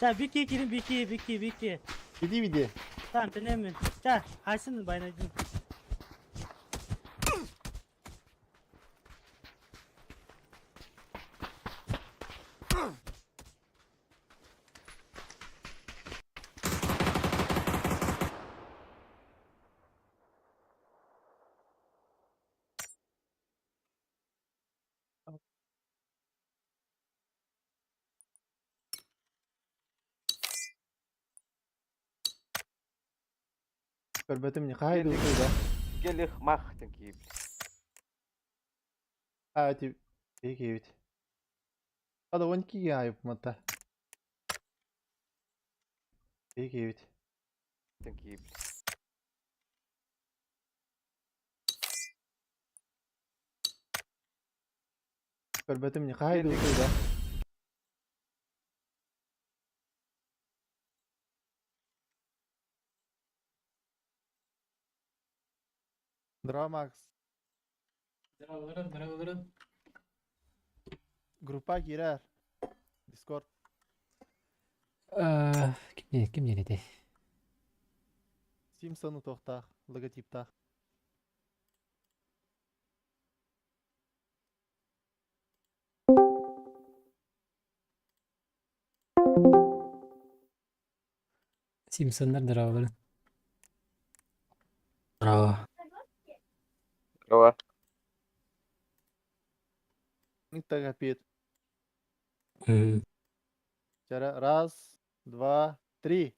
Ча Вики кирин Вики Вики Вики. Иди види. Там тенемин. Ча хайсын байнайдын. Көрбөтүм не хай да. Гелих мах тен киip. А ти бекебит. Ада 12 айып мата. Бекебит. Тен киip. Көрбөтүм не хай да. Драмакс. Здраво, здраво. Группа кирер. Discord. Ким ким диэн Симпсоны тоқтақ, логотиптақ. Симпсоннар здраволар. Здраво. Здраво. Тагапит. Раз, два, три.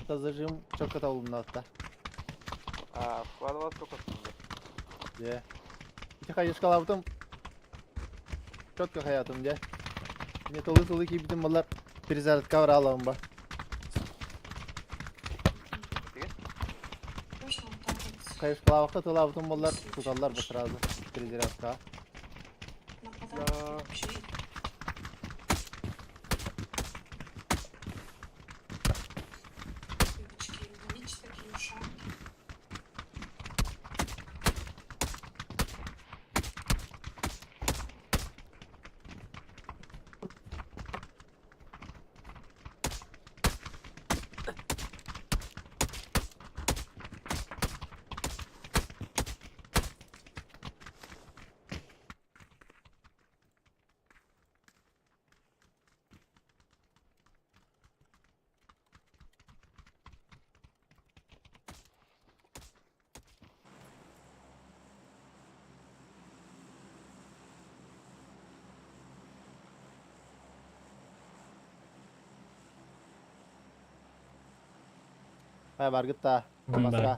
Это зажим четко табылынады. А, вкладывал сколько секунд? Де. Ити хайышкалабытым. Четко хаятым, де. Не толы-толы кийбитим балар перезарядка бар алам ба. Хайышкалабыкта тылабытым балар туталлар ба сразу перезарядка. Да. Хай баргытта. Басра.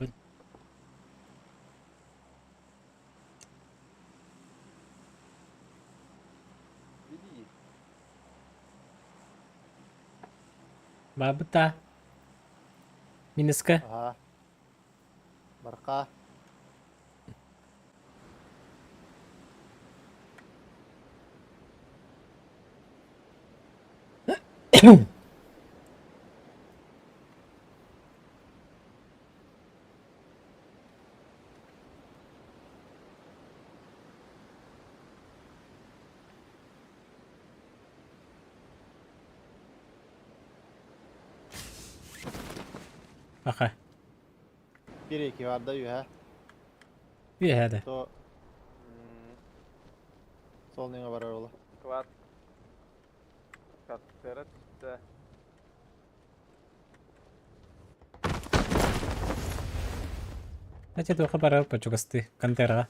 Иди. Бабыта. Минуска. Ага. Барка. Аха. Bir iki var da yuha. Үйәді. То сол неңе барар ола. Склад. Каттера түсті. Әте тоқа барар пачугасты. Кантерға.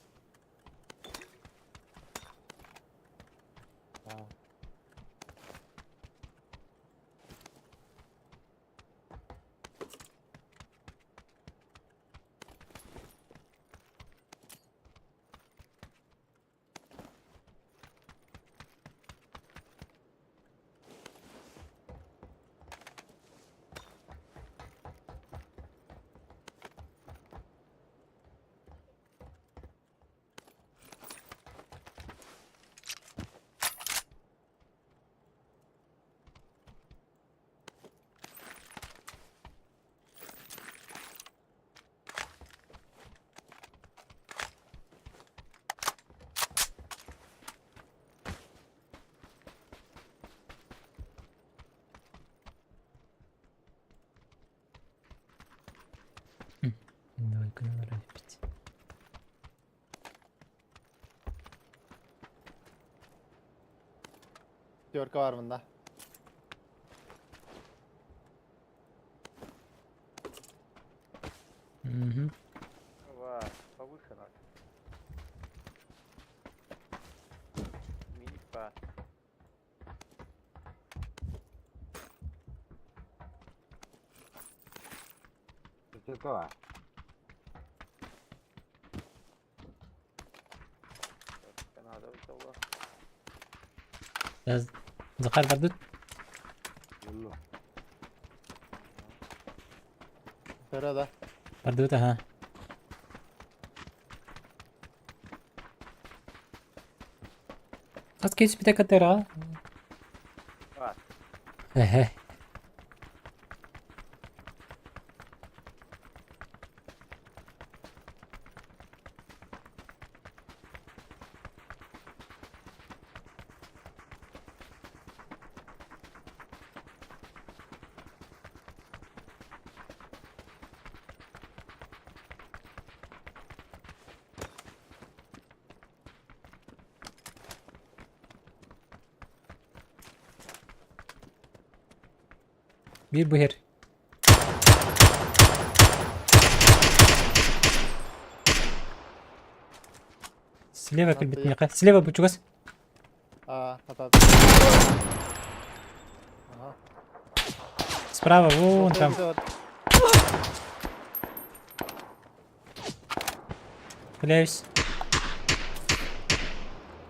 Гыналар эбит. Пятерка бар мында. Мгм. Ва, повыше надо. Мифа. Надо взяла. Захар бардут. Көрө да. Бардут, ага. Хас кейс бите катера. А. Эхе. Биир бу иһэр. Слева кэлбит миэхэ. Слева бу чугас. А, ата. Ага. Справа, вон там. Пуляюсь.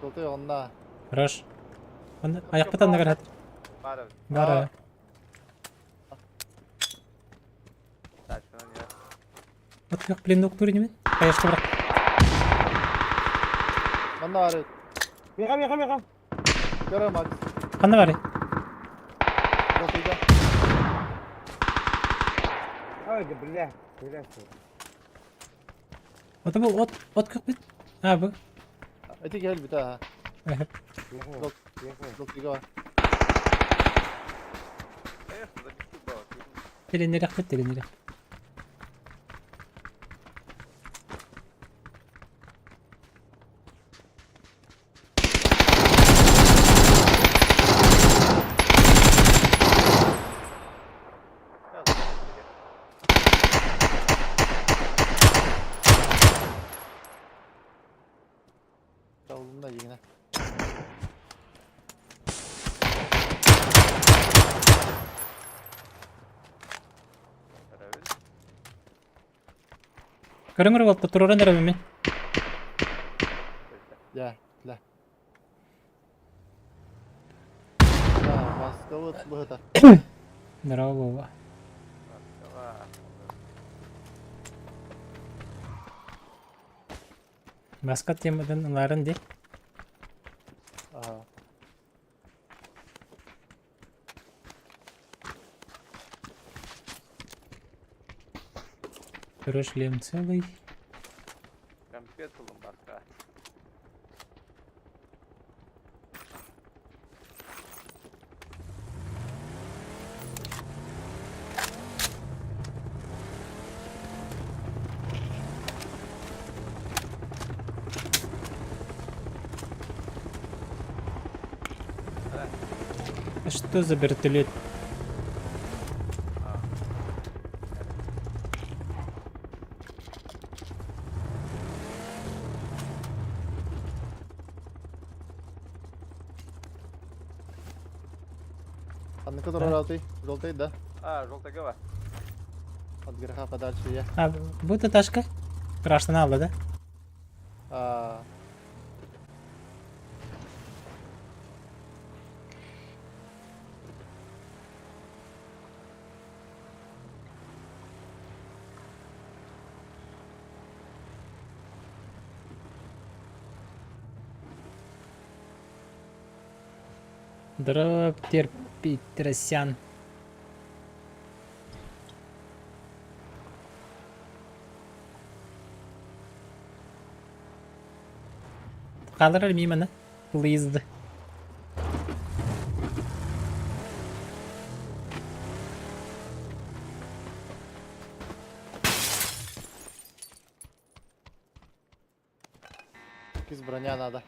Желтый онна. Хорош. Он аяқпытан наград. Бара. Бара. Так, ну нет. Вот как блин, турнемен. Конечно, брат. Манна бар. Меха, меха, меха. Көрө Макс. Ханна бары. Желтыйга. Ой, да бля, бля. Вот бу от от как бит. А бу. Эти кел бит а. Желтыйга бар. Конечно, забити было. Теленерек бит, теленерек. Давлунда yine. Көрөңөр болту туруран эрэ мен. Я, ля. Да, маска вот быһыта. Здорово, Вова. Маска темадан ыларын ди. Ага. Второй шлем целый. Компет ломбарка. А что за вертолет? Анныка турар Желтый, да? А, желтая голова. От греха подальше я. А, будет этажка? Крашена алла, да? А, Дроп Петросян. Қалдырар миманы. Please. Кис броня надо.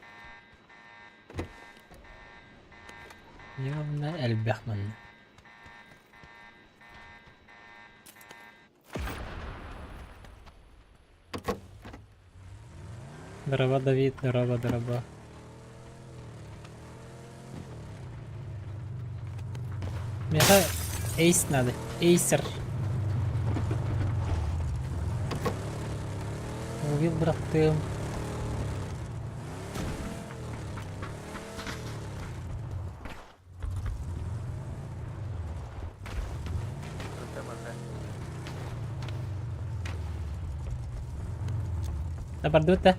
Явно элбэх манна. Здорово, Давид, здорово, здорово. Миэхэ эйс надо. Эйсер. Увил бырахтым. Да бардыбыт да?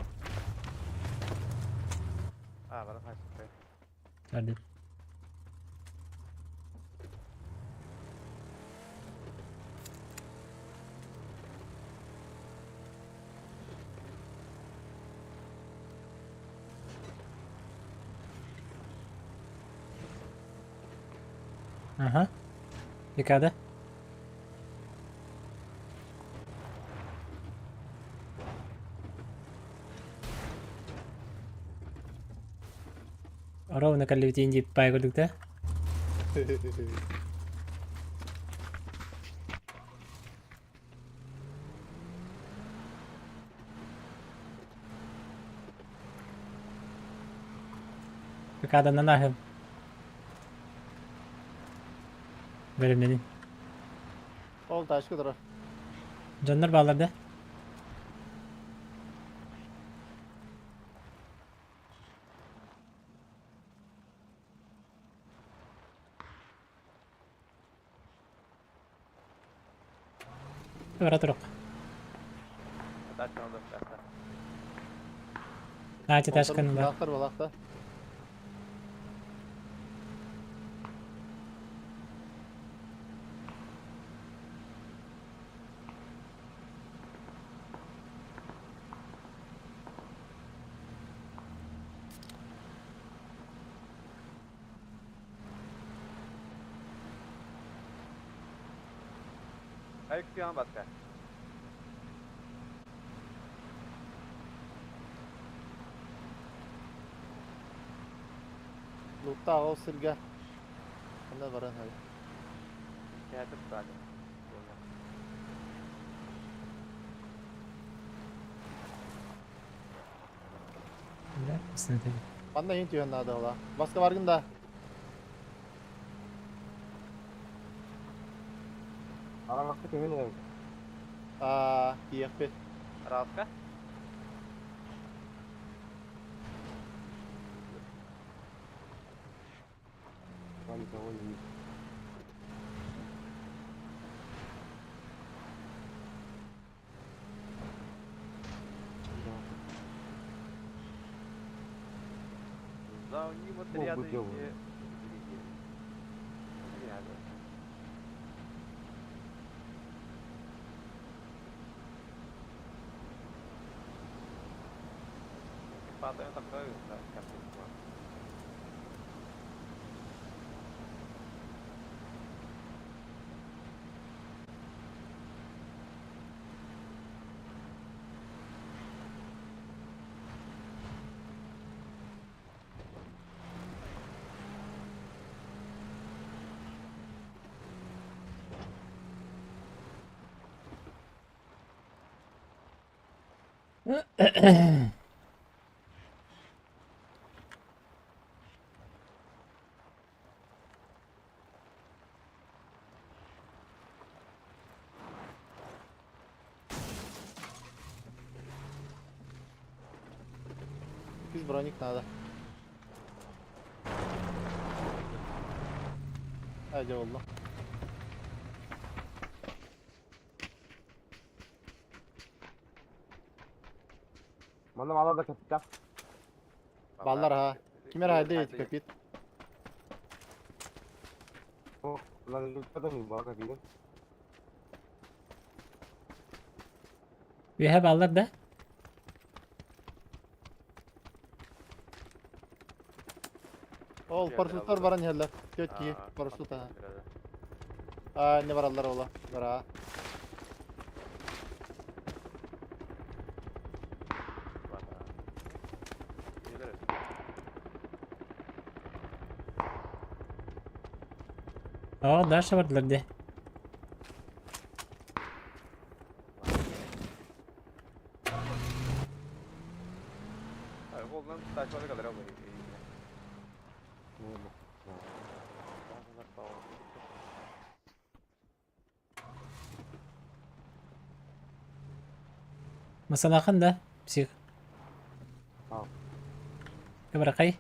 А, баран хайсыппай. Бардыт. Ага. Декада. Ровно кэллибитин дип пай көрдүк да. Декаданан аһым. Бэлэмнэнин. Ол ташка турар. Дьоннор бааллар да? Бара турук. Тачка надо тачка. Наачы ташканы бар. Балахтар балахта. Ай, күтүөн батка. Луттаах ол сиргэ. Онно баран хай. Театр стали. Манна иһин түһэн наада ола. Баска баргын да. Араҕаска көмөн эрэбит. Аа, тиийэхпит. Араҕаска? Никого не видно. За ним Мог бы отряды делать. не Отряды. Падаю такой, да, капец. Үс броник надо. Hadi oldu. Манна мала да капитан. Баллар ha. Кимер хайда ет капит. О, надо не бар капитан. Үөһэ бааллар да? Ол парашюттар баран иһэллэр. Түөрт киһи парашют аха. Аа, не бараллар ола. Бара. О, дальше бардылар дии. Масалахан да, псих. Кыбыракай.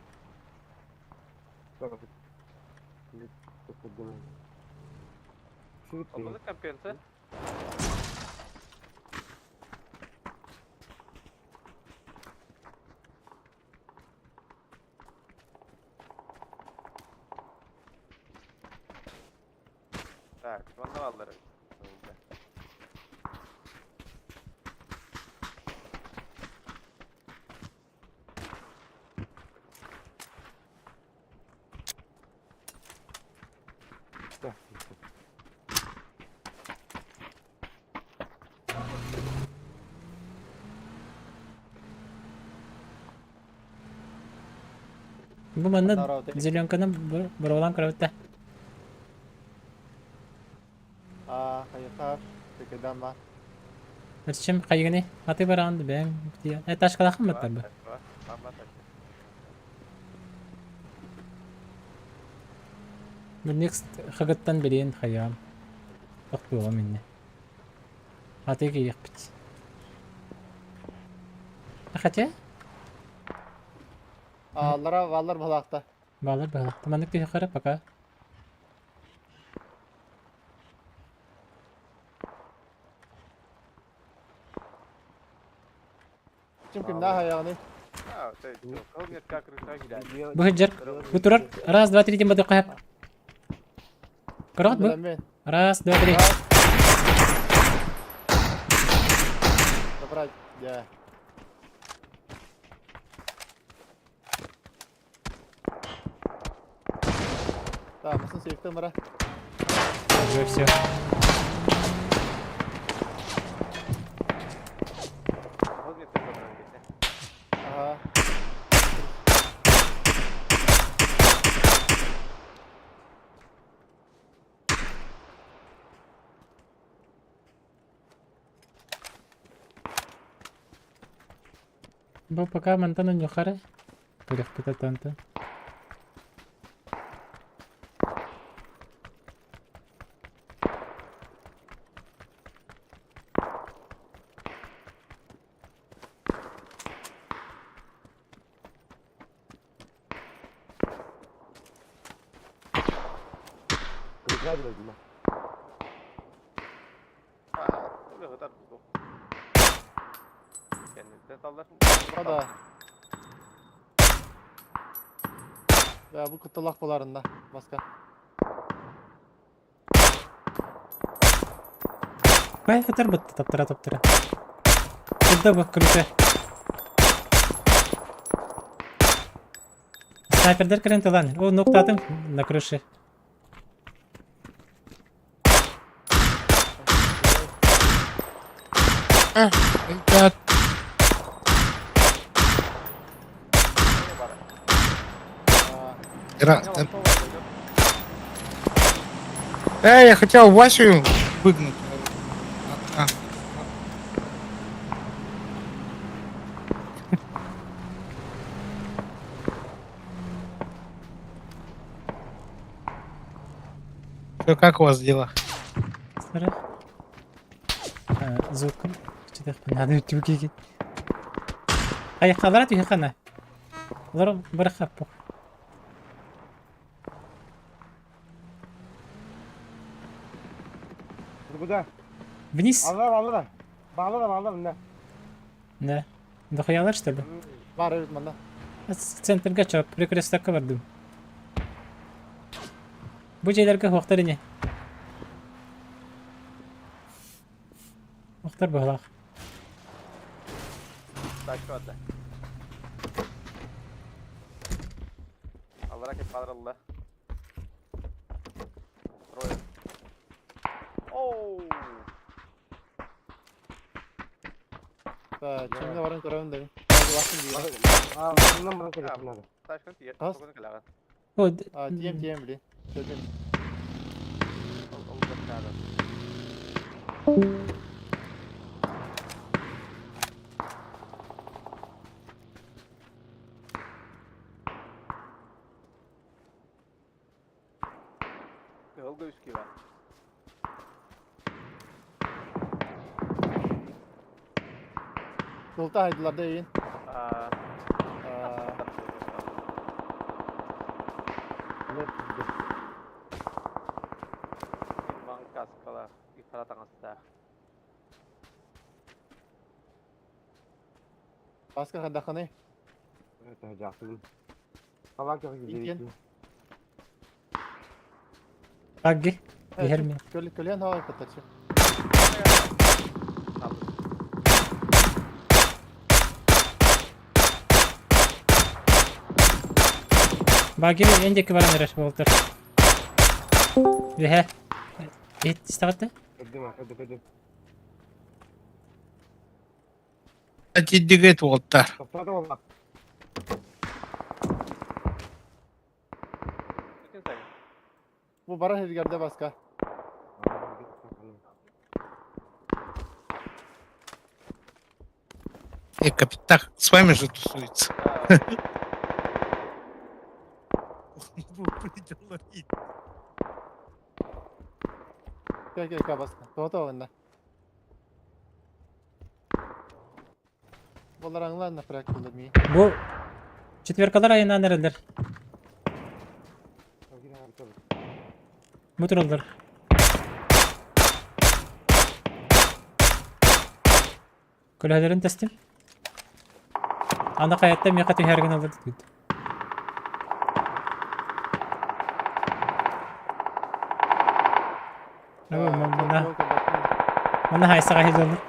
Так, манна бааллар. Бу манна зеленканы боруолаан көрөбүт да. Аа, хайыхаар, текедан бар. Зачем хайыгыный? А ты баран бэм. Этажкалаахын баттар бу. Бу next хагыттан билиэн хайаам. Тохтуоҕум иннэ. Аты киириэхпит. Хотя? Ааллара бааллар баһылаахта. Баалар баһылаахта. Маннык түһүөххэ пока. Ким кимнээх айаҕыный? Бу сылдьар. Бу турар. Раз, два, три диэн бадыахха сөп. Көрөҕүт бу? Раз, два, три. Забрать, дьэ. Так, масын сейфтен бара. Уже все. Ага. Бу пока мантан онньуохха Күрэхпит атаанта. O да. Ya bu кыттылах боларында. Баска. Бай хатар бытты таптыра таптыра. Куда бу крыша? Снайпердер кирэн тылан. О, ноктатым на крыше. Так. Я хотел Васю выгнать. А. Что, как у вас дела? Сара. Звук. Надо түгеге. Аяққалара түйхана. Олар бір хаппық. Куда? Вниз. Аллар, аллар. Bağlar, bağlar ne? Да. Дохуялар, что ли? Бар evet манда. Центрга чоп, перекрестокка бардым. Бу жайларга хуақтар не? Хуақтар бұғылақ. Чимне барын көрөм дедим. Тием, тием, блин. Кыһылга үс киһи баар. Кылта хайдылар да иин. Аа, Маҥ каскалаах, хара таҥастаах. Баска хайдаххыный? Иккиэн. Агги. Иһэр ми. Көлүөн хавай кытачы. Баги эн диэки баран эрэр буолтар. Үһэ. Иһит истэҕитэ? Атиддигет уолтар. Бу бара хиргерде баска. Э, капитан с вами же тусуется. Кэ кэ кэ баска. Тоото онна. Болар аңлан напряг булар ми. Бу четверкалар айынан эрэллэр. Бу тураллар. Көлөһөлөрүн тэстим. Аны хайаттан миэхэ түһэр гыналар диэбит. Манна манна хайсаҕа иһиллэр.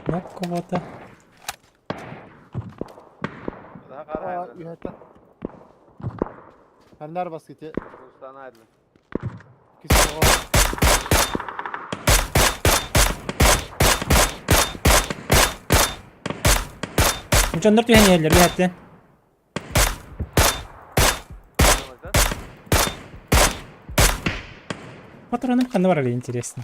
Нок кого-то. Ханнар баскыты. Дьоннор түһэн иһэллэр үһэттэн. Патроным ханна барар интересно.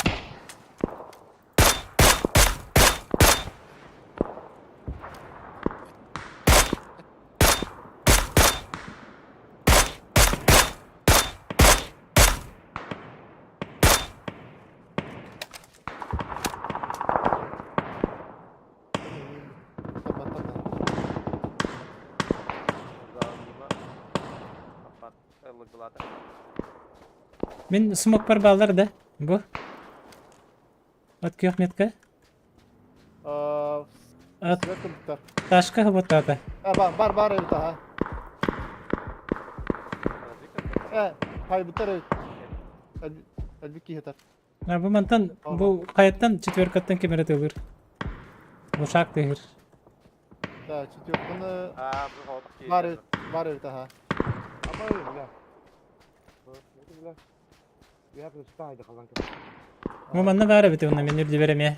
Мин смокпар бааллар да бу. От күөх метка. От ташка хоботаата. Бар бар бар эбит аха. Э, хайбыттар эбит. Элбик киһитер. Бу мантан бу хайаттан четверкаттан ким эрэ тылыр. Бушак тыһыр. Да, четверканы бар эбит, бар эбит аха. Бу манна баар эбит уонна мин үрдүбэр эмиэ.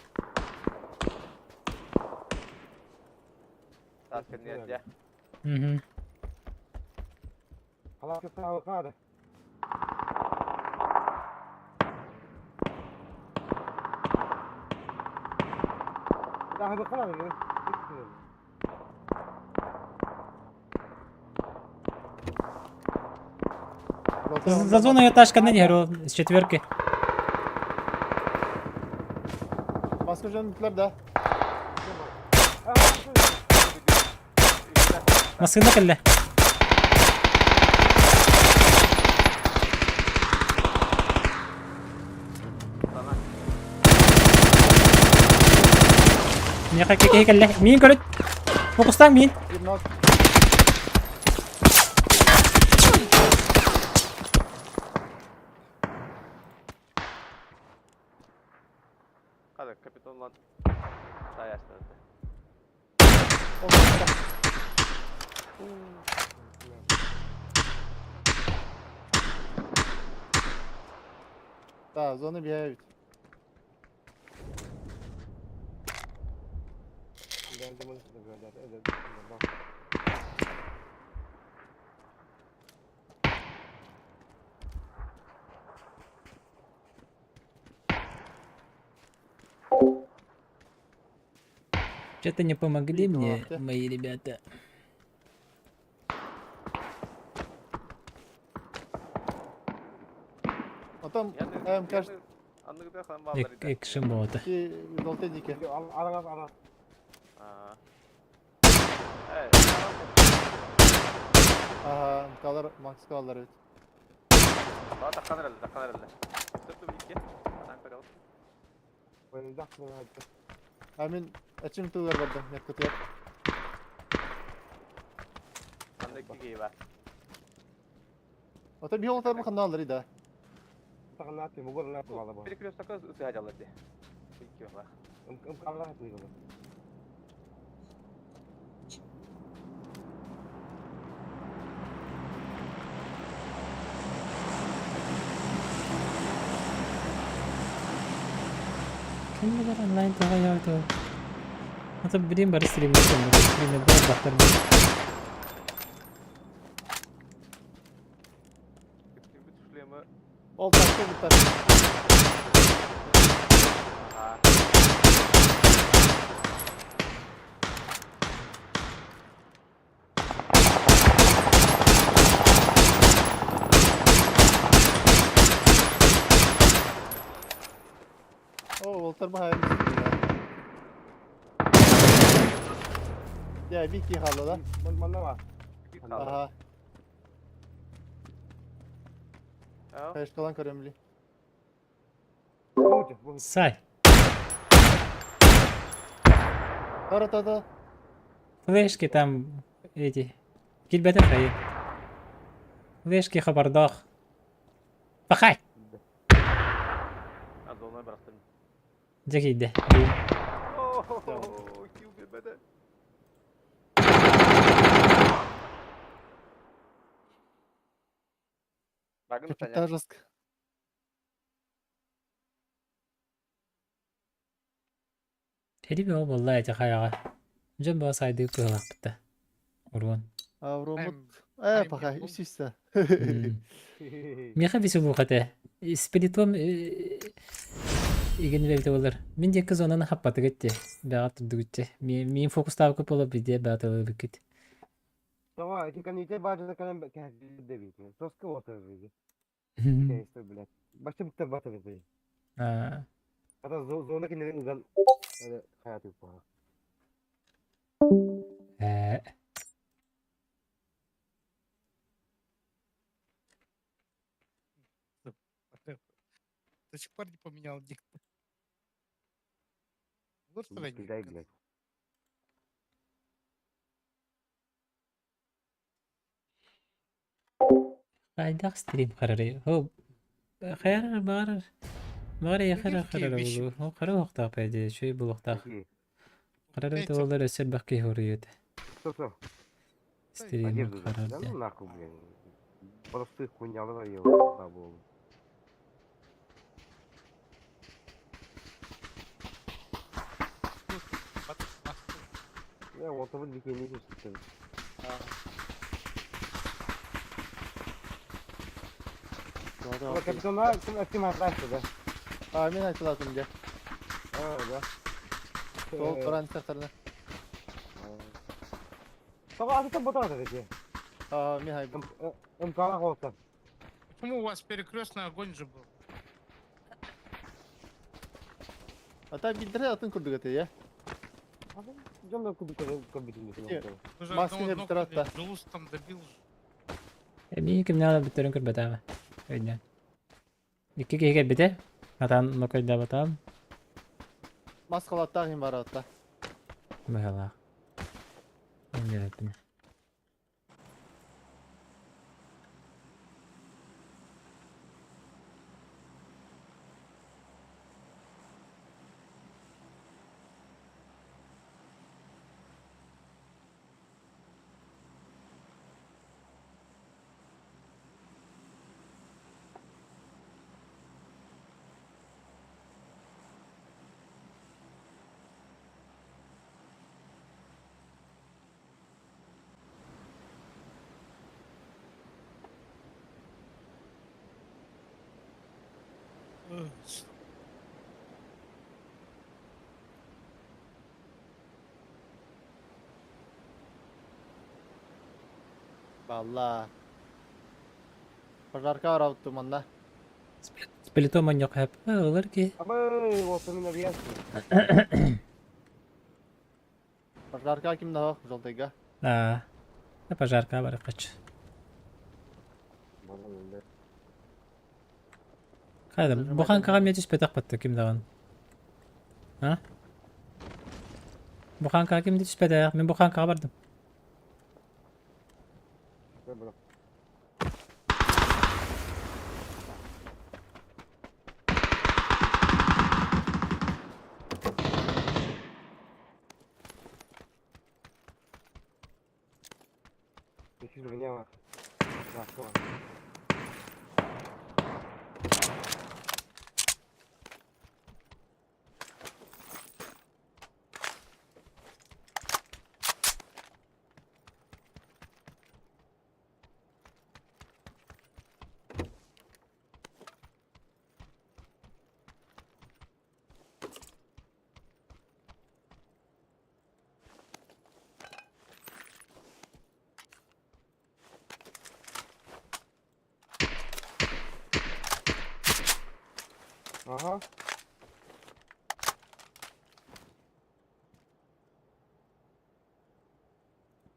Мгм. За зону я ташка не играл с четверки. Баска жөн бүтлер да. Массыына кэллэ. Миэхэ киһи кэллэ. Миин көрүт. Фокустаан миин. Bir knock. Да, зона бегает. Что-то не помогли Видно, мне лапте. мои ребята. Потом, МК Анныгыта хан баалар иде. Экшн бота. Золотые Арагас ара. Аа. Э, Ага, МКлар Макс калар ведь. Баа таххан эрэллэ, таххан эрэллэ. Сөптө бикке. Атан көрөт. А мин ачым тылар бардым, нет көтөр. Анда киги бар. Ата би олтар мы ханналар иде. Перекрестокка ытыга жалар ди. Икки бар. Ким билэр онлайн тоҕо яйто. Ата билим бары стримде сонно. Стримде бар бактар. Күптүн түшлеме. Ол ташты буттар. Аа. О, олтар бахайым. Я бики хала да. Икки калды. Ага, Аа. кайышкалан көрөмли. Сай. Тара та та. Флешки там эти. Килбете хайы. Флешки хабардах. Пахай. А зона барастым. Дьэ киирдэ. Оо, кил бебеде. Багын Капитан жестко. Тэри бөҕө буолла эти хайаҕа. Дьон бөҕө сайдыы кыһалаахпыта. Уруон. Авромут. Айм- Э, айм пахай, не үсүстэ. М. Миэхэ веселуха этэ. Спиритом игин бэбитэ буолар. Мин диэки зонаны хаппатыгыт дии. Бэҕэ турдугут дии. Миин фокустаабыкка буола бидиэ бэҕэ тылыбыккыт. Аа. Ээ. До сих пор не поменял ник. Вот что я ник. Хайдах стрим харары. Хо хайар баар. Баар яхара Легкие харара вещи. болу. Хо хара хохтаах пэдэ, шүй булуохтаах. Харара Эти- туолар өссө бакки хоруйут. Стрим харар дьэ. А, мен айтылатым де. Сол туран сахарна. А, мен айбым. Почему у вас перекрестный огонь же был? Ата билдире атын курдук эте, я. Вы же Маски одного не нокнули, битират, Джулус там добил же. Эмии кимнээх бүтэрин көрбөтөөмө. Өйдөн. Икки киһи кэлбитэ. Атаан нокойдаабатаам. Маскалаттаах им бар атта. Быһалаах. Иннилэппин. Ugh, Балла. Пожарка барабыт манна. Сплитом манньок хэп. Ылар ки. Абы, вот у меня вес. Пожарка ким да желтыйга. Аа. Пожарка бар кач. Хайда, буханкаҕа эмиэ түспэтэх батта ким даҕаны. А? Буханкаҕа ким да түспэтэх, мин буханкаҕа бардым. Ага.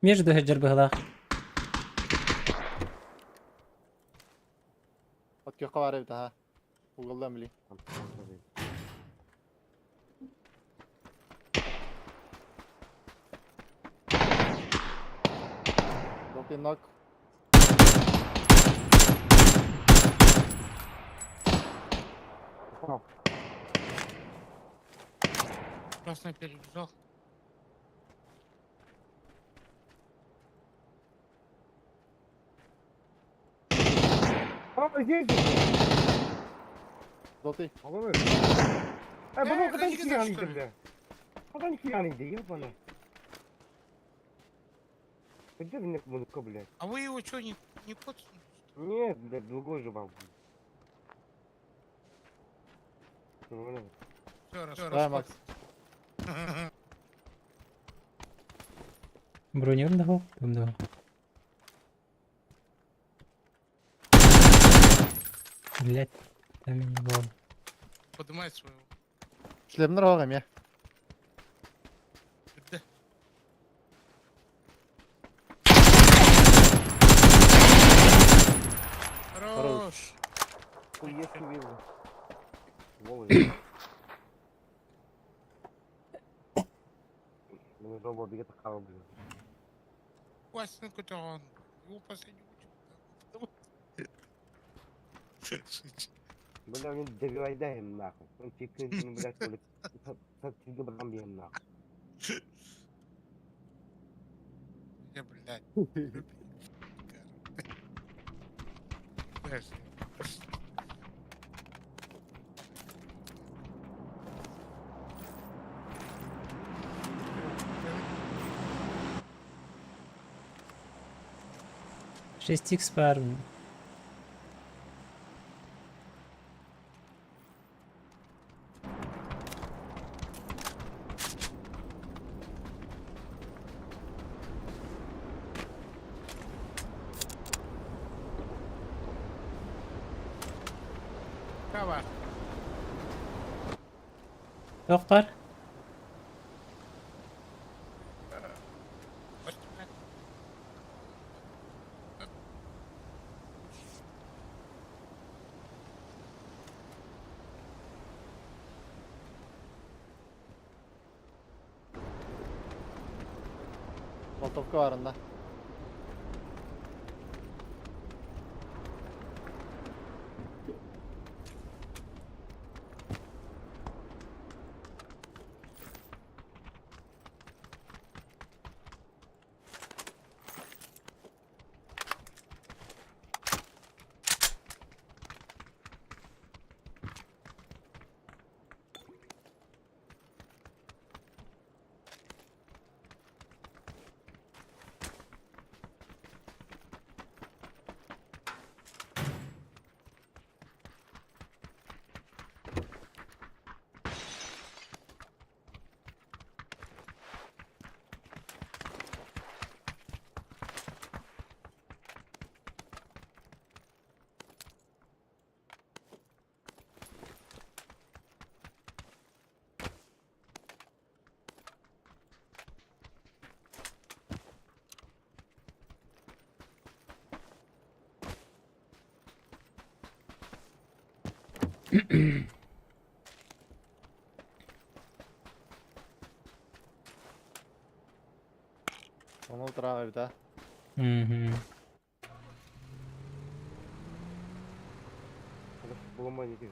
Между сылдьар быһыылаах. От көххө баар эбит аха. Угаллаам били. Желтый ног. Красный перебежал. А, здесь же. Желтый. По-моему. Э, Э, по-моему, когда это нихуя не что ли? бля. Когда нихуя не иди, ебаный. Где мне музыка, блядь? А вы его что, не коцнули? Нет, блядь, другой же вам. Нормально. Все, раз, Давай, Макс. Бронирым да суох, ким да суох. Блять, там не было. Поднимай своего. Шлемнер оҕо эмиэ. Да. Хорош. Хуески вижу. Волы. Мне жопа бегет хава, блин. Вася, какой-то он. Его последний учит. Бля, он добивай им нахуй. Он чекает, ну, блядь, коли. Как тебе бомбим нахуй. Я, блядь. Подожди. Шесть икс пар. Кава. Доктор. Болтовка барында. Ону утараҕа эбит а. Мгм. Булумай не тиһ.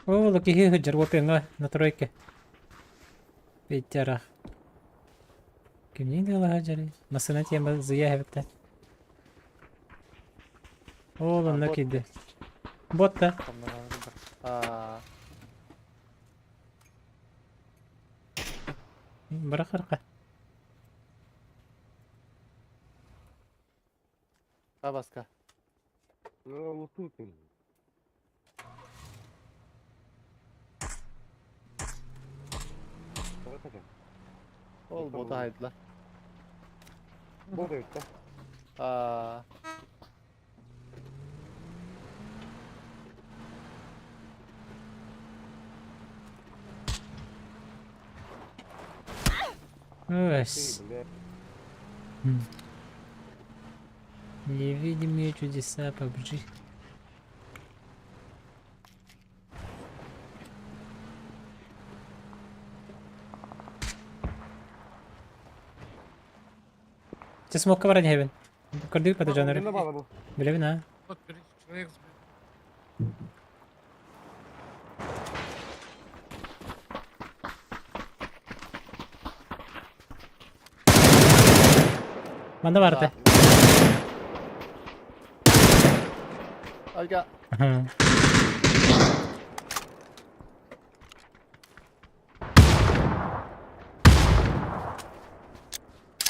О, лукиһи сылдьар уоппуҥҥа на тройке. Пятерах. Кимниин ыала сылдьарый? Массыына тиэмэ зыя эбиттэр. Ол онно бот. киирдэ. Бот да. Аа, Бырах-ырха. Табаска. Ну, лутуй. Ол бота хайдылар. Бот эбит да. Аа, Ось. Ты, блядь. Невидимые чудеса PUBG. Ты смог баран иһэбин. Көрдүк бата дьоннору. Манна баала бу. Билэбин аа. Вот перед человек сбил. Манна барда. Айга.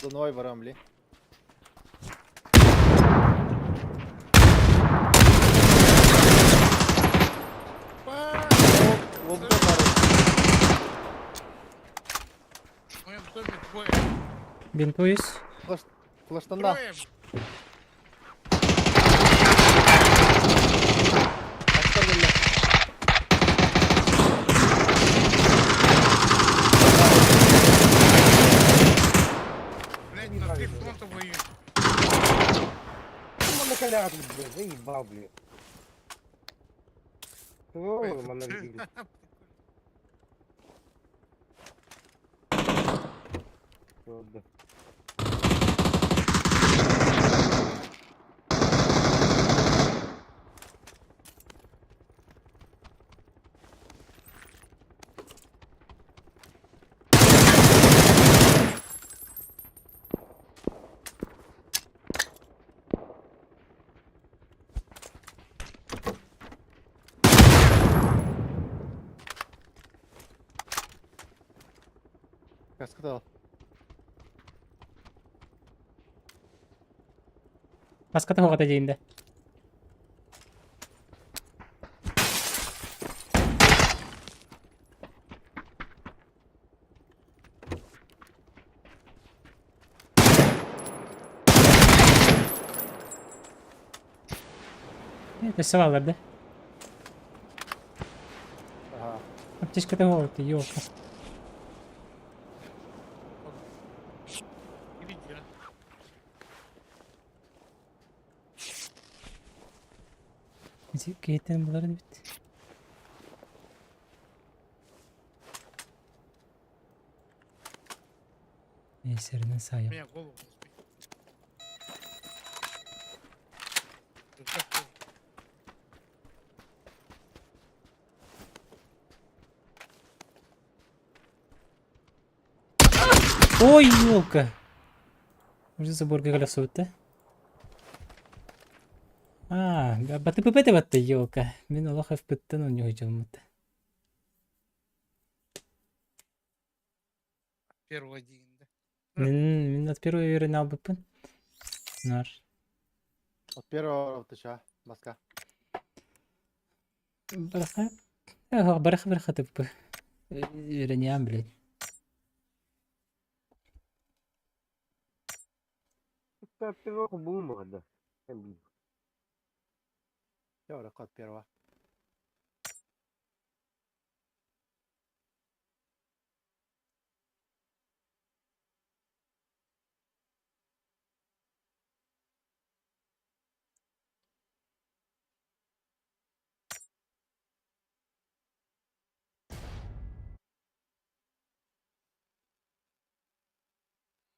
Доной барам, бли. Па! Ол бу бары. В моем доме двое. Бинтуюсь. Флаш флаштанна. Трое. Аттар кэллэ. Блядь, на три фронта воюют. Манна кэлээҕит, блядь, заебал, блядь. О, манна видели. Да. Каската ал. Маската хоҕото диинде. Өссө бааллар да. Ага. Аптечката хоҕото, ёлка. Или где? Киһиттэн буларын бит. Эсеринен саайам. Меня голову разбили. Рюкзак тоже. Ой, елка! Уже заборга кэлэ охсубут да? Аа, БТПП батта елка. Мин олох FP-тен оонньуу дьоммут. Первого день, да. Мин мин от первого үөрэнэ албыппын. Нар. От первого тыча. Маска. Бараха. Ага, бараха бараха ТП. Үөрэниэм, блядь. Bulmadı. Hem bir Я от первого.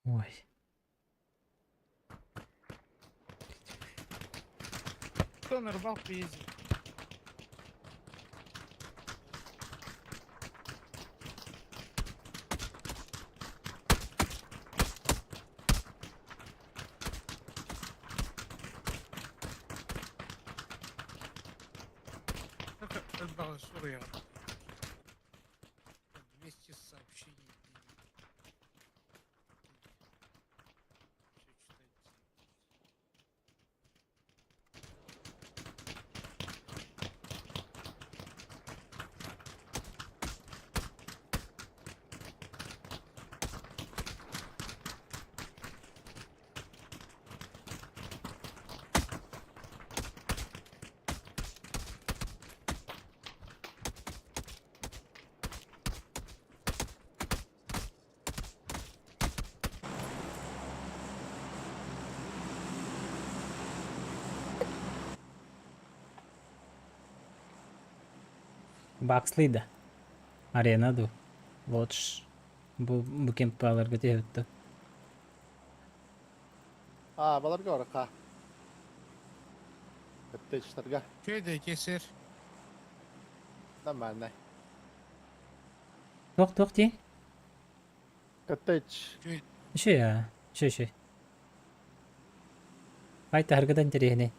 Ой. Кто на рыбалку ездит? Как Сурья? 200 сообщений. Всё читать. Бакслый да. Арена ду. Лодж. Бу бу кемпаларга түһүттү. А, баларга орака. Коттеджтарга. Че это, кесарь? Нормально. Туох туох дии? Коттедж. Че Үчү я. Үчү үчү. Айта харгадан интересный.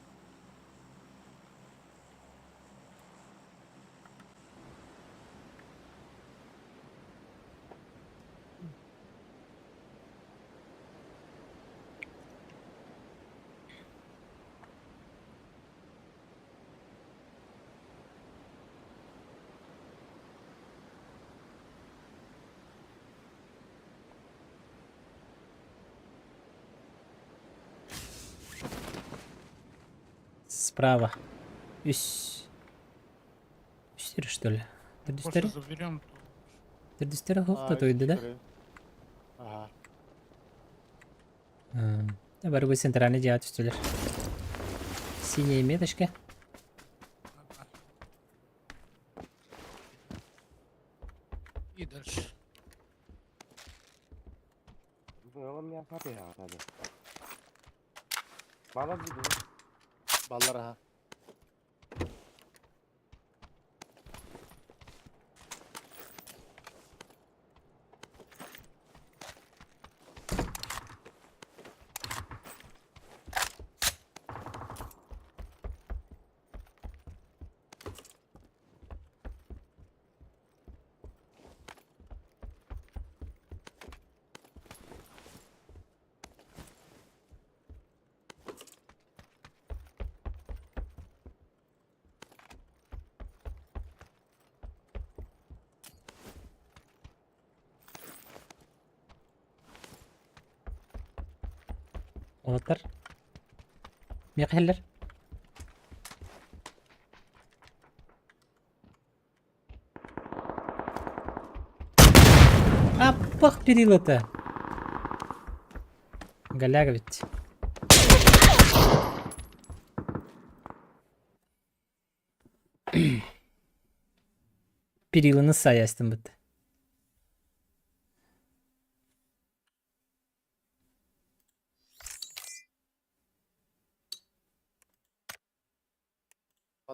Справа. Үс. Үстер, что ли? Больше Төрдүстері? заберем, то Төрдүстері хоқта тойды, да? Ага. Да, бары бу центральный дьиэ түстүлэр. Синяя меточка. ага. И дальше. Oğlum ya Fatih hadi. Bana bir de Баллар ага. Олаттар. Мекхеллер. Аппах перила-то. Голяга ведь. Периланы саястым бит.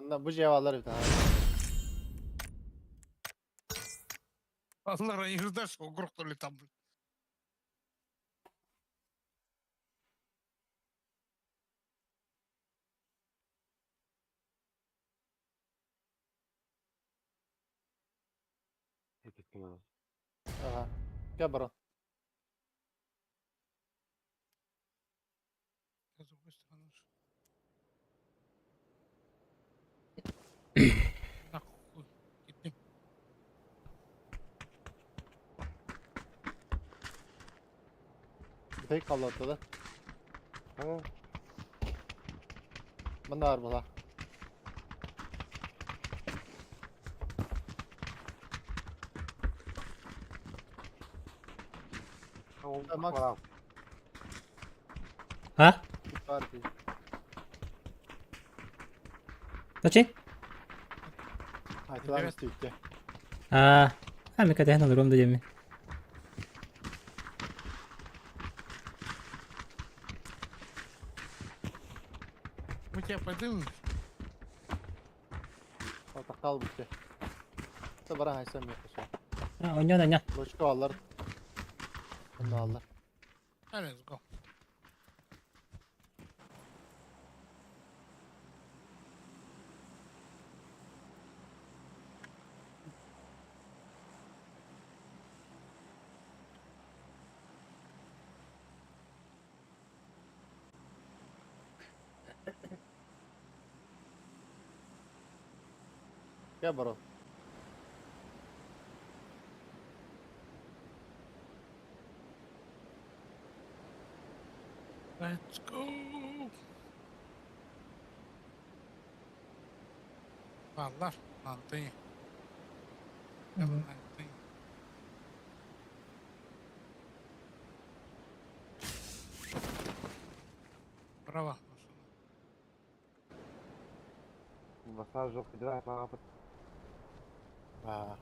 Ondan bu cevaplar bir tane. Аллах, они же знаешь, что грохнули там, блин. Ага. Gel барон. С другой стороны. Нахуй. Gittim. Tek kaldı ortada. Ha? Bende var bula. Max. А? Var bir. Точи? Айтылар Evet. üstü А, а ми катехна дуром додеми. Мы тебя подымем. Orta kal bitti. Da bara haysam yok. А, оньон, оньон. Loçka allar. Bunu da allar. Let's go. Gel baron. Let's go. Vallar. Mantıyı. Mantıyı. Bravo. Masaj yok bir daha bana Aa.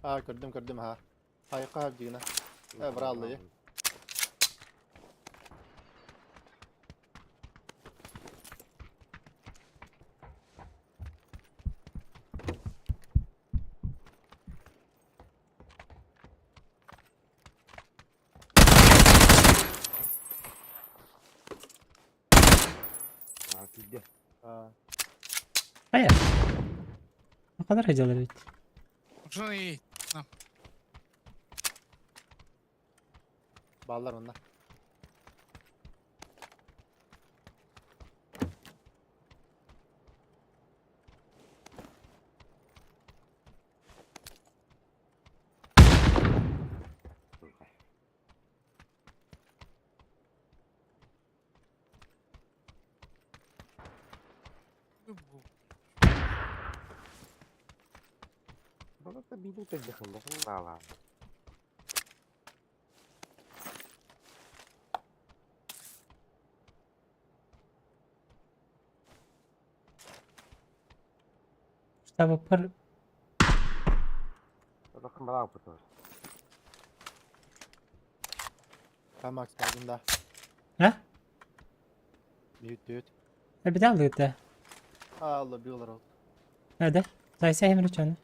Ha gördüm gördüm ha. Hayka diyene. Ha bravo. Ha. Ая. Ну kadar acılar evet. Şunu iyi. Bağlar onlar. Bana da bir de yakın. Valla. Штаба пар... Bakın bana yapıyor. Ben Max aldım da. Ha? Büyüt büyüt. Bir daha aldı. Allah bir oldu. Nerede? Zaysa hemen uçağını.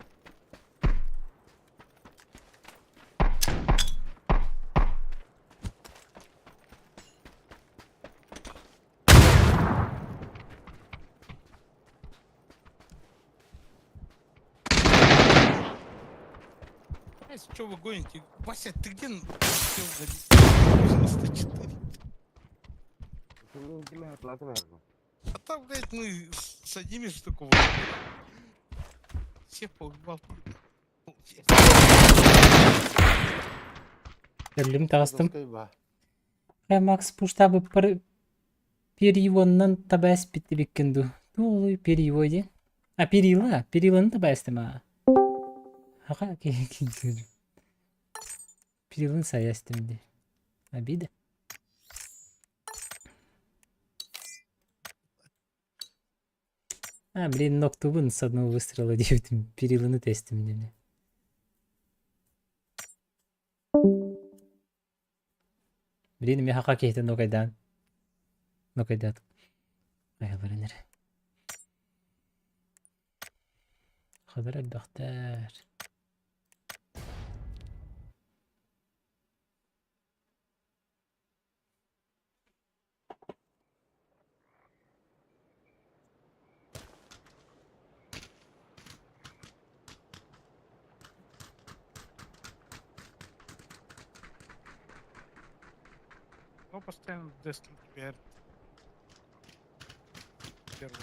Знаете, что вы гоните? Вася, ты где успел залезть? 94. Şimdi kime hatırladım herhalde. А там, блядь, мы с одними же только Всех поубивал. Gördüm tağıstım. Doskay ba. Э, Макс пуштабы пар... Перионнан табас битти биккенду. Тулуй периоди. А, перила. Периланы табастым а. Аха, Перилын саястым ди. Обида. А, блин, ноктубын с одного выстрела девятым периланы тестим дени. Блин, мен хака кейтен нокайдан. Нокайдат. Аялар Хадыр элбэхтэр. постоянно деск теперь. Первый.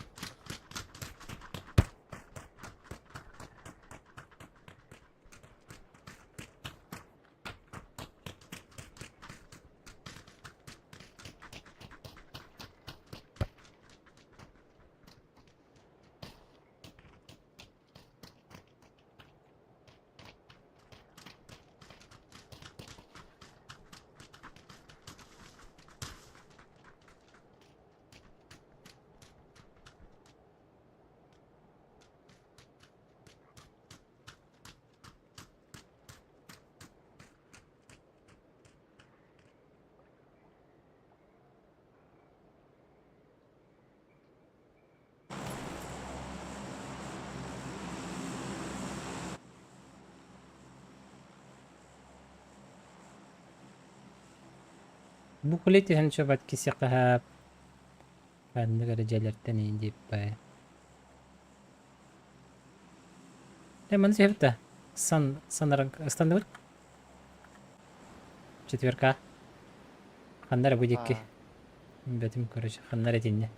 Бу кулей түһэн чобат кисиэххэ ханнык эрэ дьиэлэртэн иин диэппэ. Э, маны сөп да. Сан, санаран ыстанныбыт. Четверка. Ханна эрэ бу диэки. Бэтим, короче, ханна эрэ итиннэ.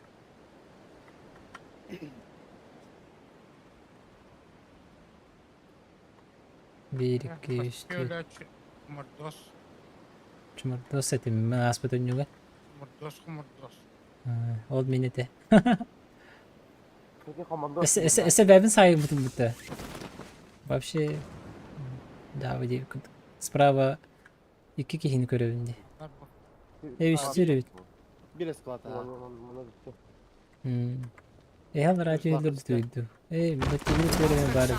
Биир, икки, үс, түөрт. Мордос. Чумордос этим ааспыт өнньүгэ. Мордос, хомордос. Ол мин этэ. Эсэ бэбин сайыбытым бутта. Вообще, да, вы справа икки киһини көрөбүн дии. Э, үстүр эбит. Бир склад. Эһэл радио өлөрдү. Эй, баттигини көрөбүн бары.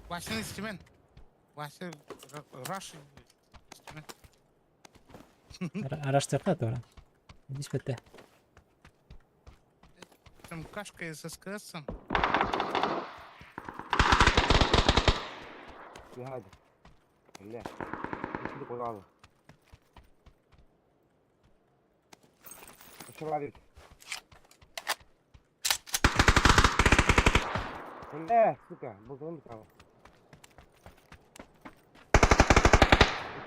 Василий Стемен. Вася Раш Стемен. Араштырга тура. Дишпетте. Там кашка из СКС. هذا لا يقول الشغل عليك لا сука بوزون بتاعه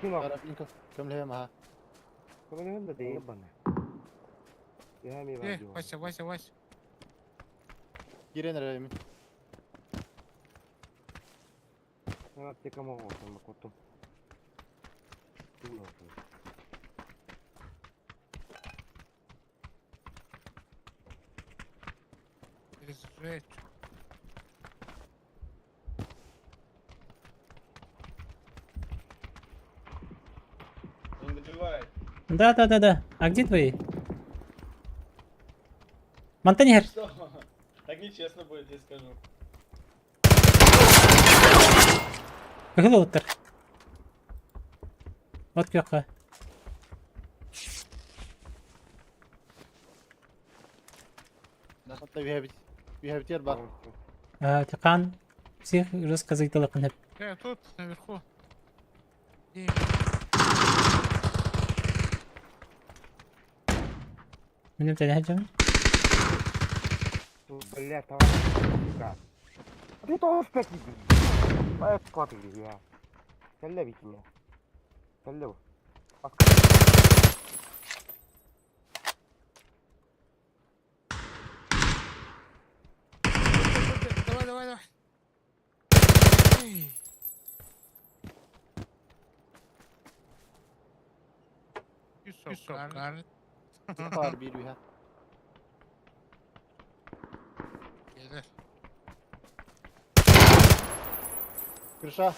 كم كم Э, Вася, Вася, Вася. Кирен эрэ Перезаряжай. Он добивает. Да, да, да, да. А где твои? Монтанегр. Что? Так нечестно будет, я скажу. Кыһыл Вот көхө. Үһэбитер бар. Тикан всех рассказывает. Я тут, наверху. Минем тәнә җан. Бля, товарищ. Ты тоже опять я. Сәллә бит меня. Сәллә. Давай, давай, давай. Эй. You so got Бар бир үһэ. Gelir. Крыша.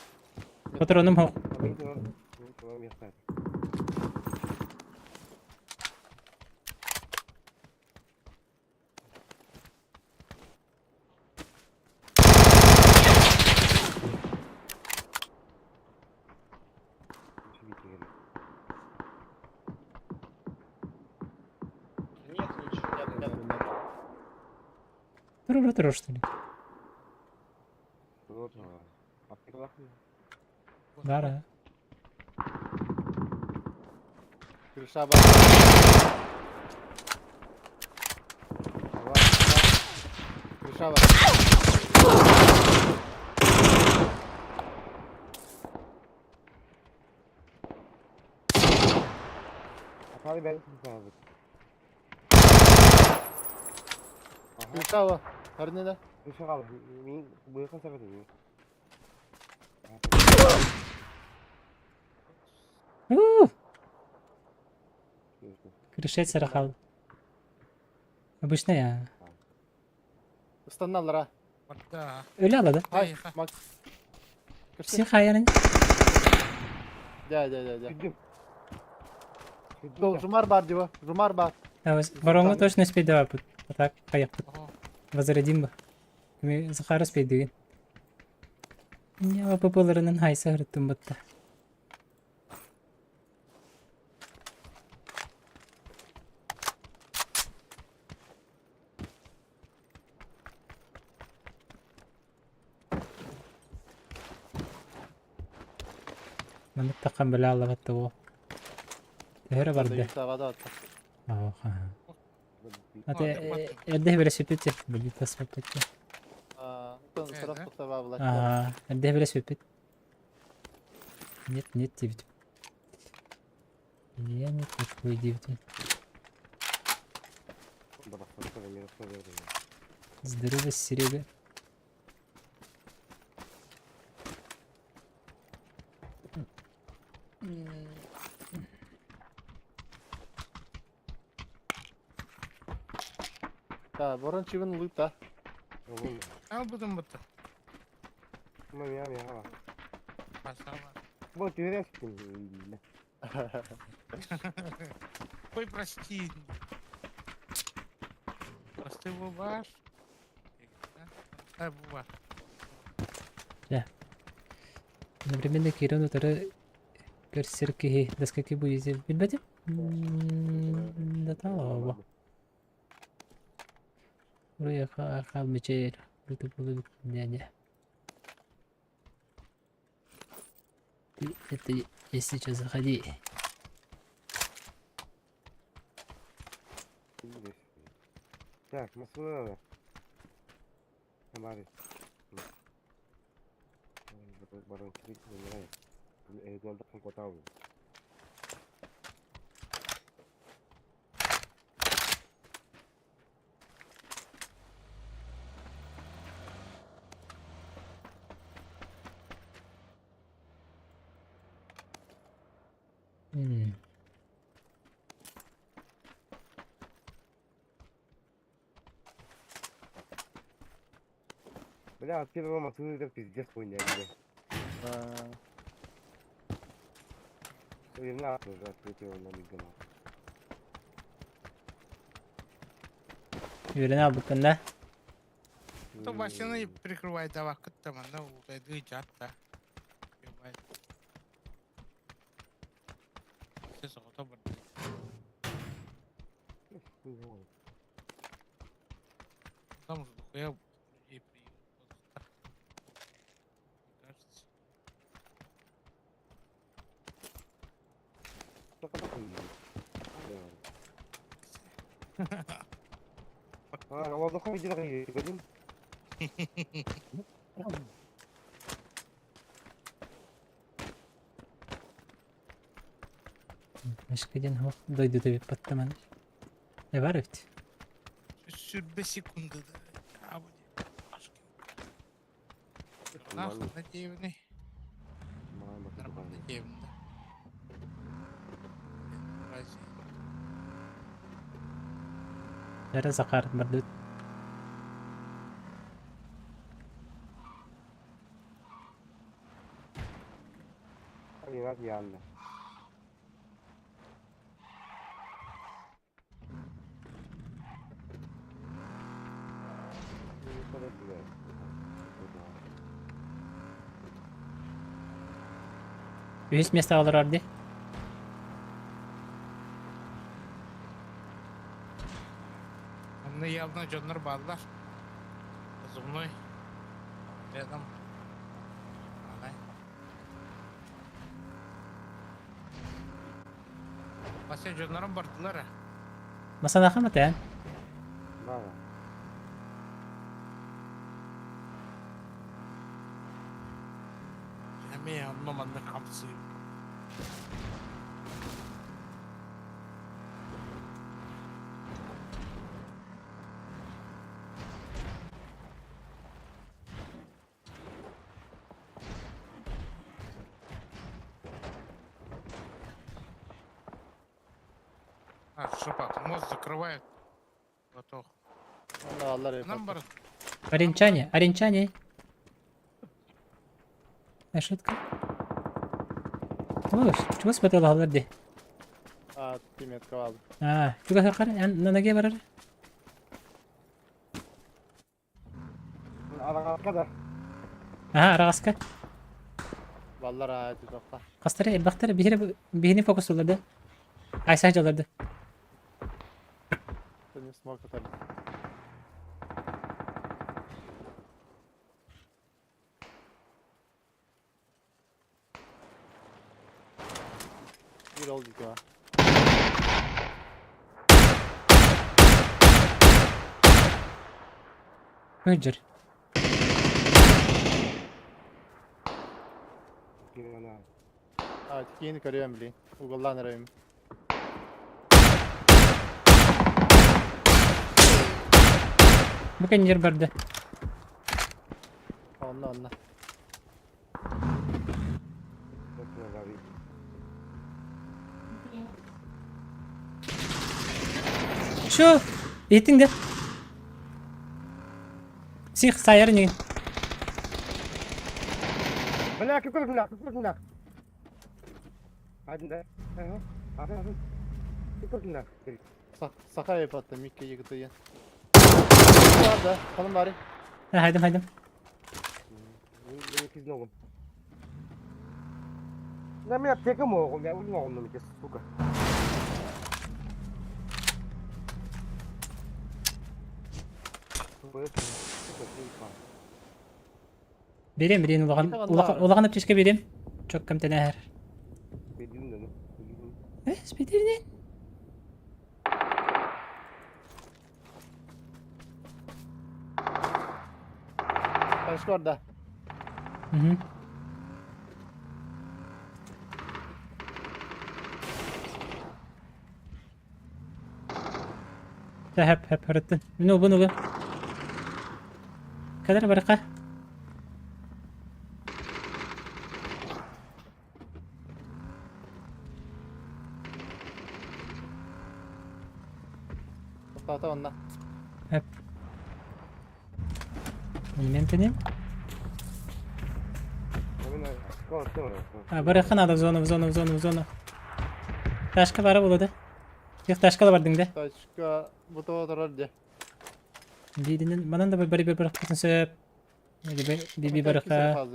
Патроным хок. Нет ничего. Нет, нет, нет. Тур тур что ли? Бара. Крыша бар. Крыша бар. Сары бәрі сызабыт. Ага. Крышава. Харнина. Крыша қалды. Мен бұйықын сабады. У, Крышец рахал. Обычная. Ыстанналара. Да. Өле алады. Хай, Макс. Все хайырын. Дя, дя, дя, дя. Күдім. Дол, Жумар бар диво. Жумар бар. Воронга точно успеть давай. А так, поехали. Ого. Возродим бы. Ми Захар успеть деген. Не, ПП-ларының хайсы хырттым бытты. Маннык таққан біле алабатты ол. Төһөрө барды. Савада атта. Оха. Аты эрдэ биле сүппүт били тасмаппыт. Аа, сорох да? тоқтаба булат. Аа, эрдэ биле сүппүт. Нет, нет диэбит. Я не такой диэбитим. Здорово, Серега. Да, ворон чивын лыта. Ал будем быты. Пасава. Вот ты Ой, прости. Прости, бубаш. Ай, бубаш. Одновременно киирэн утары көрсөр киһи доскаки буйзи билбэтим. Да талаба. Уруйаха хал мечер. Буту булу дядя. Ты это если что заходи. Так, машина надо. Тамары. Барон чик не нравится. Э, котау. М. Бля, от первого машины это пиздец хуйня, бля. Ой, нахуй уже от третьего на мигана. Үөрэнэ албыккын да? То машины прикрывай давай, кыттам, ана утайды жатта. Ебать. Все золото бар. Там уже дохуя людей приехало. Мне кажется. А, воздухом иди годин. Мешкеден хох дойду деп баттаман. Не бар ведь? Сүрбе секунды да. А, вот. Нахуй надеюсь. Нормально надеюсь, да. Разве? Бәрі Захар барды. Янна. Үс место алар арды. Онно явно дьоннор бааллар. Зубной. Рядом. Ана. Вася дьоннорум бардылар. а. Масанаха матен. Да. Эми онно маннык хамсыы. А, жопа, мост закрывает. Готов. Онно аллар Нам бар. Оренчане, оренчане. А шутка. О, чего смотрела аллар ди? А, тиметка алды. А, чуга хакар, на ноге барар. Араҕаска да. Ага, араҕаска. Баллар аа тутахта. Хастары элбахтары биһири биһини фокус уларды. Айса жаларды. Не смог атар. Bir oldu ki Мөджір. А, тикиини көрүөм билин. Уголлаан эрөйм. Бу кэннир барды. Онно онно. Şu Иттиң де. Псих сайар не. Бля, какой нах, какой нах. Один, да? Ага. Ага, ага. Какой нах? Саха епатта микке йыгытыйын. Бар да, kalın bari. Хайдым хайдым. Мен кизногум. На меня аптека могу, я не могу, на сука. Берем берем улахан улахан аптечка берем. Чок кем тенәһәр. Э, спидернен. Başka orada. Мгм. Хәп хәп хәреттен. Ну, буны бу. Кадәр барка. Tahta онна. Хәп. Мен тенем. А, бараха надо в зону, в зону, в зону, в зону. Ташка бара булады. Тих ташка да бардың да. Тачка бу турар де. Бидинен манан да бер бер бер кытын сөп. Би би бараха.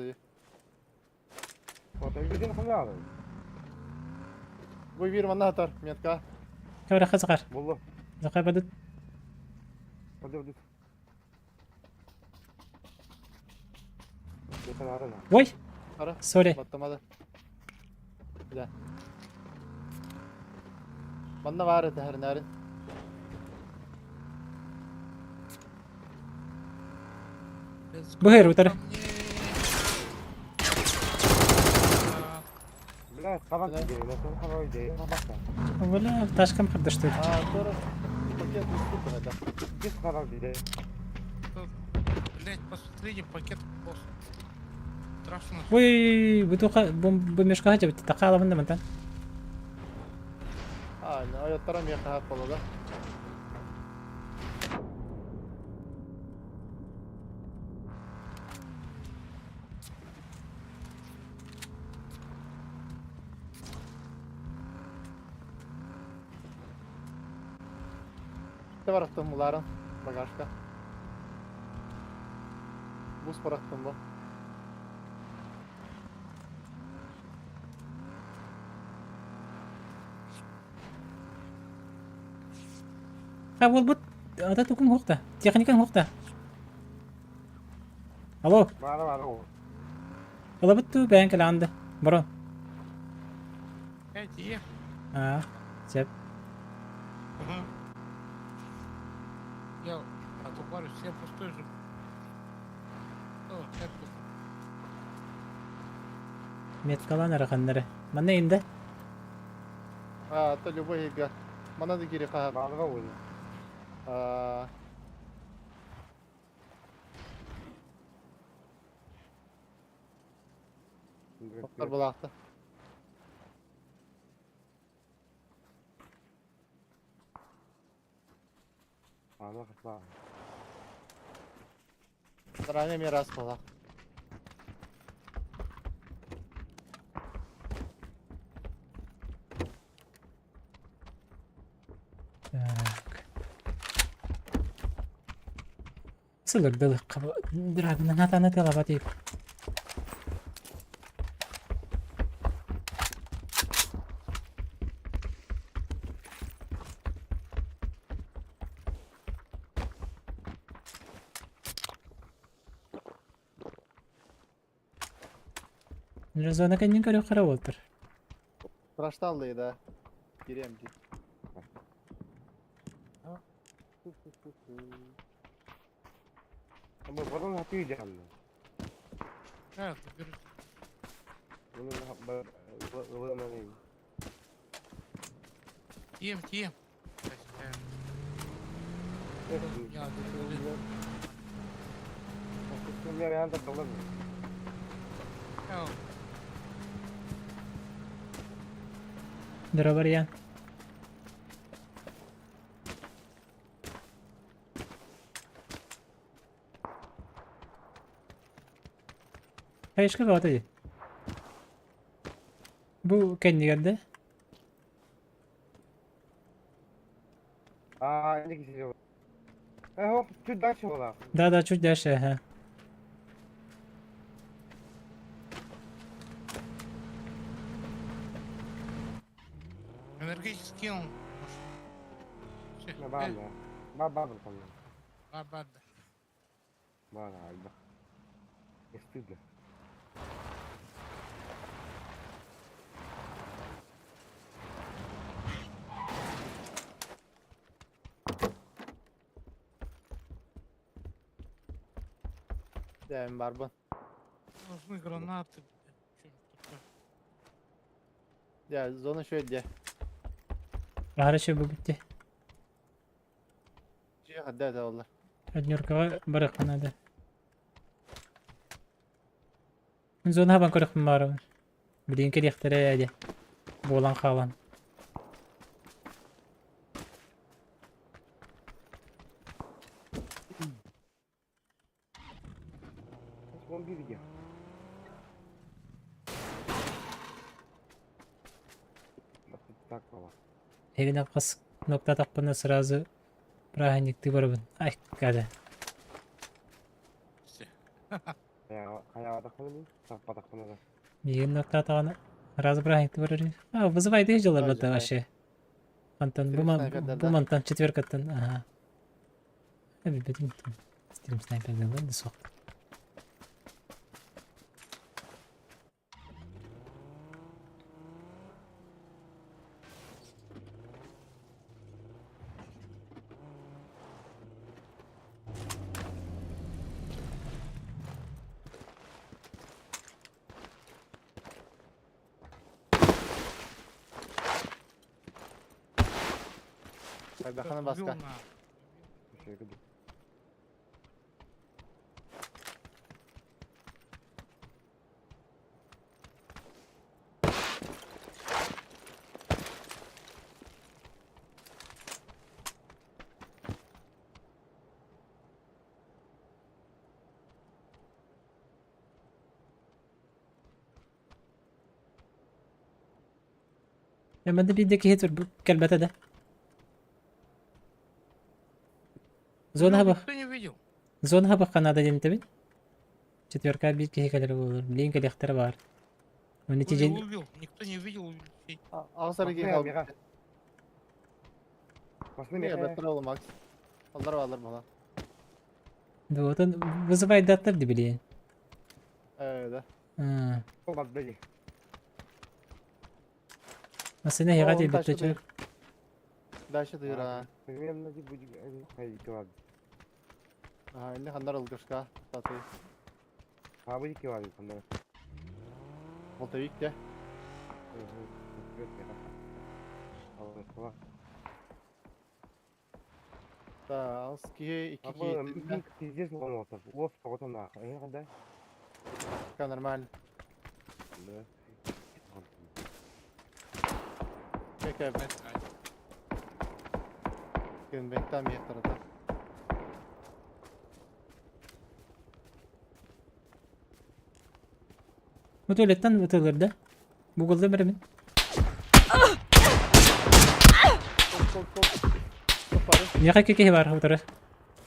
Бу бир манна атар метка. Бараха закар. Закар бадыт. Ой, Ара. сори. Баттамады. Да. Манна бар это хернәрин. Let's Бу go хер утар. ко мне. Так, Вала ташкам кырдышты. А, тора пакет уступы это. тут, Блять, посмотрите, пакет пост. Страшно. Ой, бутука бу мешка хача бит такала бында мантан. А, аяттара меха хат болду да. Те барахтым буларын багажка. Бус барахтым бу. Ха бул бут ата тукун хокта. Техникан хокта. Алло, ала бут бән каланды. Барон. Блять, е. А, сеп. Ага. Я, а то говорю, все пустой же. О, как тут? Меткалан араханнары. Манна инде. А, то любой ига. Мана да кири хат. А, Тоқтар булақты. Аны хасла. Заранее мне раз была. Так. Сылырдылыкка драгынан атаны тылаба дип. Зона кэннин көрө хара буолтар. Прошталлы, да. Кирем ди. Ama buradan hapı yiyeceğim Да, заберу. ben. Bunu ben Тем, тем. Я Дорогой я. Хайышка баҕата дии. Бу кэннигэр да? А, не кисел. Э, хоп, чуть дальше была. Да, да, чуть дальше, ага. Энергетик скинул. Может. На банда. Ба, ба, там. Ба, да. Ба, да. Не стыдно. Дэм барбын. Нужны гранаты, блядь. Что-нибудь такое. Дя, зона еще де. Хорошо бу битте. Дя, да, олар. Однеркаҕа барыахха наада. Зона хабан көрөхпүн баарабын. Билигин кэлиэхтэрэ ээ буолан хаалан. Он бигде. Так была. Эһигини хас кнопкатахпына сразу праздниктыы барабын. Ай, гада. Все. Миигин ноктаатаҕына сразу праздниктыы барар. А, вызывай дьылар Ой, бата дьэ. вообще. Мантан бу Стрим ман снайпердар, бу да. мантан четверкаттан аха. Билбэтим стрим снайпердер да суох. Хайбахана баска. Убил на. Эмэдэ биирдэ киһи кэлбэтэ да. Зона Ну, хабах. Никто не видел. Зона хабахха наада диэн этэбин. Четверка биир киһи кэлэрэ буолар. Билигин кэлиэхтэрэ баар. Уонна Убил, тиже убил. Никто не видел. убил. Ағасар ки Басны хал. мега. Басны Не, мега. баттыр ол Макс. Алдар алар була. Отон вызывай даттар ди билигин. Э, да. Аа. Бадбели. Масына хига Ол, диэбит дальше чэ. Дальше дыр, а. Примерно будет килограмм. Ага, инде хандар ылгышка. Таты. А будет килограмм там. Болтовик те. Да, алыс киһи икки киһи. Пиздец ломался. Лов потом на. Да? Пока нормально. Да. Кәкә, Это, көн бектам ехтарата. Бу туалеттан ытылыр да. Бугулда беремин. Миэхэ киһи бар утары.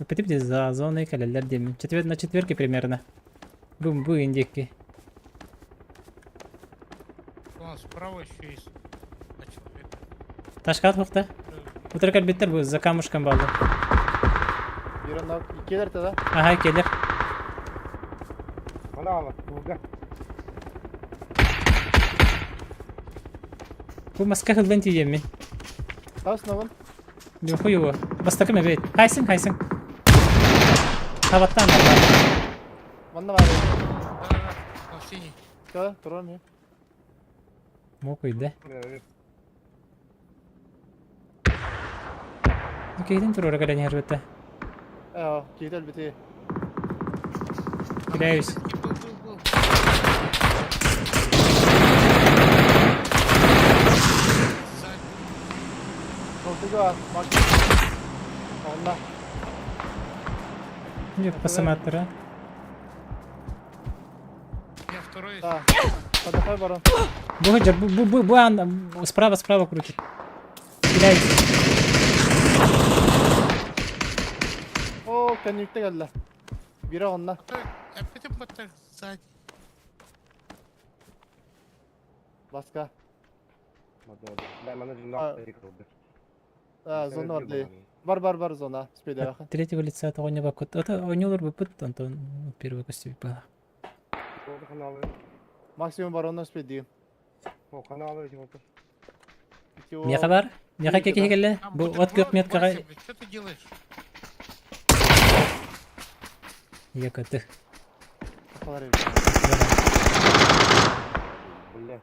Петип за зоной кэлэллэр диэмин. Четвер на четверке примерно. Бу бу индикки. У нас справа еще есть два человека. Ташкат хуқта. Утары кэлбиттэр бу за камушком балды. Бир иккилэр тогда. Ага, келер. Она туга. Бу маска хылдан тиийэммин. Тас новын. Хуй его. Бастакы мебет. Хайсың, хайсың. Табаттан бар. Манна бар. Да-да-да, он синий. Все, турам. Мокуй, да? Кейден турора кэлэн иһэр Э, киител бити. Там Кидаюсь. всё-таки Был, был, был. Сзади. Толтуга, мак. Онна. Не пасаматтара. Я второй. Да. Подохай барон. Бу жар бу бу бу бу ан справа справа крутит. Кидаюсь. О, кэнникте кэллэ. Бире онна. Опять вот так сзади. Баска. Бля, А. А, зона бар дии. Бар бар бар зона. Спейде От третьего лица того не бакут. Это у него бы пут, Антон первый костюм был. Максимум баронна спейди. Меха бар? Меха кеке келе? Там Бу бутерброд, от көк меткага Вася, блядь, Что ты делаешь? якаты. Бля.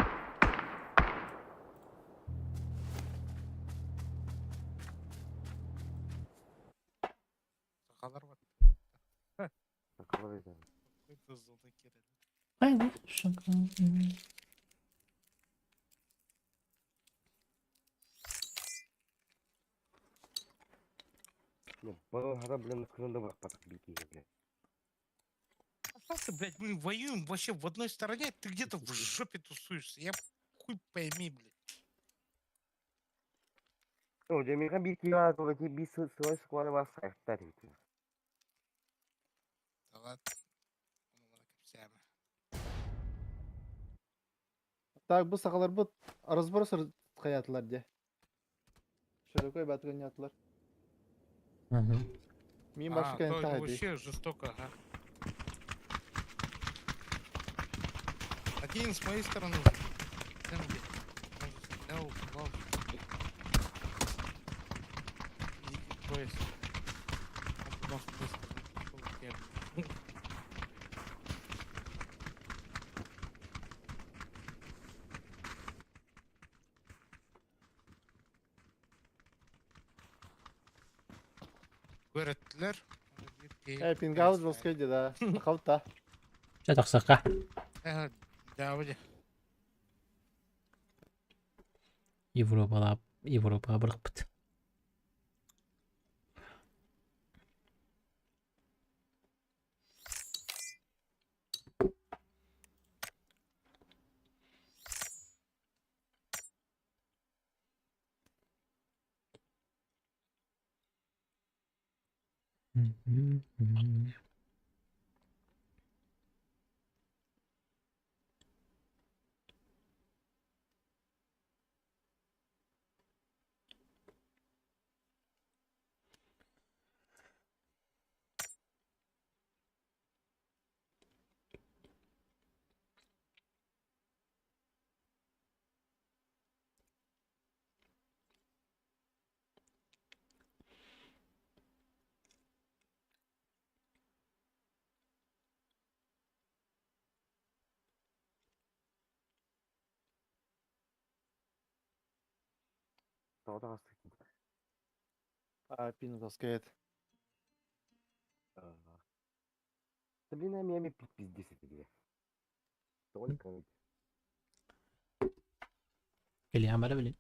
Сахалар вот. Какой-то зона кирили. Ай, бу шаг. Пошел ты, блядь, мы воюем вообще в одной стороне, ты где-то в жопе тусуешься. Я хуй пойми, блядь. Ну, Демирхан bir kilo bir sıvı sıvı var sayflar. Да ладно. Ну, ладно, капсями. Так, бу сахалар бу разбор сыр хаятылар де. Широкой батырын ятылар. Мин А, башы то кэнни тахады. вообще жестоко, ага. Один с моей стороны. Там, блядь, он же стрелял, убивал. Дикий пояс. Он потом с той стороны пришел, я, блядь. Öğrettiler. Э, пингал жестко иди, да. Халта. Ча тақсаққа. Да, вроде. Европалап, Европа бұрықпыт. А, пин таскает. Да, блин, а меня пиздец это, бля. Только. Кэлиэн бара билин.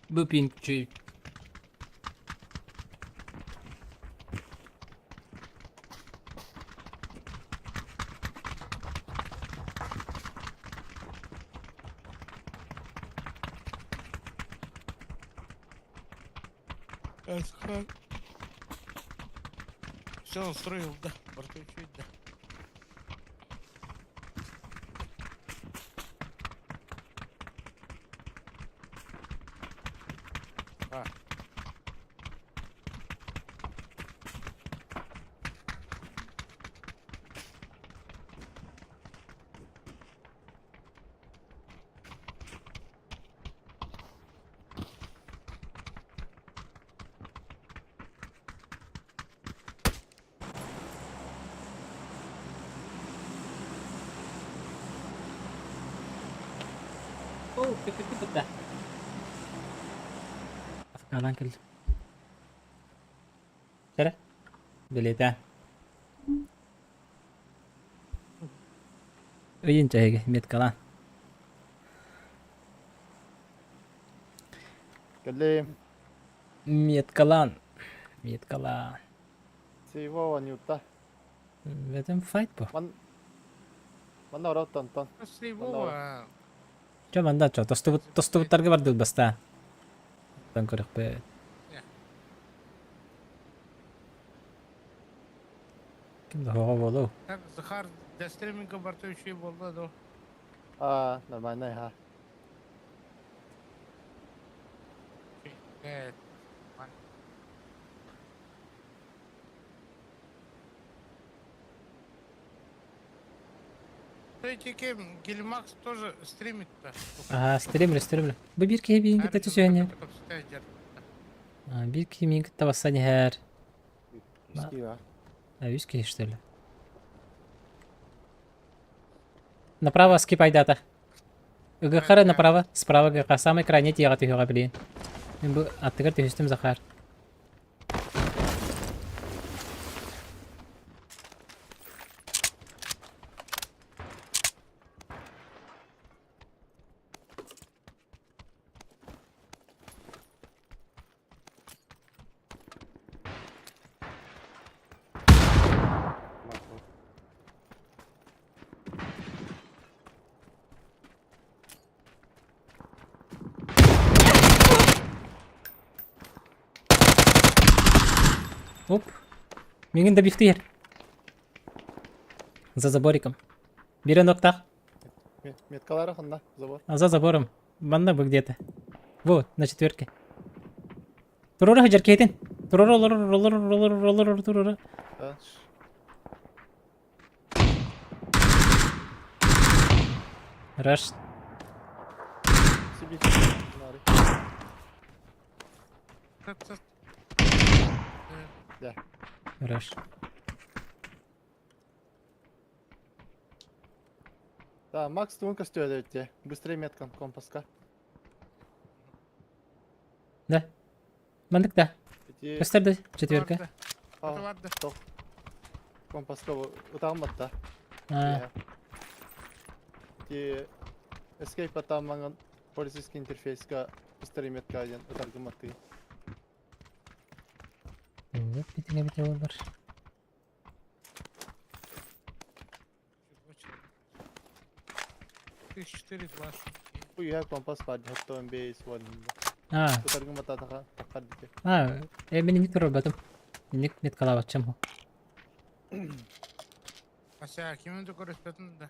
Бу пинг чүй. Все устроил, да. Бортучить, да. А. Оо, кытта. Афкалан кэллим. Сэрэ. Билетэ. Ыйын чэһиги меткалаан. Кэллим. Меткалаан. Меткалаан. Сейвова Ньюта. В файт бу. Ман Манна ороттон тон. Сейвова. Чо манда чо тостубут тостубуттарга бардыл баста. Тон көрөхпөт. Ким да хоҕо буолуо. Так, Захар, для стриминга бортующий был, да? А, нормально, ха. Эти кем, Гельмакс тоже стримит-то. Ага, стримлю, стримлю. Бу биир киһи биин кытта түсүөнү. Биир киһи миин кытта бассан иһэр. Скива. А, үс киһи, что ли? Направо скип айдата. ГХР направо, справа ГХ. Самый крайний тиэҕэ түһүөҕэ билиэн. Мин бу аттыгар түһүстүм Захар. Оп. Миигин да бифтиер. За забориком. Бирен октах. Меткалара ханна, забор. А за забором. Манна бы где-то. Вот, на четверке. Турура хадьар киһитин. Турура олорор олорор олорор олорор турура. Да. Раш. Сиби. Да. Раш. Да, Макс туун көстүө эбит Быстрее меткам компаска. Да. Маннык да. Ити Көстөр да четверка. Компаска ытаамматта. А, Ити Escape атааммаҥын полицейский интерфейска быстрее метка диэн ытаргыматтыы. Вот битиҥэ битэ буолар. Тысяч четыре двадцать. Бу компас баар хаттон бейс уон. А, Ытаргыматаатаха таххар дите. а, э, мин инник турарбатым. Инник меткалаабатчам. Ася, кимин көрөспөтүн да.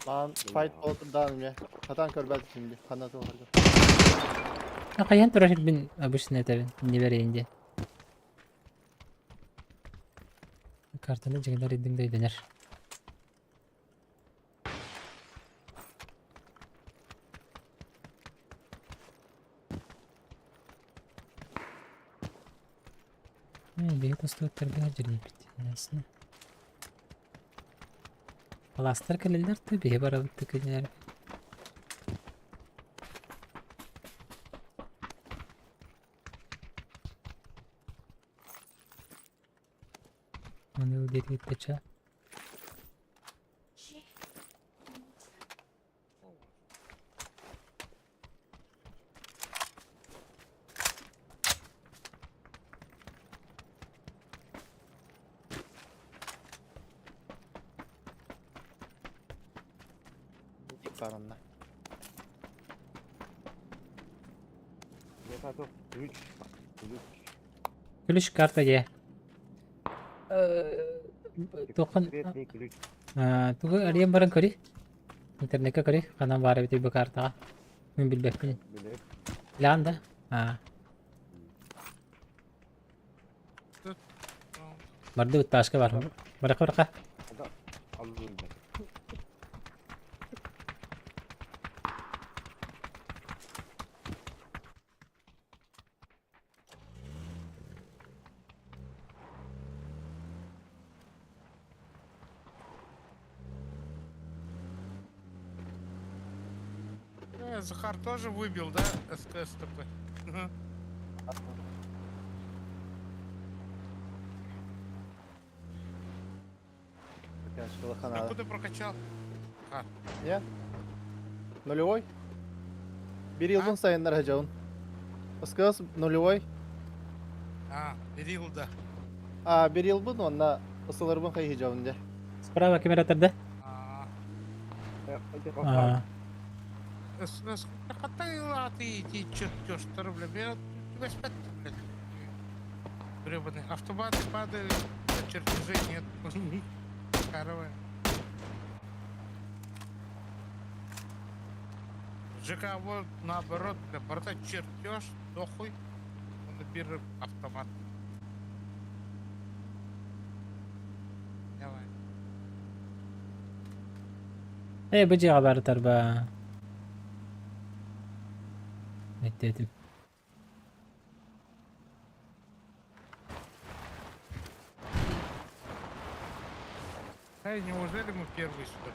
Маан файт болтун даан эмиэ. Хатан көрбөт şimdi. Ханна туохарга. А хайан турар мин обычно этэбин. Не берейин диэн. Картаны дьиҥнэр идиҥ да өйдөнөр. Биһи тостубуттарга дьирииппит. Ясно. Аластар кэлэллэр да биһи барабыт да кинилэр. Маны диэки ча. Баар онно. Ключ. Ключ. Ключ карта дьэ. Туоххан Секретный ключ. тугу арыйан баран көрүй. Интернеккэ көрүй. Ханан баар эбитий бу картаҕа. Мин билбэппин. Билэр. Билэҕин да? Аа. Бардыбыт тааска бар. Барака барака. Захар тоже выбил, да, СКС-ТП? А куда прокачал? Не? Нулевой? Бир йылбын сайыннар хажабын. СКС нулевой. А, бир да. А, бир йылбын онна ысыларбын хайыжабын де. Справа кем да? А. Хатайлаты эти чертеж, бля, я тебя блядь. Гребаный. Автоматы падают, а чертежей нет. Каравай. ЖК вот наоборот, бля, барда чертеж, дохуй. Он бир автомат. Давай. Э, бу дьиэҕэ баар тарба. Этим. Эй, неужели мы первые сюда?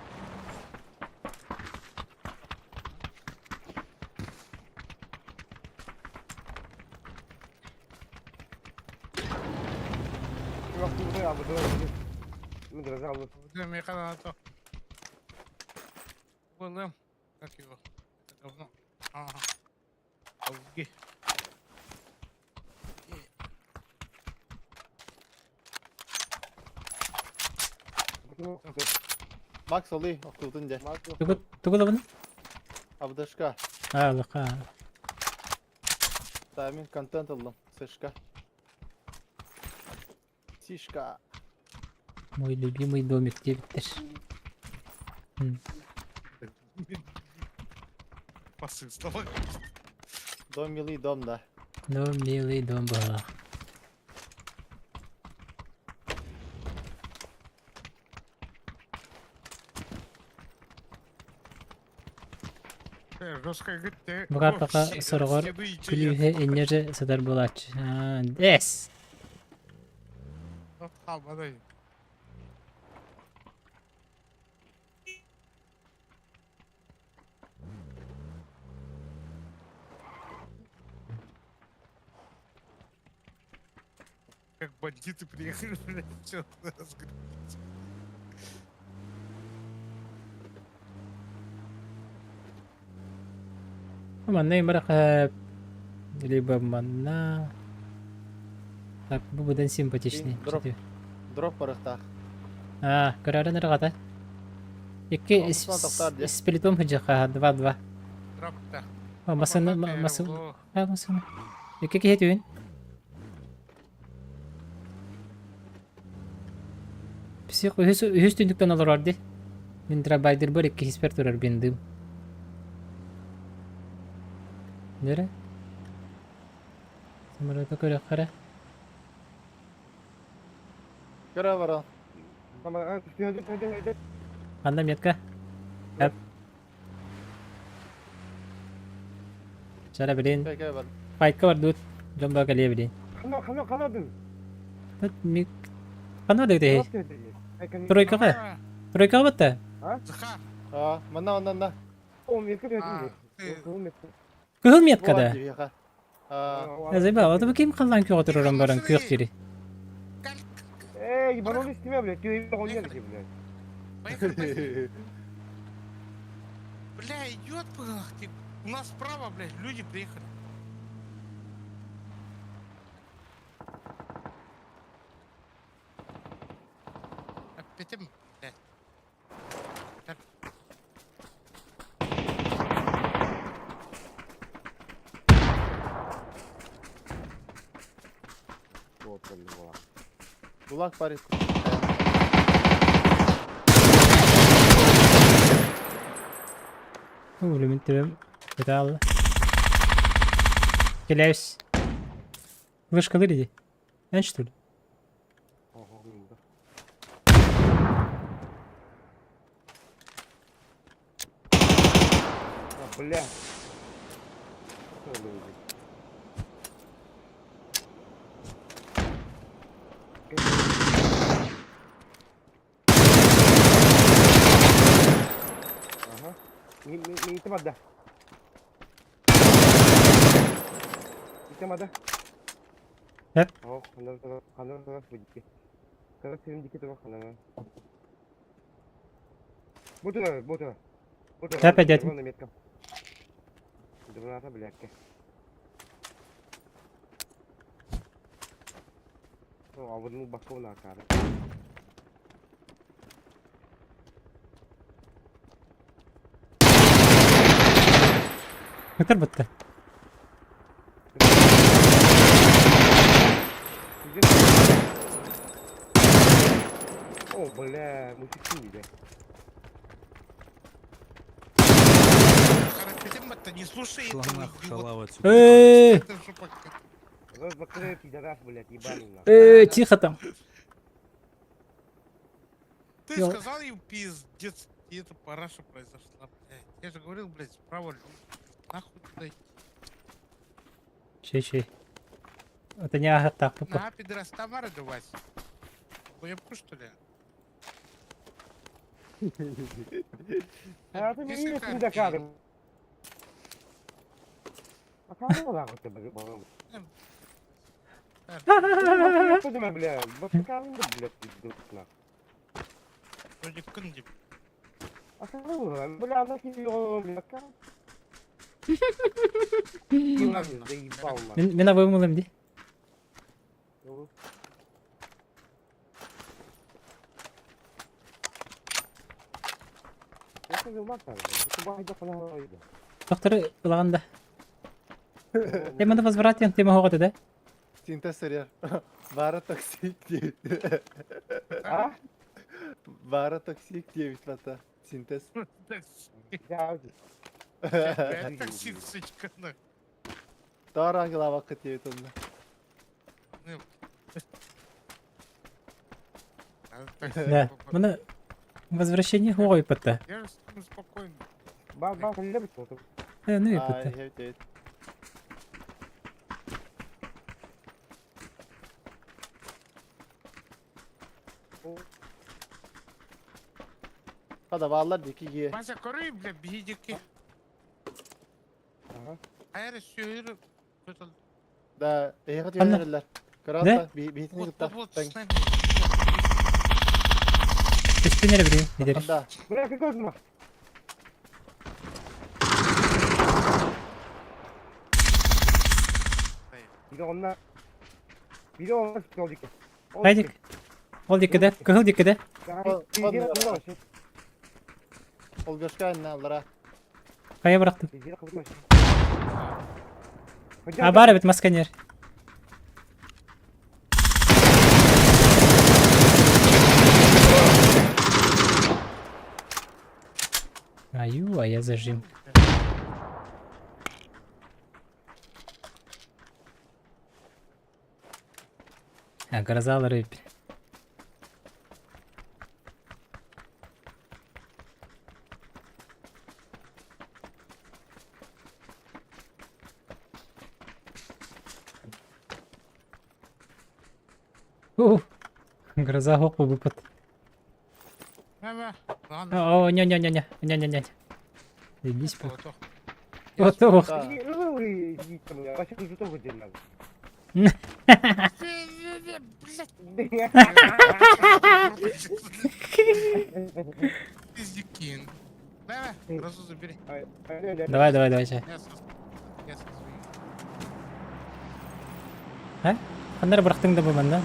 Как его? Это говно. Ага. Ауги. Макс олый, охтутун де. Тугу тугу Абдашка. А, лака. Та мин контент аллым. Сышка. Сишка. Мой любимый домик диэбиттэр. Посыл стало. Дом милый дом да. Дом милый дом была. Бу картака сороҕор күлүүһэ инньэ сытар буолааччы. Эс! Как бандиты приехали, блядь, все разгребить. Манна имарах либо манна. Так, бу будан симпатичный. Дроп. Дроп барахтах. А, көрөрөн ырҕата. Икки сплитом хыдьаха 2-2. Дроп-то. О, масына, масына. А, масына. Икки киһи түүн. Псих үһүс үһүс түннүктэн олорор ди. Мин драбайдыр бар икки хиспер турар биндым. Нere? Самолета көрө Көрө бара. Анда метка. Эп. Чара билин. Файтка бар дут. Жомба кале билин. Тут мик. Кана дегде. Тройкага. Тройкага батта. Захар. А, манна манна. Кыһыл метка да. А. Азайба, ото ким каллан күйө тураран баран күйөх тири. Эй, ебанулись тебя, блядь, ты ебанулись, блядь. Бля, идет, ты. У нас справа, блядь, люди приехали. Опять, блядь. буолар. Гулаг парит. Өлүмүн төбөм бытаалла. Келебис. Вышкалыр иди. Эн что ли? Ого, мында. А, бля. Что люди? Ага. Не, не, не да. Итемада. Эп. О, ханар ханар бу Кара сенин дики тура ханар. Бу тура, бу тура. Бу тура. Тэп эдетим. Метка. Дурната, блядь. Ну, а вот ну бакона акара. Көтөр бытта. О, бля, мужики, бля. Карапетим, не слушай Шла этого нахуй, идиота. шалава отсюда. Эй, Это жопа какая-то. Рот закрыл, пидорас, блядь, ебаный нахуй. эй, тихо там. Ты Ё- сказал им пиздец, и это параша произошла, блядь. Я же говорил, блядь, справа люди. Нахуй туда идти. Чей, чей. Это не ага так, папа. На, пидорас, Тамара да Вася. Хуебку, что ли? А ты Если мне как, не докажешь. А кого нахуй ты, блядь, по-моему? Господи, бля, бакалын да, блядь, пиздец, нахуй. Вроде кынди. А кого, бля, она тебе, бля, как? Заебал, нахуй. Мин мин вымылым ди. Ну. Это же макар, это байда фанаройда. Доктор ылаҕан да. Теманы возврат диэн тема хоҕото да. Синтез сырья. Бара токсик 9. А? Бара токсик 9 бата. Синтез. Я Блядь, такси, сучка, нахуй. Тара глава кытыет онда. Ну, а, такси, Да. папа. Мына возвращение хоҕой патта. Я же с ним спокойно. Ба ба любит вот. Э, ну и А, патта. evet. Хада баалар дики ге. Вася, коры, бля, бигидики. Ага. Айры сүйір. Кто-то... Да, эйхат Анна. юнерлер. Карата битini Вот, кытта. вот, вот, Тeng. с нами. Түспүнер бiri бидер. Да. Бля, какой же Biri onlar. Biri onlar sol dikkat. Хайдик. Ол диккеде, кыһыл диккеде. Ол göçke аллара. Кая бырахтым. А бар бит масканер. Аю, а я зажим. А, гроза рыб. Ух, гроза хопа выпад. Ага, ладно. О, не-не-не-не, не-не-не. Иди по. Вот, Вот ох. Да. Блядь. Пиздюкин. Давай, грозу забери. Давай, давай, давай, чай. Я со я со своим. Ханнар бырахтың да бу манна.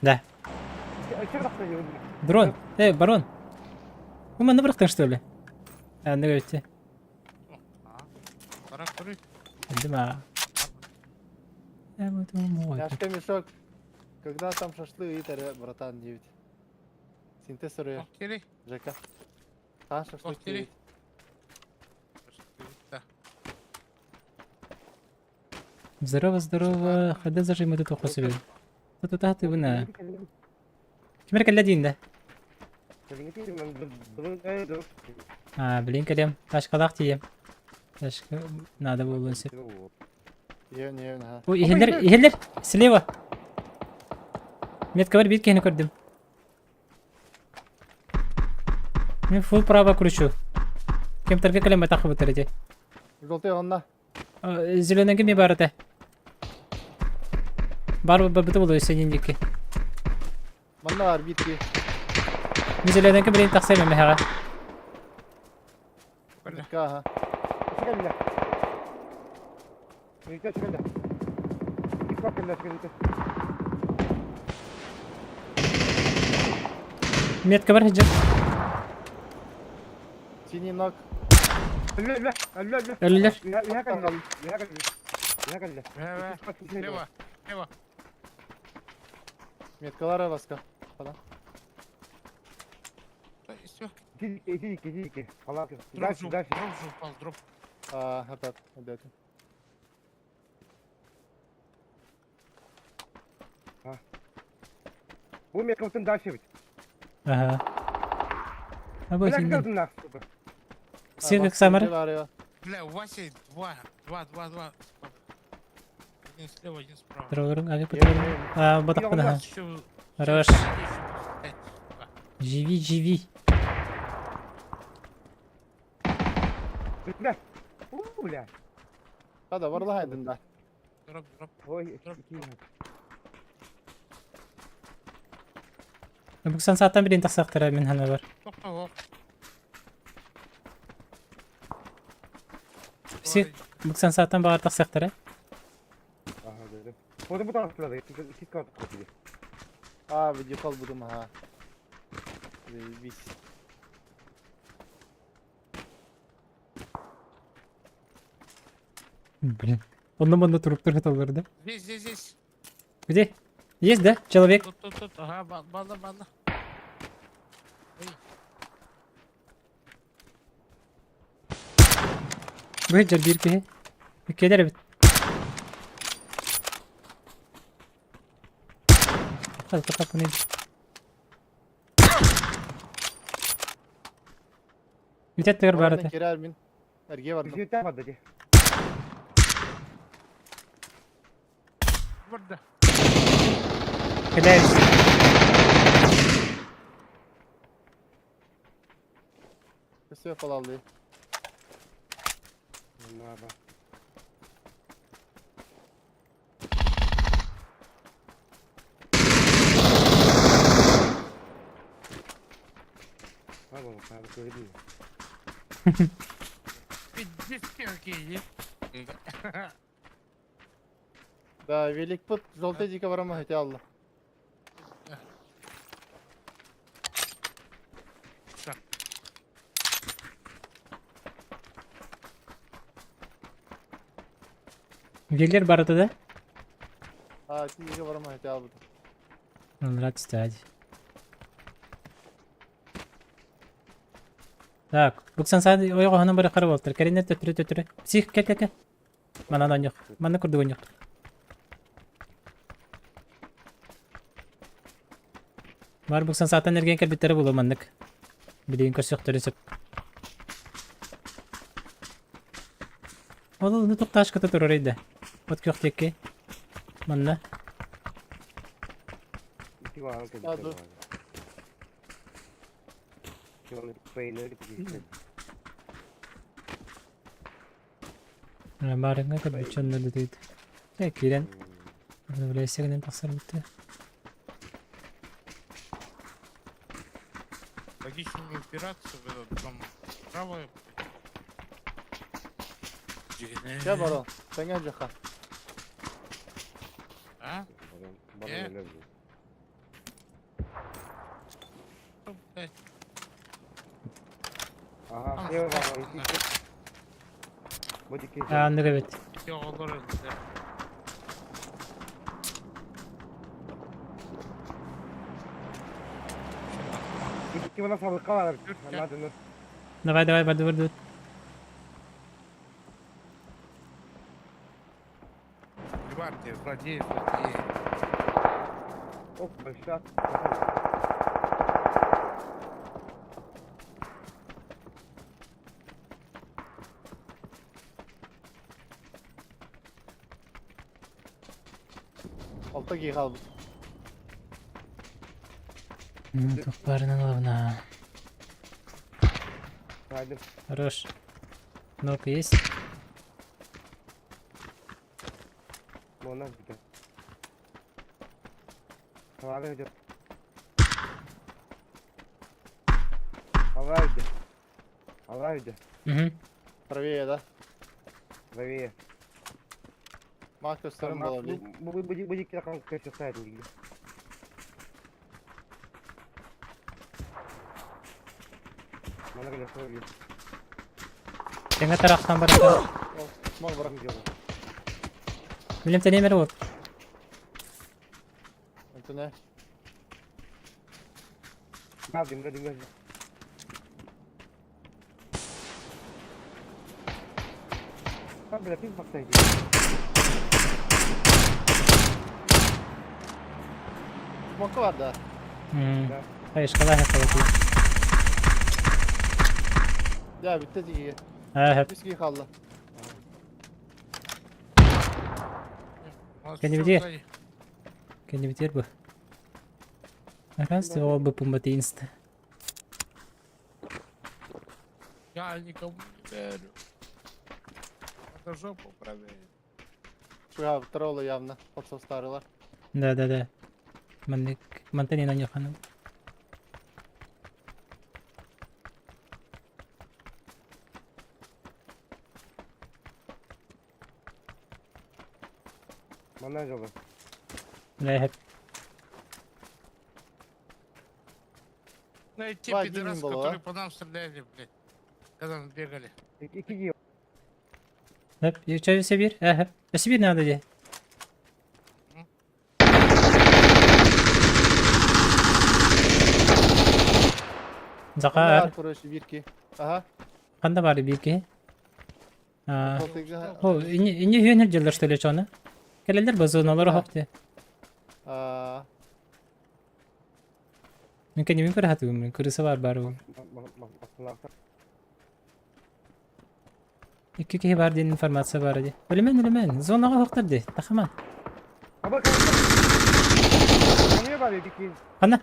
Да. Дрон. Эй, барон. Бу манна бырахтың что ли? А, ну говорите. О, а, барак. Кэллим аа. Яшка мешок. Когда там шашлык ыйытар братан диэбит. Синтез суруйар. Кири. Жека. Хаан шашлык Кири. диэбит. Здорово, здорово. Хада зажимы тут ухосубин. Тут ты вына. Кимер кэллэ диин да? А, блин, кэлем. Ташкалаах тиийэм. Ташка надо буолуон сөп. Иһэн иһэн аха. Ой, иһэллэр, иһэллэр! Слева! Метка бар биир киһини көрдүм. Мен фул право кручу. Кемтерге кэлэн батахыбыттар ити. Желтый онно. Зелененьки ми бар этэ. Бар барбыта буолуо синин диэки. Манна бар биир киһи. Ми зелененьки билин тахсай мэмэһэҕэ. Метка аха. Метка бар сылдьар. Синий ног. Өлүлэр. Слева, слева. Меткалара баска. Falan. Все. Дроп же, дроп же упал, дроп. А, опять, опять. Бу меткабытын дальше бит. Ага. А бу Бля, синин. калдым нах, сука. Всех как самар. Бля, у Васи два, два, два, два. Один слева, один справа. Троллерың, ага патрон. А, батақпын аха. Еще Хорош. Еще Живи, живи. Бля. У, бля. Хада барла да. Дроп, дроп. Ой, Дроп, дроп. Буксан сааттан билин тахсақтара мин хана бар. Тоқта, Всех буксан сааттан бағар тахсақтара. Ага, да. Фото бу тарафта iki kat kopya. А, видеокол будем, ага. Заебись. Блин. Онно манна туруп тұрғыталар да. Здесь, здесь, здесь. Где? Есть, да? Человек? Тут, тут, тут. Ага, банда, банда. Бу жер бир киһи. Келер бит. Хас капыны. Бүтет тегер бар ата. Кирер мин. Эрге бардым. Үсүтэ барды ди. Барда. Келер. Все фалалды. Наба. Abi abi söyledim. Пиздец, какие. Да, велик пут желтый дико барама хотя алла. Велер бар ата да? А, дико барама хотя алла. Нрад стать. Так, буксан саад ойго ханан бары карап олтыр. Керинер төтүрү төтүрү. Псих ке ке ке. Манан оньох. Манна курдук оньох. Бар буксан саатан эрген кэлбиттэрэ булу маннык. Билигин көрсөхтөрүн сөп. Ол уну тукташката турар иде. Вот көхтекке. Манна. İki var. Ya dur. Барыңа кэлбиччонно дутуйт. Э, кирен. Обновляйся тахсар битте. Логично не упираться в этот дом. Право. Я барон. Сәңә жаха. А? Bana Что, блядь? Aha, şey var. İki. Bu iki. А, ну бит. Ити оҕолор өллүлэр. Икки мына сабыкка бар. Надо. Давай, давай, барды, барды. Гвардия, злодеи, злодеи. Оп, большая. Алта киһи хаалбыт. Тух барынан ылабына. Хайдым. Хорош. Нок есть? Монан бүтэ. Хавары өдө. Алай өдө. Алай өдө. Угу. Правее, да? Правее. Мак көстөрүм буолар дии. Бу бу бу бу кира kan köşe saydım gibi. Bana göre soruyor. Тэҥэ тарахтан барар. Мол бара. Билем тэнемер вот. Антоне. Geldim geldim geldim. Ben bile bir baksaydım. Смока бар да. Хайышкала хакалати. Я bitti тиги. Аа, Үс киһи хаалла. У нас Кенни всё где? сзади. Кенни битер бу. Раз ол бу пумбатинст. Я никому не верю. Надо жопу проверить. Шуга троллы явно. Попсов старылар. Да, да, да. Маннык мантанина нехана. Bana жолы. Лэхэп. Ну и те Два пидорасы, один было, которые а? по нам стреляли, блядь. Когда мы бегали. İki giyiyor. Хэп, чай себир. Эхэп. Себир надо де. Захар, Короче, бирки. Ага. ханда бар бирки. А, Толтыга. о, ини ини хөнөр жылдар что ли чоны? Келелер базоналар хокты. А, Мен кенемин көр хатыгым, кырысы бар бар ол. Икки киһи бар диэн информация бар ди. Өлемен, өлемен, зонаға хоқтар ди. Тахаман. Аба Kanıyor bari iki. Хана?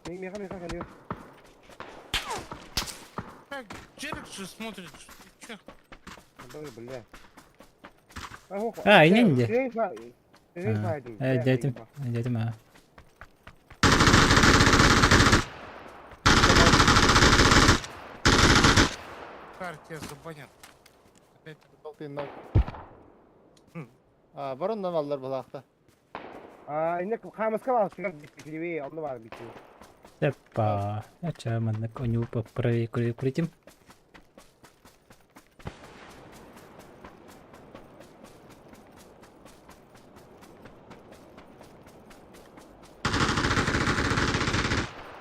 Меха меха kanıyor. Так, Джерик же смотрит. Чё? Бля, бля. А, инен де. Сен сайдың. Э, дедим. Дедим, а. Кар тебя забанят. Опять. толтын нок. А, бароннан аллар булаакта. А, инне камыска бар, бит, онда бар бит. Тепа. Ача, маннык оню поправи крутим.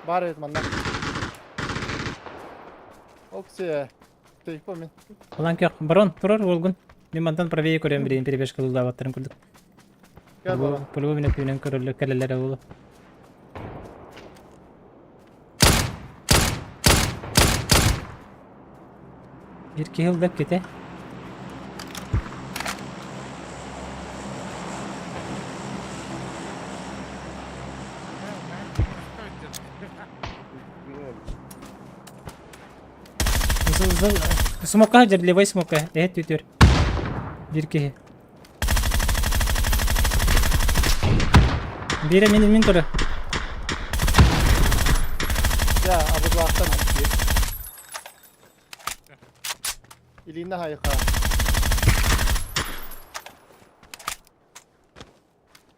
Бар эт манна. Оксе. Тейпо мен. Улан кök барон турар болгун. Мен мантан правее көрөм бирин перебежка лулабаттарын көрдүк. Гел барон. Пулу менен күнөн көрөллөр келелер болу. Бир кихилдеп кете. Смока жер левой смока. Э түтөр. Бир кихи. Бире мен мен туру. Я, абыдлаактан бир. Илинна хайха.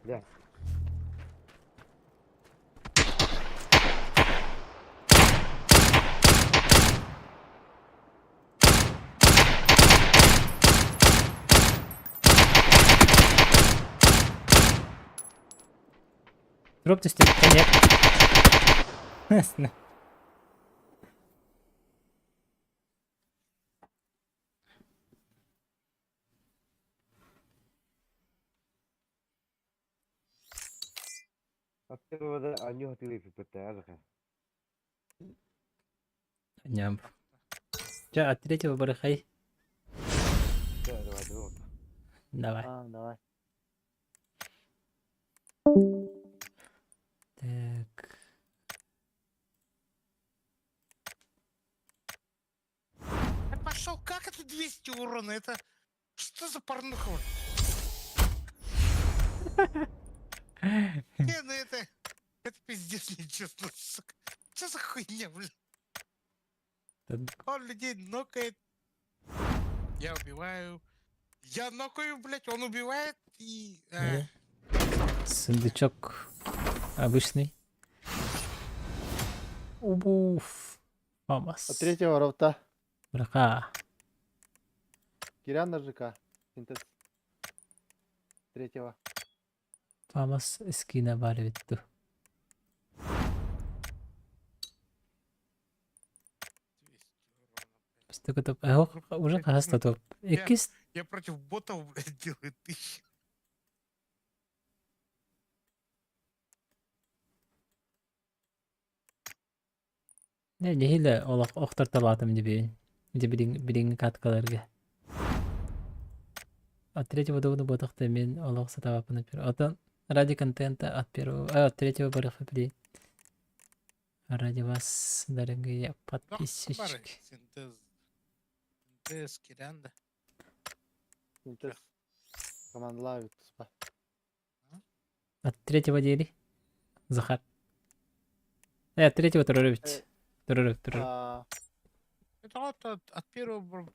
Бля. Дроп түстэ. Нет. Открывада анюха ты выпитая. Ням. Ча, от третьего барыхай. Давай, давай. Давай. А, давай. Так. Я пошел, как это 200 урона? Это что за порнуха? Не, ну это... Это пиздец нечестно, сука. Что за хуйня, блин? Тут Он людей нокает. Я убиваю. Я нокаю, блядь, он убивает и... а, Сундучок обычный. Уф. Фамас. От третьего рофта. Браха. Кирян на ЖК. Синтез. Третьего. Фамас скина барвитту. 200 урона, блядь. Столько топ. Эх, уже хаста топ. Икис Я против ботов, блядь, делаю тысячу. Не, нехиле олох охтор талатым дебейин. Де билин билин каткаларга. От третьего до ботахта мен олох сатавапын пер. Отон ради контента от первого, а, от третьего барыха при. Ради вас, дорогие подписчики. Синтез. Синтез, Киранда. Синтез. Команда лавит. Спа. От третьего дели. Захар. От третьего Турурович. Туруров, Туруров. А, Это вот от первого...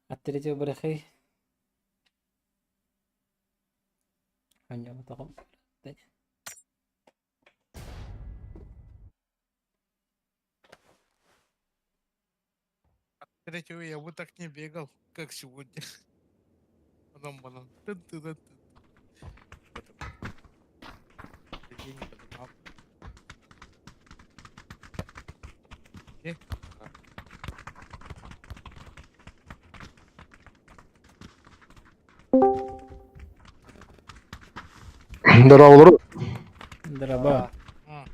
От третьего барыхай. Анья, потом. От третьего я бы так не бегал, как сегодня. Потом банан. Тын-тын-тын. Вот это. Людей не поднимал. Э, Здорово, olur. Драба. а,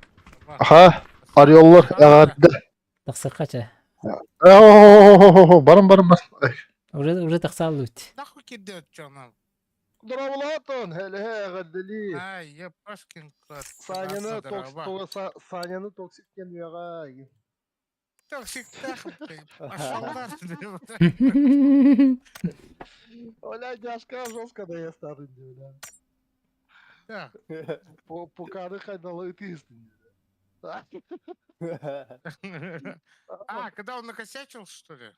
ба. Аха, arıyorlar. Evet. Тахсыркача. Барым барым бар. Уже уже тахсалут. Нахуй кидает, чё нам? Здорово, Hele he gaddeli. Ай, я Пашкин клад. Саняны токсик Саняны токсик кенуяга. Токсик тах, блядь. Пошел нахуй. Оля, дяшка жестко да я старый бля. Да. Покары хайдалы ты. А, когда он накосячил, что ли?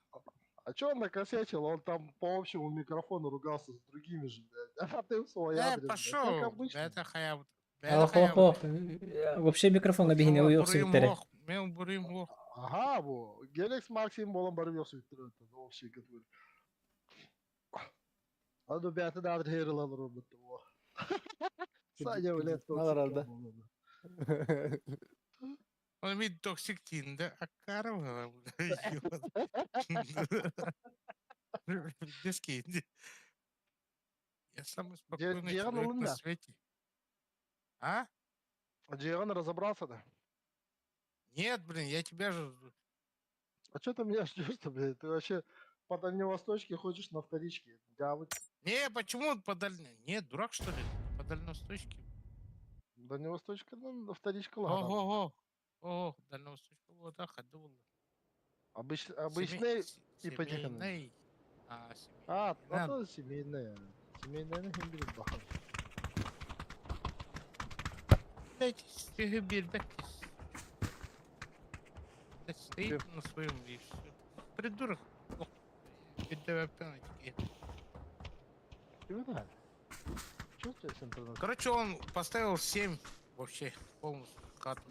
А чё он накосячил? Он там по общему микрофону ругался с другими же, блядь. А ты в свой Да, адрес, блядь. Как пошел. обычно. Это хая. Ох, ох, ох. Вообще микрофон объединил ее Мен бурым лох. Ага, бу. Гелекс Максим болан барып yoksa bitti. Общий который. Аду бәті да адрес хейрилалар oldu bu. Саня, блядь, Алар алды. Он имеет токсик тинда, а карва, Детский. Я самый спокойный где он человек на умер? свете. А? Джион разобрался, да? Нет, блин, я тебя же... жду. А что ты меня ждешь-то, блядь? Ты вообще по дальневосточке хочешь на вторичке. Да, вот Не, почему он по дальней? Нет, дурак, что ли? По дальневосточке. дальневосточка, ну, на вторичка ладно. Ого-го. Ого, дальневосточка, вот так, ходил. Обычный ипотека. Семейный. А, семейный. А, Надо. это семейная. Семейная на химбирит бахан. Блядь, Бельбек. Стоит на своем и всё. Придурок. Ох, бедовая пеночки. Именно. Чё у тебя с интернетом? Короче, он поставил 7 вообще полностью хату.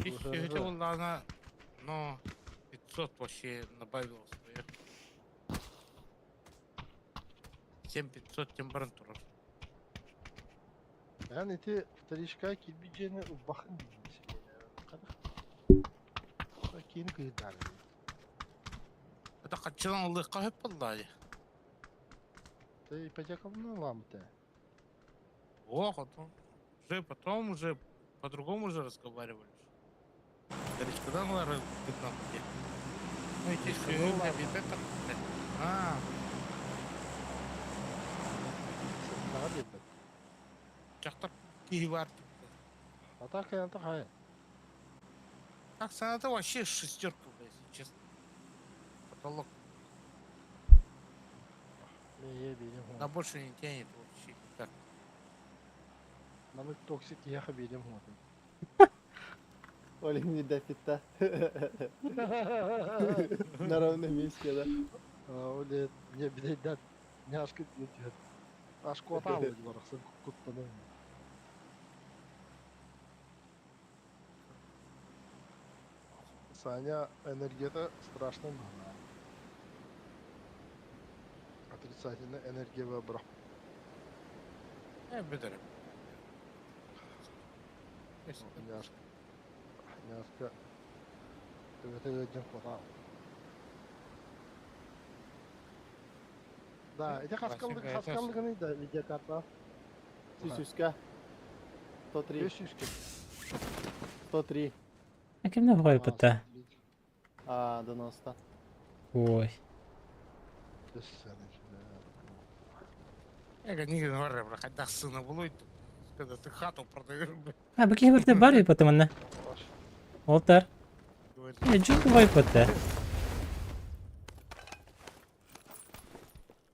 И Уже, это уже. была она, но 500 вообще набавила свое. 7500 температура. Эн ити вторичка киирбит дьиэни ылбаххын диигин Хайдах киини кыйдаары Это хаччынан ылыахха сөп буоллаҕа дии. Ты ипотекалана ыламмыт ээ. Ох, потом уже потом уже по-другому уже разговаривали. Вторичкадан ылары гыннам диэн. Ну ити Вторичканы сүөһү ылаама. билбэт А, Сыттаҕа биэрбэт. дьахтар киһи баар. А так это хай. Так саната вообще шестерка, блядь, если честно. Потолок Мие биирим на хуон. больше не тянет вообще никак. Намык токсик киһиэхэ биирим хуотун. Олег не дофита. На ровном месте, да. Оле, мне билейдат няшка диэт. Аш куотаалы барахсан куттанан. Саня энергията страшно была. Отрицательная энергия выбрал. Э, бедарым. Няшка. Няшка. Төбөтө диэн куотаалы. Да, ити хаскаллык хаскаллыгыный да видеокарта. Сүүска. 103. Бес сүүскэ. 103. А кимнэ буҕайбыта? А, 90. Ой. Я не говорю, бля, хотя сына булуйт, когда ты хату продаешь, блядь, А, бу киһи барыта бар потом онно. Олтар. говорит. Э, дьон буҕайбыта.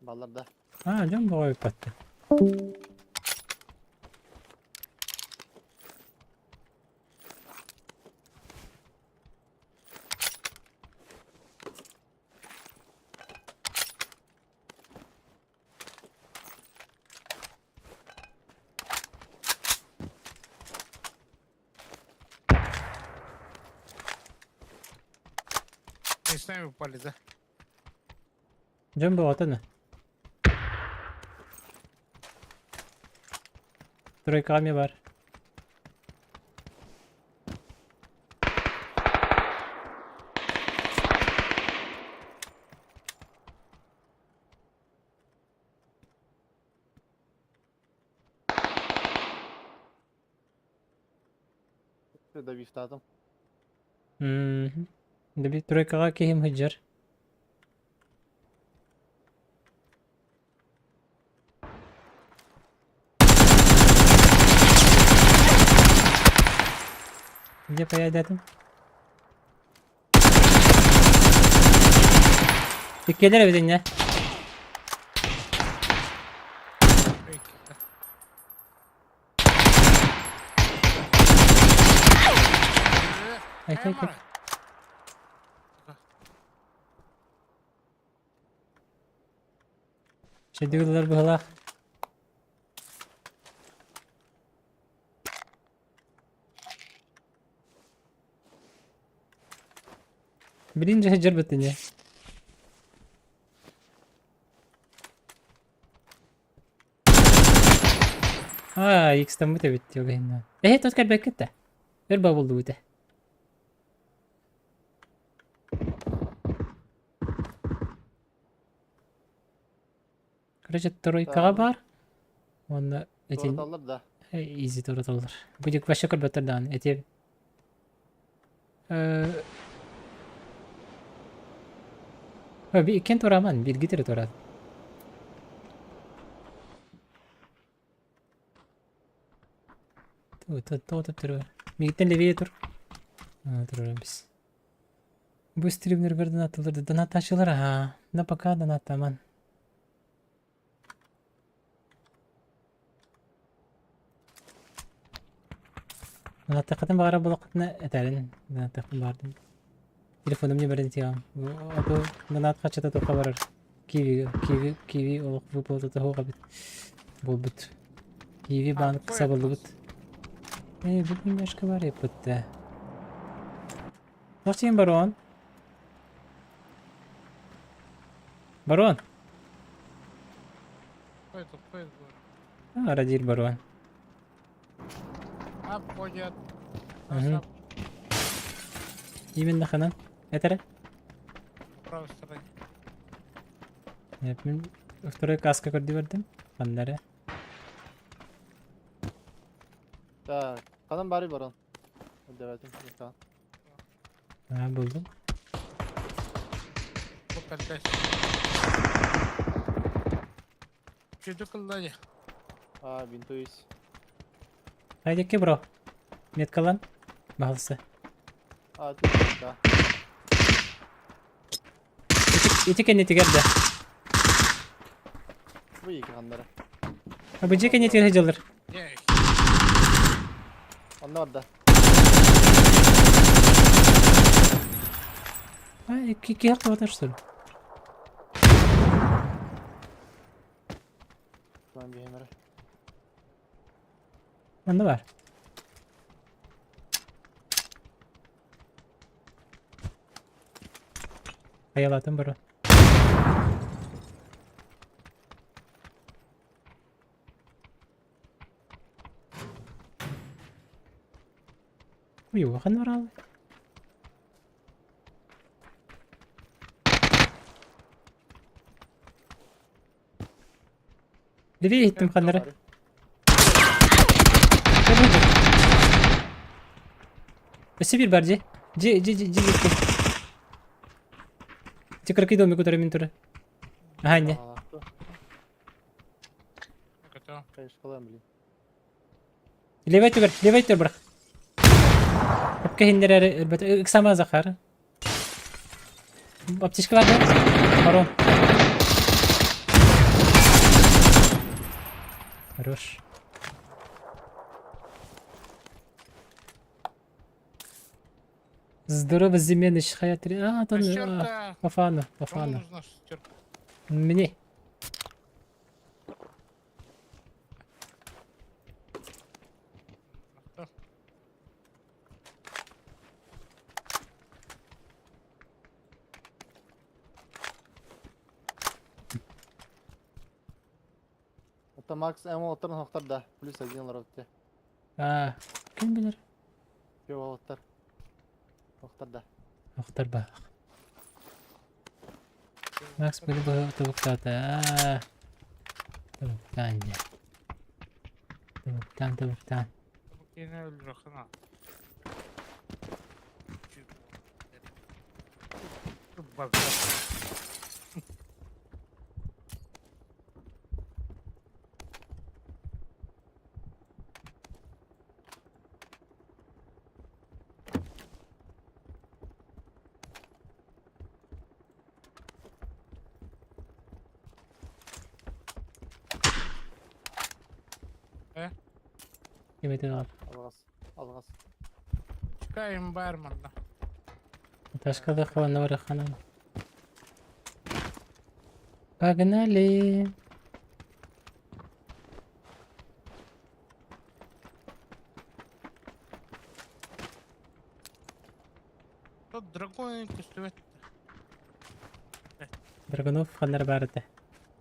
Баллар да. А, дьон буҕайбыта. Они с нами упали, да? Дьон буҕатана. Тройка эмиэ бар. Добивтатым. Мгм. Дэби тройкаҕа киһим сылдьар. Где поедетим? Иккиэлэр эбит инньэ. Тройки, да. Ай, Э, ай, ай. Мара. Шедеврлар быһалаах. Билин дьэ сылдьарбыт инньэ. Аа, икстаммыт эбит диэҕэ иһиннэ. Эһи тот кэлбэккит да. Өр бабыллыбыт ээ. Короче, тройкаҕа баар уонна этин Туораталлар да. изи туораталлар. Будет вообще көрбөттөр даҕаны эти э иккиэн туорааман бииргит эрэ туораат. Тоҕо төптөрү Мигиттэн левее тур. Турар бис. Бу стримнербер донаттылар да донаттааччылар аhaa. Но пока донаттаман. Донаттаххытын баҕарар буоллаххытына этэрин донаттыахпын баҕардым. Телефоным нөмерин этиэҕим. А то донат хаччата туохха барар. Киви, киви, киви олох выплатата суох эбит. Буолбут. Киви А, банк какой сабыллыбыт. вопрос? Э, бу немножко бар эппит Туох диэн барон? Барон! Какой это, какой это? А, Радир барон. Обходят. Угу. Именно ханан. Это Правой стороне. Нет, мин второй каска көрдүү бардым. Ханнары. Так, ханан бары барон. Давайте, tamam. А, булдум. Вот опять. Чуду кыллайы. А, бинтуюсь. Хайдекке бро. Меткалан. Баһалса. А, ты да. Ити кэннитигэр да. Бу екі ханнары. Бу дьиэ кэннитигэр сылдьаллар. Не, Онно барда. А, киһи хабатар что ли? Tamam bir hemere. Манна бар. Хайалатын бро. Ой, улахан бараалы. Левее иттим ханнары. Өссө биир бар дьи. Дьи, дьи, дьи, дьи, дьи. Ти кыракый домик утары мин турар. Аха, не. готово. Конечно, блин. Левай түгэр, левай түгэр бырах. Өпкө хиннэрэр өлбөт. Ыксама Захар. Аптечка бар да? Барон. Хорош. Здорово, Зименыч, хаятри. А, там, а, Шестерка. по фану, по Кому фану. нужна шестерка? Мне. Авто. Это Макс М оттарын хоқтар да. Плюс один лар өтте. А, ким билэр? Пиво оттар. Хоқтар да. Охтар баах. Макс били бу тобуктаата. Тобуктаан дьэ. Тобуктаан, тобуктаан. Кини өлрөхына. Ким этин аҕал. Алғас. Алғас. Чекаем барманна. Ташкада хвана барахана. Погнали. Тут драконы көстүбэт. Драгунов ханнар бар этэ.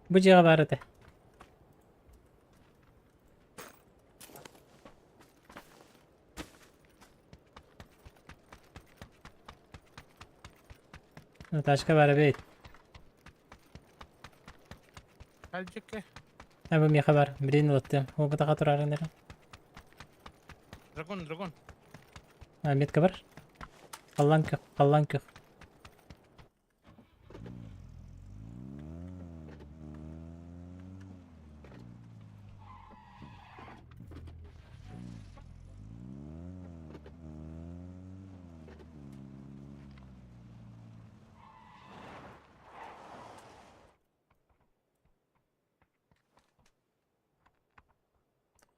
Бу дьиэҕэ бар этэ. Наташка бар эбит. Хальчике. Абы миэхэ бар. Билин ылыттым. Уопутаха турарын эрэ. Дракон, дракон. А, метка бар. Халлан көх, халлан көх.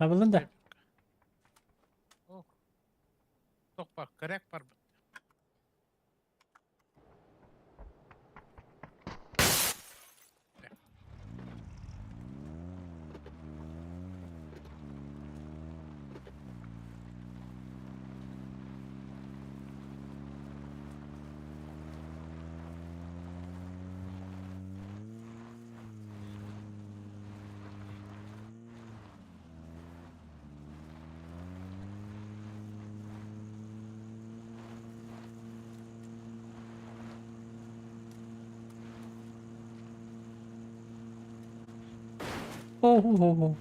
Табылдың да? Ох. Тох бар, коряк бар. Хо-хо-хо-хо.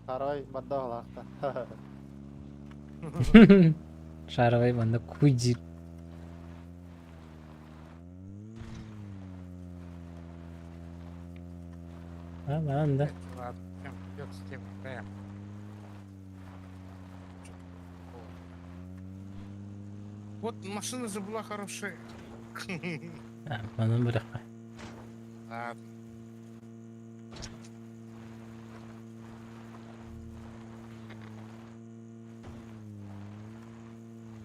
Харай барда алаахта. Шаровай манна куйдир. А, ладно, да. Ладно, кем придёт, с тем играем. Вот машина же была хорошая. А, манан бырахха. Ладно.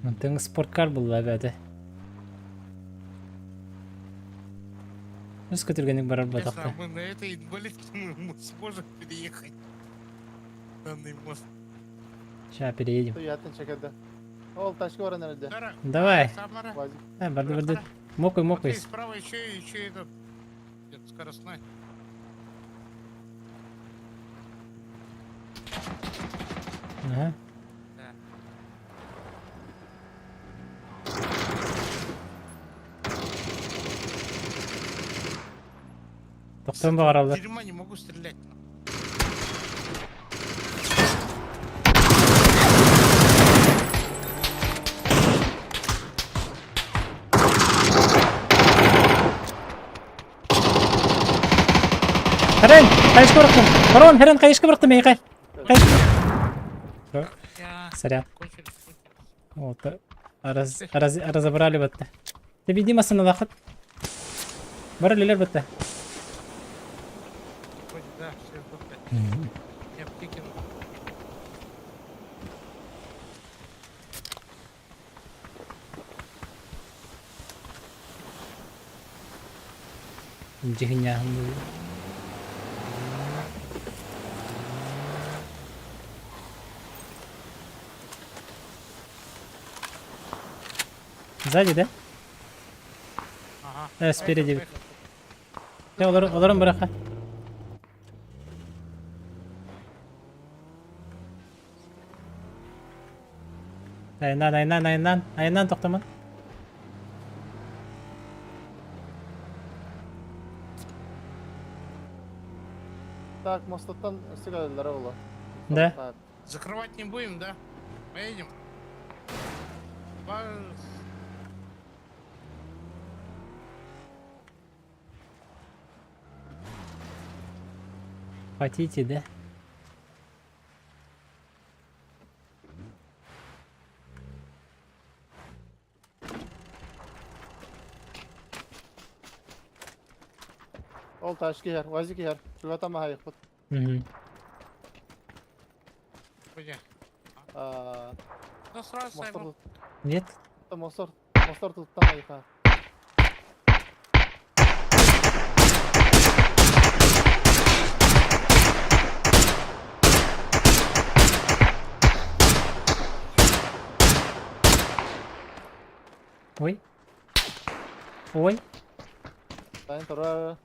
Мантан спорткар булла эбээтэ. Өскө түргэнник барар Интересно, батахта. а мы на этой инвалидке мы сможем переехать? Данный мост. Ща переедем. Туятын чекеде. Ол ташка баран эрде. Сара, Давай. Самара. Вазик. А, барды барды. Мокой мокой. Смотри, справа еще этот. Этот скоростной. Ага. Да. Тохтон баҕараллар. Дерьма не могу стрелять. Хэрэн, хайышка бырахтым. Барон, хэрэн, хайышка бырахтым эйхэ. Хайышка. Я Сорян. кончились, кончились. Вот. Раз, раз, разобрали бытта. Ты беди масыналахыт. Бар лилер бытта. Вроде да, все сдохли. Я аптеки нужны. Дьиһиннээхин Сзади, да? Ага. Э, спереди. Поехал, Дьэ, олорон, олорон быраха. Айаннаан, айаннаан, айаннаан, айаннаан тохтомон. Так, мостоттан өссө ола. Да. Так. Закрывать не будем, да? Поедем. Хотите, да? Ол ташка иһэр, Вазик иһэр. Чугатама хайыкпыт. Мгм. Где? Аа, Да сразу мостор Саймон. Нет? мостор мостор туттан айха. Ой. Ой. Тайын тура.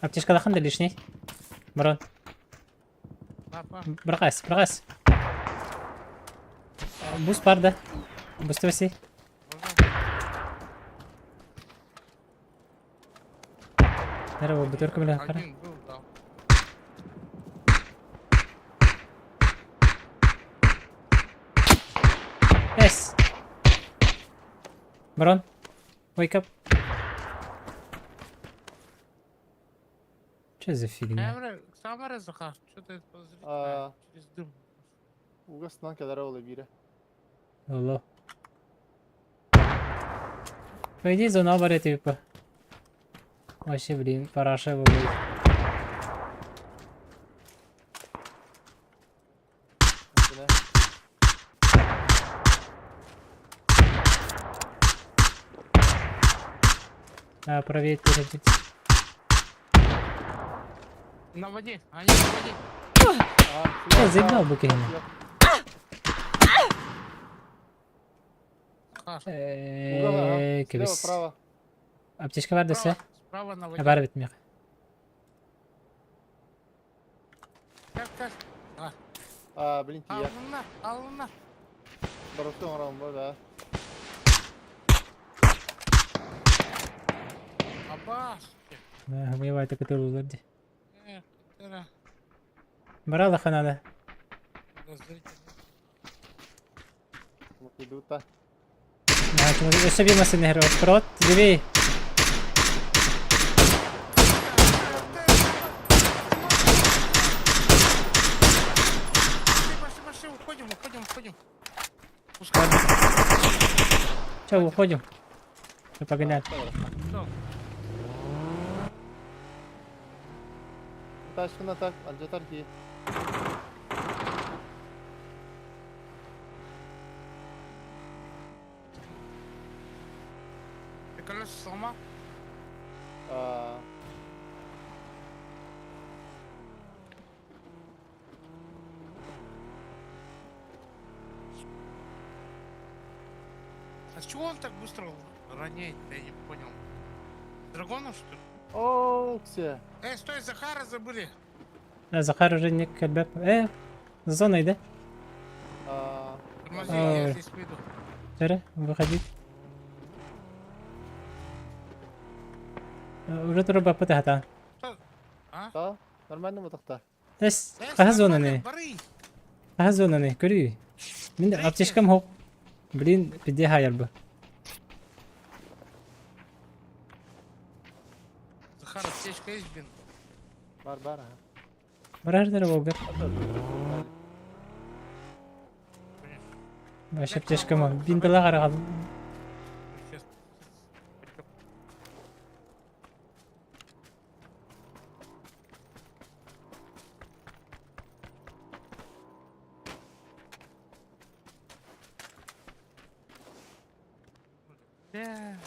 Аптечкалахан да лишний. Барон. Папа. Бырахас, бырахас. Бус бар да. Бусты бasi. Нere bu бутырка белән кара. Один был, дал. Yes. Барон. Wake up. Че за фигня? Камера, Самара Захар, что-то это подозрительное. Аа, Через дым. угастан келер ола бире. Алло. По идее, зона бар типа. Вообще, блин, параша будет. Үстүнэ. А, правее перебить. На воде, они на воде. Аа, Я заебал букина. Захар. Эээ, Слева, кебис. право. Аптечка бар десе. Справа, справа на воде. Бар бит мех. Как, как? Аа, блин, тиийэ. Алына, алына. Барыста оҥорон бу да. Абаас. Хомуйбайта кытылылар дии. Э, кытара. Барала ханана. Подозрительно. Идут-то. Өссө биир массыына иһэр Прот, живей! Пошли, пошли, уходим, уходим, уходим. Пускай. Че, уходим? Все, погнали. Ташкын атак, алдьатар дии. Ты колеса сломал? Аа, А с чего он так быстро роняет, я не понял. Драгонов, что ли? Оо, все. Эй, стой, Захара забыли. Э, Захар уже не кэлбэт. Э, зона иде. Аа, Тормози, Ой. я здесь выйду. Эрэ, выходи. Э, Уже туру баппыт хата. А? да, нормально мотохта. Эс, Эй, хаһа нормально, зонаны? Бары! Хаһа зонаны, көрү. Мин аптечкам хоқ. Блин, пиде хайар бу. Захар, аптечка есть, блин? Бар бар. ага. Барар болгар. Конечно. Баш аптечкам. Бинтала карагал. Сейчас. Бля.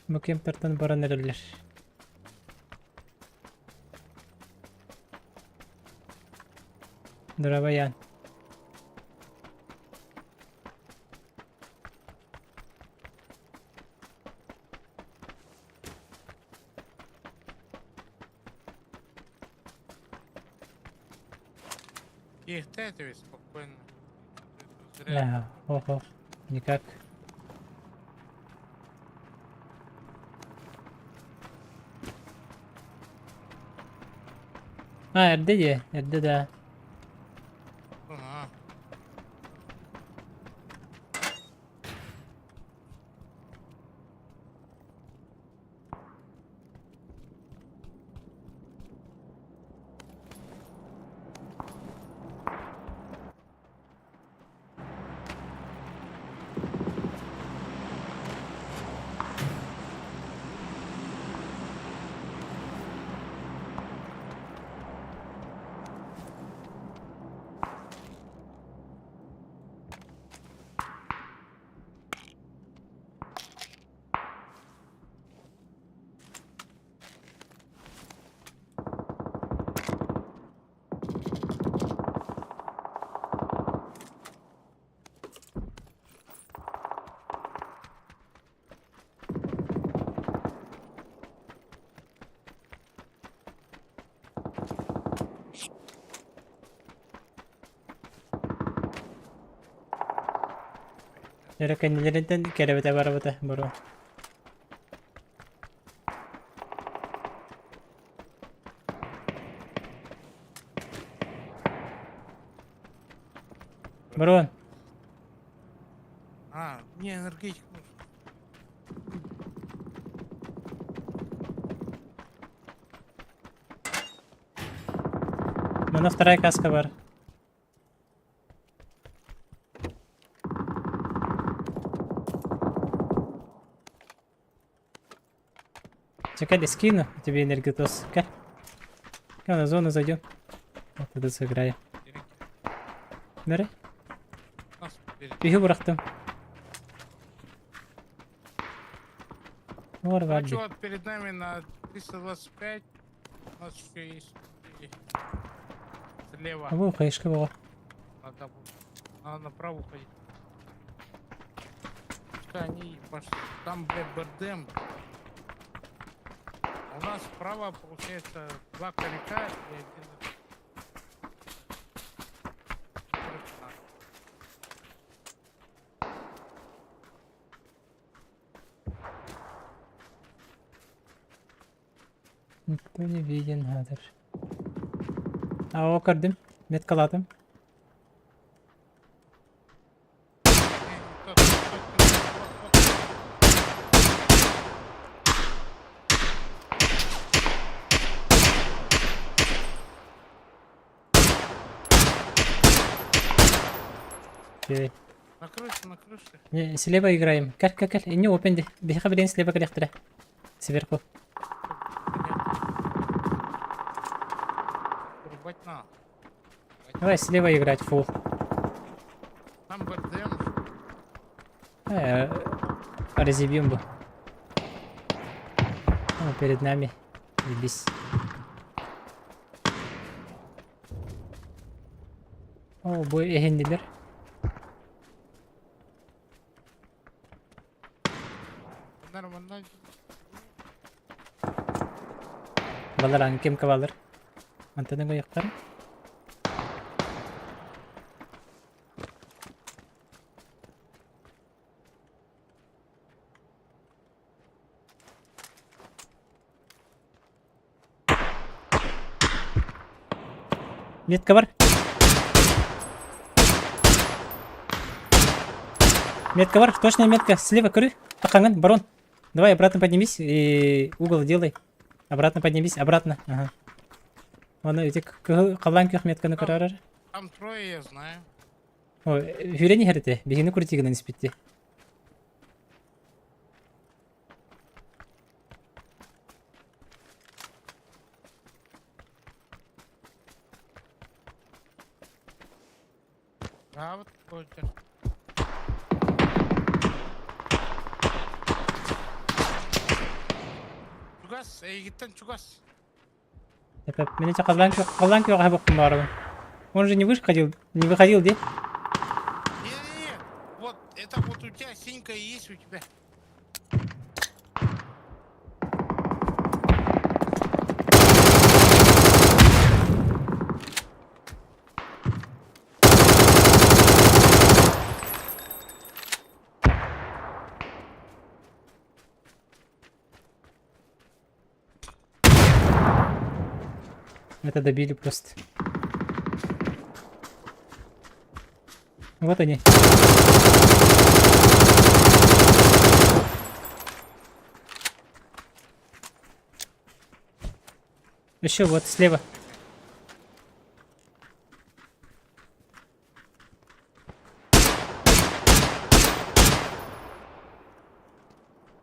Бу кемпертен баран эреллер. Дорабаян. Их, ты это ведь спокойно. Это зря. Да, ох, никак. А, эрдэ дии, эрдэ да. Ага. Эрэ кэннилэриттэн кэрэбитэ барабыта боруо. Барон, А, мне энергетик нужен. мана вторая каска бар. Чекай, скину тебе энергетос. Кэ. Кэ, на зону зайдем. Вот тогда сыграем. Бери. Нас бери. Биһи бырахтым. Бар бар Короче, вот перед нами на 325 у нас еще есть и слева. Абу хайышка буга. Надо, надо направо уходить. Пускай они ебашат. Там, блядь, БРДМ. У нас справа получается два коряка и один... Короче, на. Никто не виден, хадыр. А, о, көрдүм. Меткалаатым. Не, не тот, не тот, не тот, вот, вот. Окей. На крыше, на крыше. Не, слева играем. Кәл, кәл, кәл. Не open ди. Биһиэхэ билигин слева кэлиэхтэрэ. Сверху. Рубать надо. Давай слева играть, фул. Там БРДМ. Э, разобьем бы. О, перед нами. Ебись. О, бу эһиннилэр. Нормально. Балар кем кабалар. Мантаны гояктар. Метка бар. Метка бар, точная метка. Слева, көрү. Таханган, барон. Давай обратно поднимись и угол делай. Обратно поднимись, обратно. Ага. Вон эти халлаан күөх метканы көрөр. Там трое, я знаю. О, хүрени хэрдэ. Биһини куртигынан испитти. Да, вот какой-то. Чугас, эйигиттэн чугас. Это меня халлаан күөх хабыкпын баарабын. Он же не выходил, не выходил, де? Не-не-не, вот это вот у тебя синька и есть у тебя. Это добили просто. Вот они. Еще вот слева.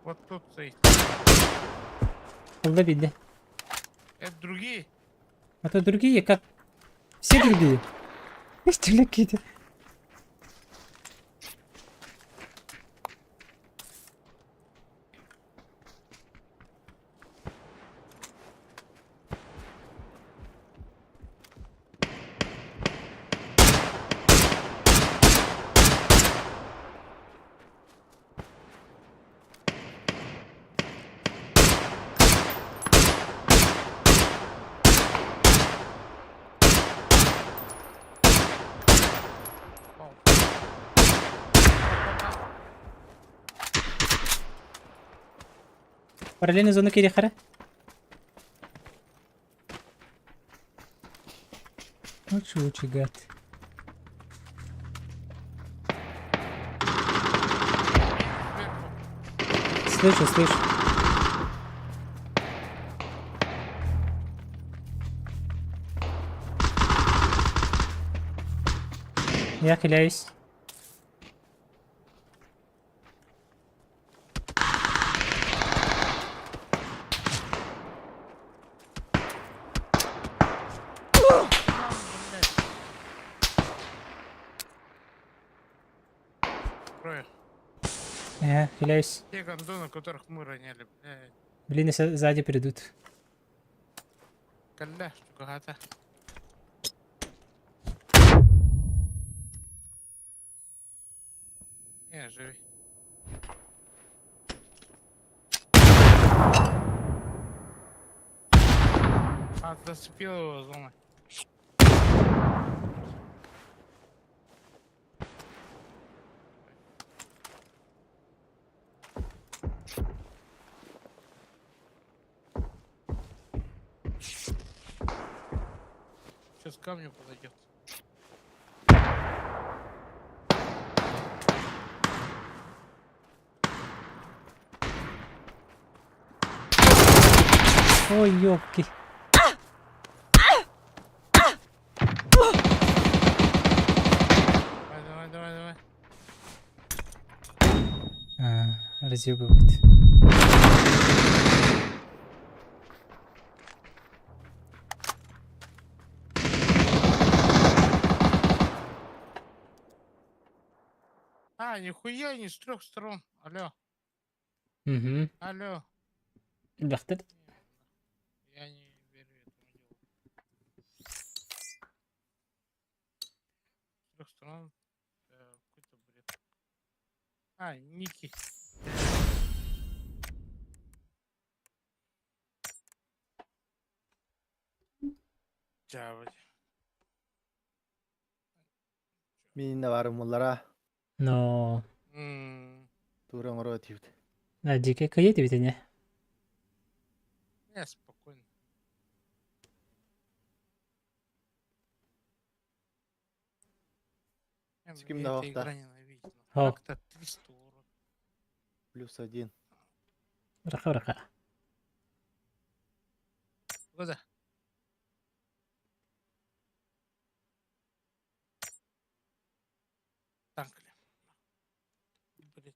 Вот тут стоит. Олда видно. Это другие. А то другие как? Все другие. Что какие-то. Вау. Параллельно зону Кирихара. Лучше, лучше, гад. Сверху. Слышу, слышу. Я хиляюсь. Трое. Я хиляюсь. Те гондоны, которых мы роняли, блядь. Блин, если сзади придут. Калля, чугата. Не, живи. А, зацепил его зона. Сейчас к камню подойдет. Ой, ёпки. Давай, давай, давай, давай. А, разъебывает. А, нихуя не с трех сторон. Алло, Угу. алло. Бахтыр. Я не верю этому делу. С трех сторон какой-то бред. А, Ники. Да, блядь. Мин да барым буллара. Но... М, Тура оҥоро тиибит. А, дикий кыйы дибитине. Я спокойно. Я, С кем мне на эта вахта? игра ненавидит. Хо. Как-то 300 урон. Плюс один. Раха, раха. Куда? Танк. Блин.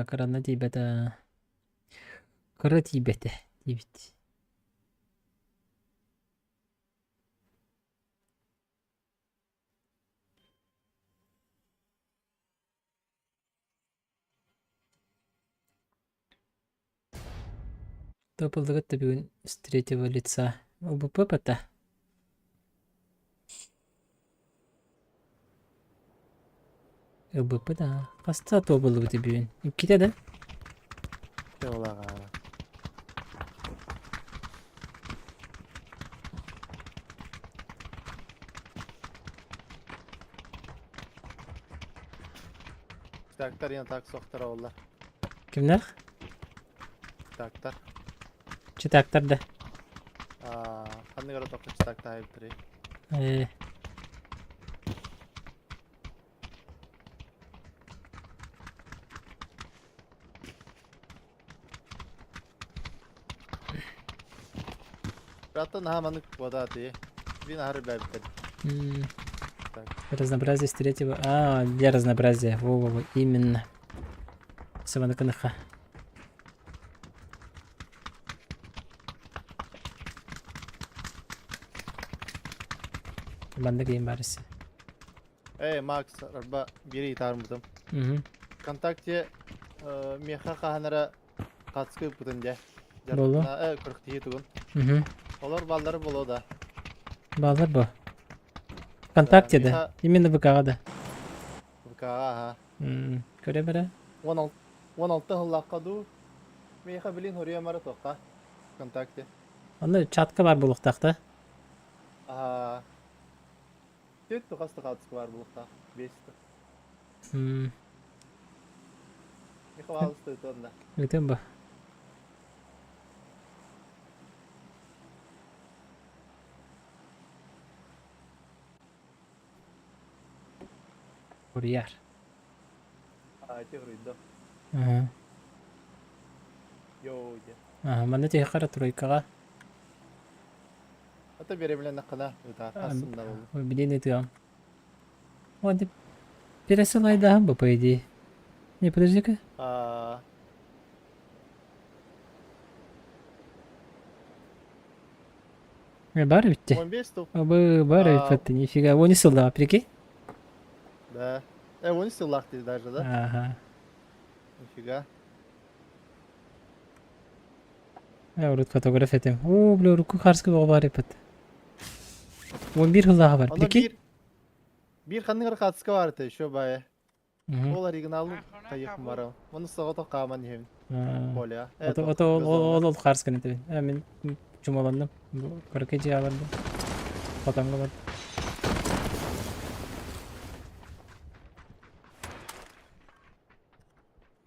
Кыранна тиийбэтэ. Кыра тиийбэтэ диэбит. Тобыллыгыт да бүгүн с третьего лица. ОБП-то. ЛБП да. Хаста тобыллыбыт бүгүн. Иккитэ да? Теолаға. Тактар ян так соқтара олар. Кимнэр? Тактар. Читактар да. Ханны гара тоқы читакта айыптыры. Э. Браттан хаманы вода ты. Вин хары бәбтер. Так. Разнообразие с третьего. А, для разнообразия. Во-во-во, именно. Саванаканаха. Маннык диэн баарысы. Эй, Макс, арба бири тармытым. Угу. Вконтакте меха хаханара катскы путын де. Болу. Э, кырктии тугун. Угу. Олар баллары боло да. Баллар бу. Вконтакте да. меха- Именно ВК да. ВК, ага. Көрө бара. 16 16 хыллаққа ду. Меха билин хория мара тоққа. Вконтакте. Онно чатка бар булуктакта. Ага. Төт тухасты катскы бар булукта. Бесті. Меха алысты өтөнда. Бүтэн бу. Курьер. А, те хруйдо. Ага. Йоу, де. Ага, манна техара тройкаға. Ата бере билен нақына. Өта, астында болду. Блин, это. Ладно, пересылай да, бы, по идее. Не, подожди-ка. А, Бар ведь 15 ту. Абы бар А. ведь нифига. Вон и сюда, прикинь. Да. Э, он сыллах ты даже, да? Ага. Нифига. Я урут фотография этим. О, бля, руку харского бар ипат. 11 хыллаға бар, Аны прикинь. бир бир ханныгар хатска бар ты, еще бая. Мгм. Ол оригиналын Хайыах барам. Оны соҕотох хааман иһэбин. Коля. Ото ото ол ол харс гынатыбын. Мин чумаланным. Кыракый дьиэ бардым. Хотоҥҥо бардым.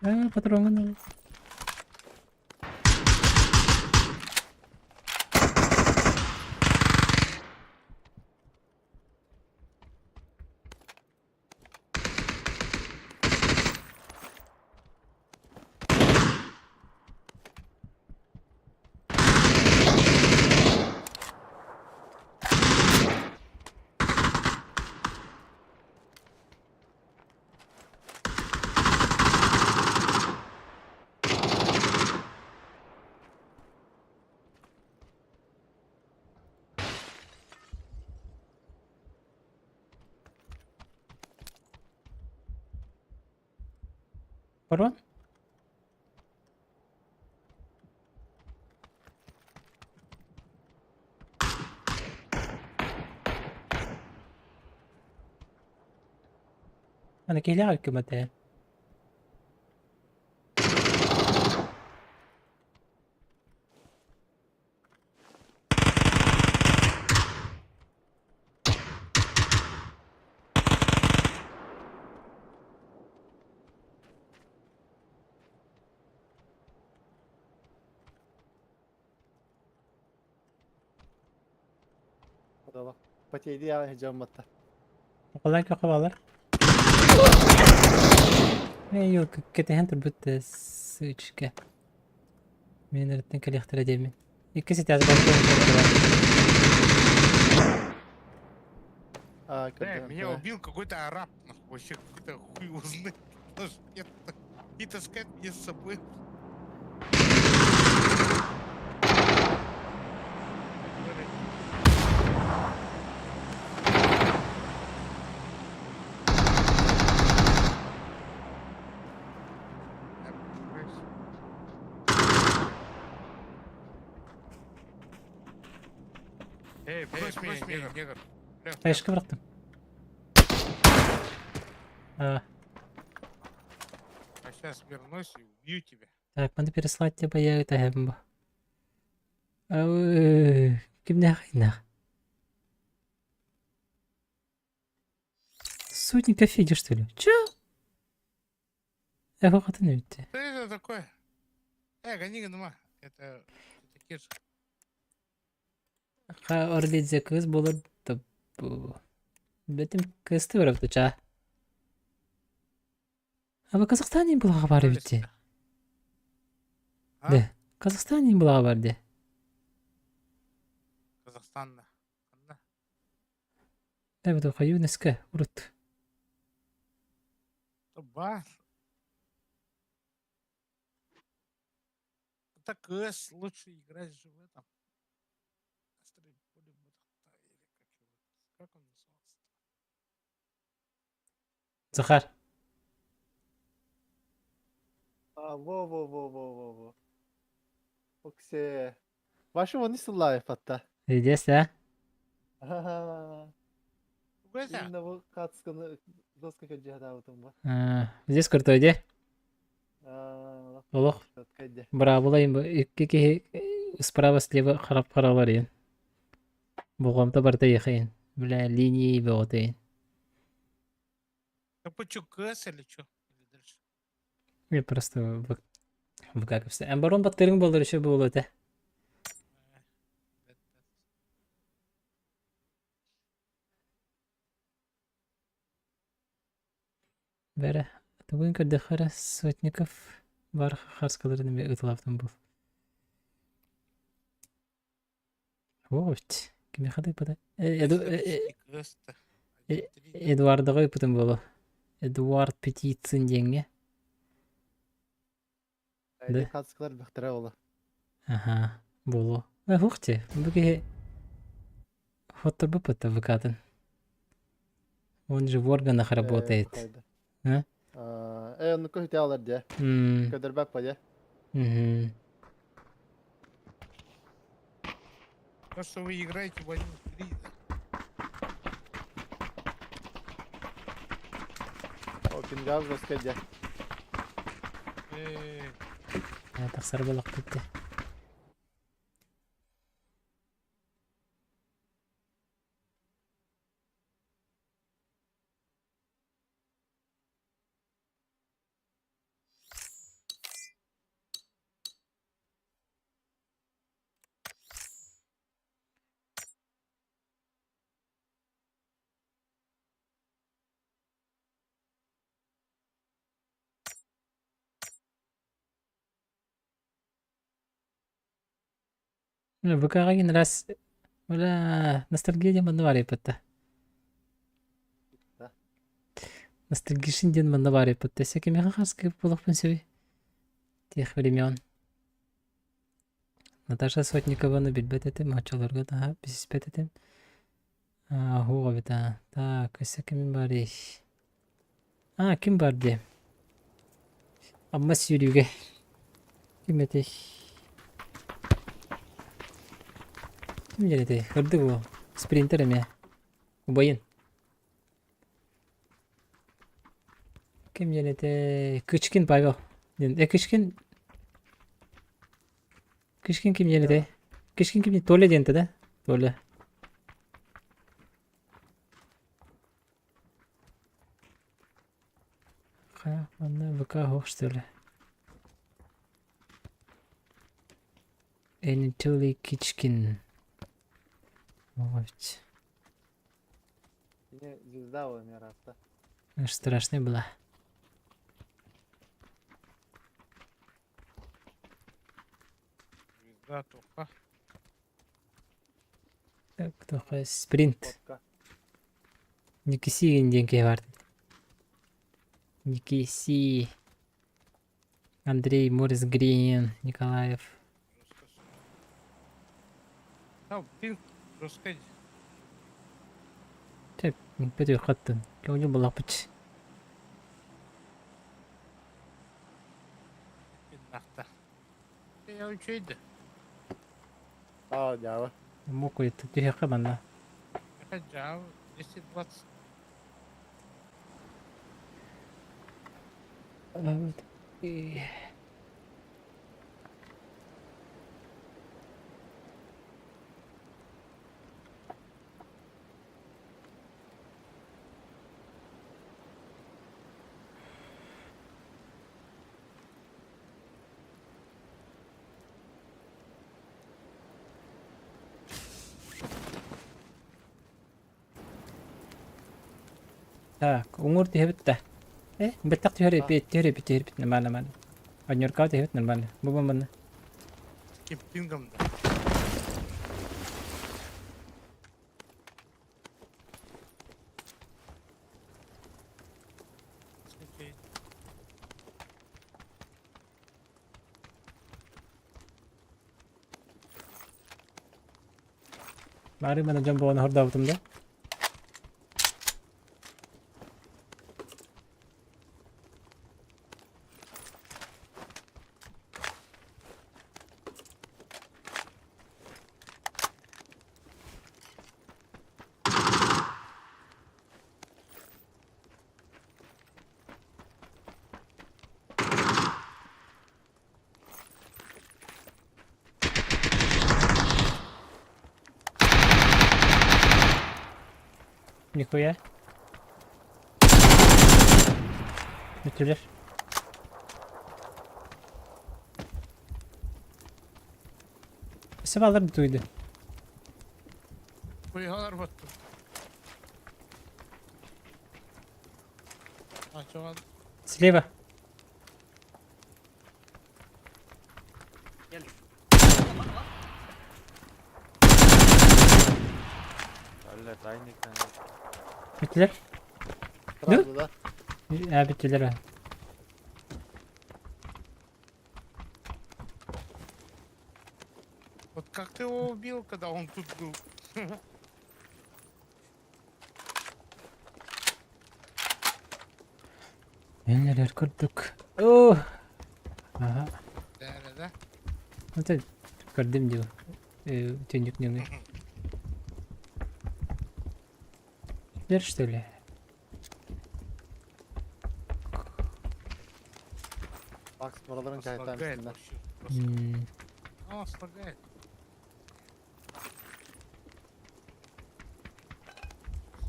Э, патроҥҥун ыл. Парон? Аны киһилээх үккүмэтэ. Потейди я дьоммотта. Колай көхө Эй, кэтэһэн турбут сычка. Мен эртен кэлиэхтэрэ диэмин. Иккис этээс А, Да, меня убил какой-то араб, нахуй, вообще какой-то хуй его знает. Даже нет, И таскает меня с собой. Эй, брось меня, негр, негр. Флешка бырахтым. А, А сейчас вернусь и убью тебя. так, надо переслать тебе я это хэм. Кимнээх инах. Сотник Федя, что ли? Чё? Эхо хатын өтте. Что это такое? Гони, гнома. Это такие же. Ха орлидзе кыз болор да бу. Бетим кысты барапты ча. А в Казахстане была бар битти. А? Да. Казахстане была бар де. Казахстанда. Ханна? Да бу хаю неска урут. Бар. Так КС лучше играть же в этом. Острый поле Бадахта, или как его, как он назывался? Захар. А, во во во во во во. Оксе. Ваши вони сыллаев атта. Здесь, да? Ха-ха. Какой-то? Именно бу катсканы доска көдьэһэдаабытым бу. Здесь крутой, де? Аа, Олох. кэдде. Браво, им икки киһи справа слева харап харалар иен. Болҕомто барыта ехайын. Бля, линии бөҕөтөйүн. Так по чё, КС или чё? Или дальше? Я просто в как все. Барон баттырың болар еще было это. Бәрі. Бүгін көрдөхөрө Сотников бар харскаларын эме ытылаптын был. Вот. Кими хады пода? Эду КС-то. Эдуардага ыпытын болу. Эдуард Петицин деңге. Эди катскалар бөхтөрө ола. Ага, болу. Ухте, буги Хоттор бупыта выкатын. Он же в органах работает. А? Э, ну көтө алар де. Көдөрбөк па де. Мгм. То, что вы играете в 1-3, да? О, пингав жестко де. Э, Тахсар буоллахпыт дии. ВК-ҕа игин раз бля ностальгия диэн манна баар эппитта. Да. Ностальгишин диэн манна баар эппитта. Өссө кимиэхэ хаска буолуохпун сөбүй? Тех времен. Наташа Сотникованы билбэт этим, оччолорго наһаа билсиспэт этим. Аһуох эбит аа. Так, өссө ким баарый? А, ким баар диэ? Амма сүүрүүгэ. Ким этэй? Ким диэн этэй? Кырдык уол. Спринтер эмиэ. Убайын. Ким диэн этэй? Кычкин Павел. Диэн. Э, Кычкин... Кычкин ким диэн этэй? Кычкин ким диэн? Толя диэн этэ да? Толя. Хайа, манна ВК суох что ли? Анатолий Кичкин. Вот. Кини звезда ол эмиэ ыраатта. Аж страшная была. Звезда туха. Так, туха спринт. Фотка. Никисигин диэн киһи баар. Никиси. Андрей Морис Грин, Николаев. Там пинг жесткий. Чэ, Петр хаттын. Көҥүл булахпыт. Пиннахта. Я үчүйді. Аа, дьаабы. Мокуй түһүөххэ манна. Жау 220. Так, уҥуор түһэбит да. Э, бэттэх түһэр эппит, түһэр эппит, түһэр эппит, нормально, нормально. Однерка түһэбит, нормально. Бу бу манна. Таким пингом да. Окей. Бары мана дьон буолан хордообутум да. Нихуя. Бүтүлэр. Өссө баалар бүтүйдү. Хуйгалар баттым. А, Слева. Бүттүлэр? Сразу, да? Аа, бүттүлэр. Вот как ты его убил, когда он тут был? Мин курдук. О! Ага. Да, да, да. Это көрдүм дии. Түннүк нөҥүө. Бер что ли? Макс. Oraların Слагает чайытаан вообще. Просто. М, А, слагает.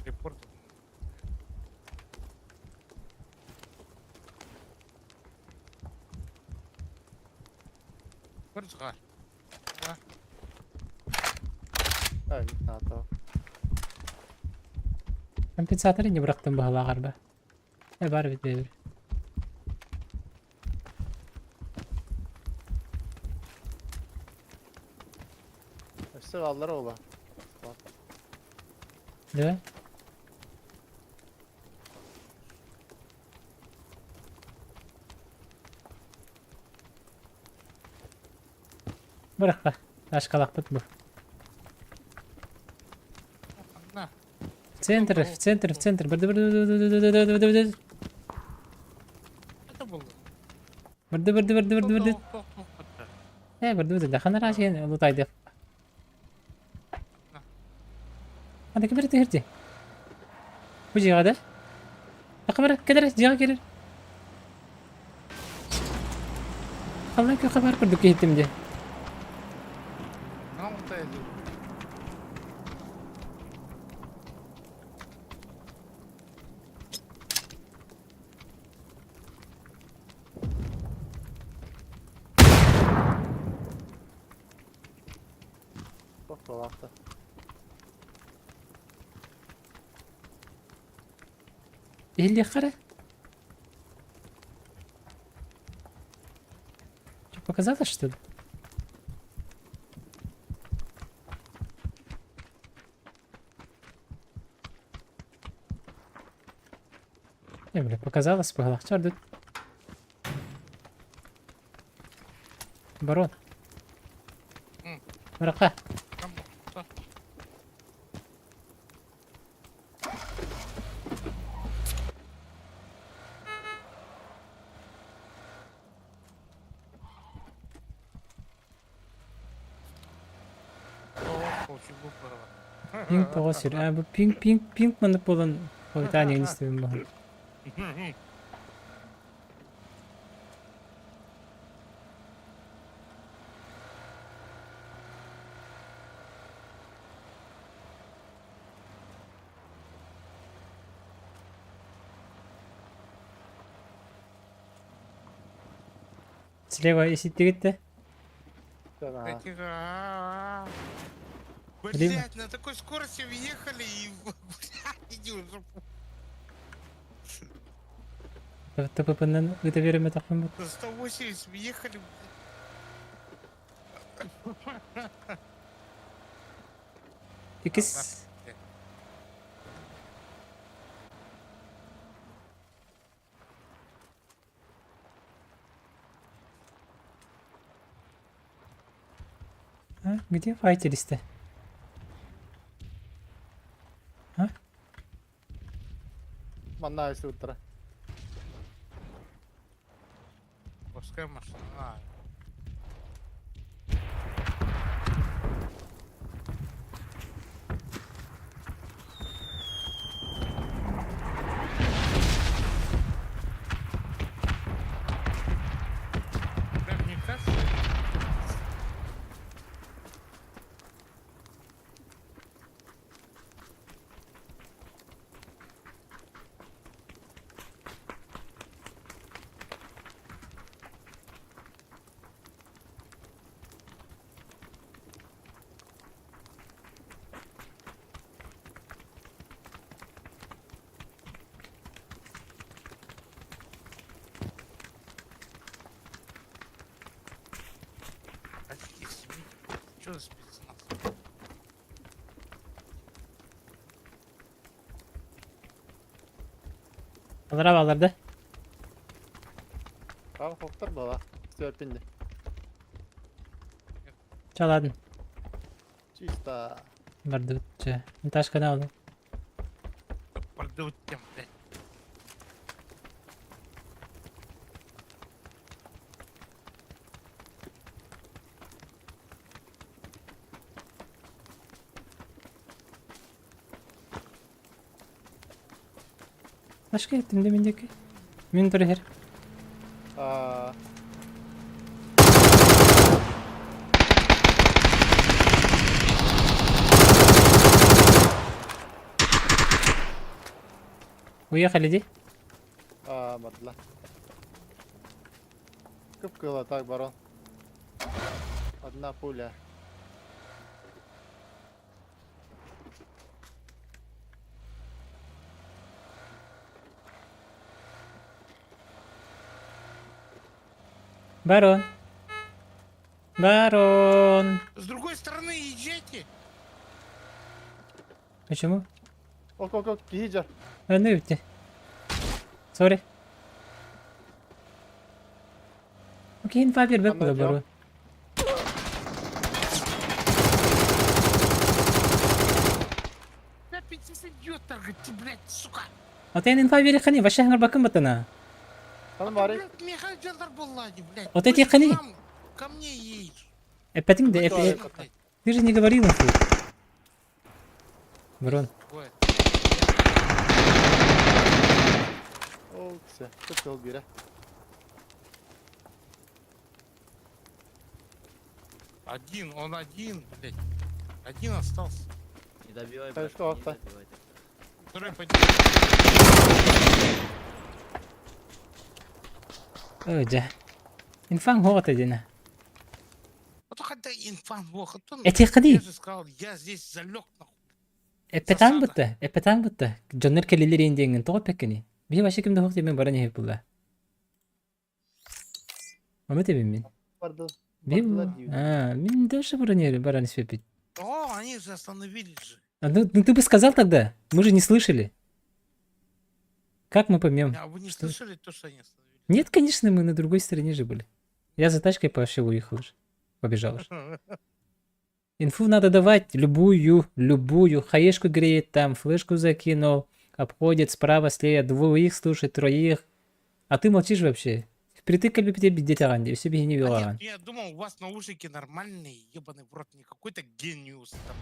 С репортом. Көрсөҕө. Ай, наата. Компенсаторы не бырахтым баһылаах арба. Э бар эбит бэйэбэр. Өссө бааллар ола. Да? Бырахпа. Ашкалахпыт бу. На. В центр, в центр, в центр. Бырды, бырды, бырды, бырды, бырды, бырды, бырды. Это было. Бырды, бырды, бырды, бырды, бырды. Э, бырды, бырды. Дахан араашыйан лутайды. Анда ким эрэ Бу дьиэҕэ да? Хабар кэлэр, дьиэҕэ кэлэр. Халлаан күөххэ баар курдук иһиттим дии. Тохтолаахта. Иһиллиэххэ эрэ. Что, показалось, что ли? Не, бля, показалось, быһалаах. Чордут. Барон. Баракка. Пинг тоҕо сүр. Аа, бу пинг пинг пинг маннык буолан хойутаан иһин истэбин баһан. Слева иситтигит да? Тихо. Блять, на такой скорости въехали и... Иди уже. ТПП-нан ыта биэрэммэтэхпин На 180 въехали. Иккис А, где файтились-то? А? Манна айсыбыттара. Пускай машина. А. Прям не кажется? Что за спецназ? Аллара баалар да? Ау, хоктор буола. Сөппин Чаладын. Чисто. Бардыбыт чэ. Ташкана ол. Бардыбыт тем, блядь. Ташка еттим да мин диэки. Мин тура иһэр. Аа. Уехали ди. А, бардылар. Кып-кыла так, барон. Одна пуля. Барон. Барон. С другой стороны езжайте. Почему? Ок, ок, ок, киһи дьар. А, ну ити. Sorry. Окей, инфа бербек Ана була жок. барон. Да пиздец идет так, ты, блядь, сука. Ата эн инфа береххани, вообще хаңарбаккын баттана. Ханан Ты, баарый? блядь, Михаил Джандар Буллади, блядь. Вот Ты эти же к хани. нам, Ко мне едешь. Эппэтиҥ да, Кто эп- это? Блядь, Ты же не говорил инфу. Барон. вот. Ол все, кып-кыл бире. Один, он один, блядь. Один остался. Не добивай, Так брат, что, не авто? добивай. Второй пойдет. Ой, дьэ. Инфаҥ суох диэнэ. А то хотя инфан плохо. То, Этиэххэ Я же сказал, я здесь залег, нахуй. Эппэтаҥ Засада. бытта, эппэтаҥ бытта. Дьоннор кэлэллэр диэҥҥин тоҕо эппэккиний? Биһи вообще ким да суох диэммин баран иһэр буолла. Ону этэбин мин. Барды. Биһи Бардылар диибин. А, мин дальше баран иһэр, баран испэппит. О, они же остановились же. А ну, ну ты бы сказал тогда, мы же не слышали. Как мы поймем? А вы не Что? слышали то, что они остановились? Нет, конечно, мы на другой стороне же были. Я за тачкой вообще уехал уже. Побежал уже. Инфу надо давать любую, любую. Хаешку греет там, флешку закинул, обходит справа, слева, двоих слушает, троих. А ты молчишь вообще. Впритык к тебе бедеть аранди, все не А вела. нет, я думал, у вас наушники нормальные, ебаный в рот, не какой-то гениус там,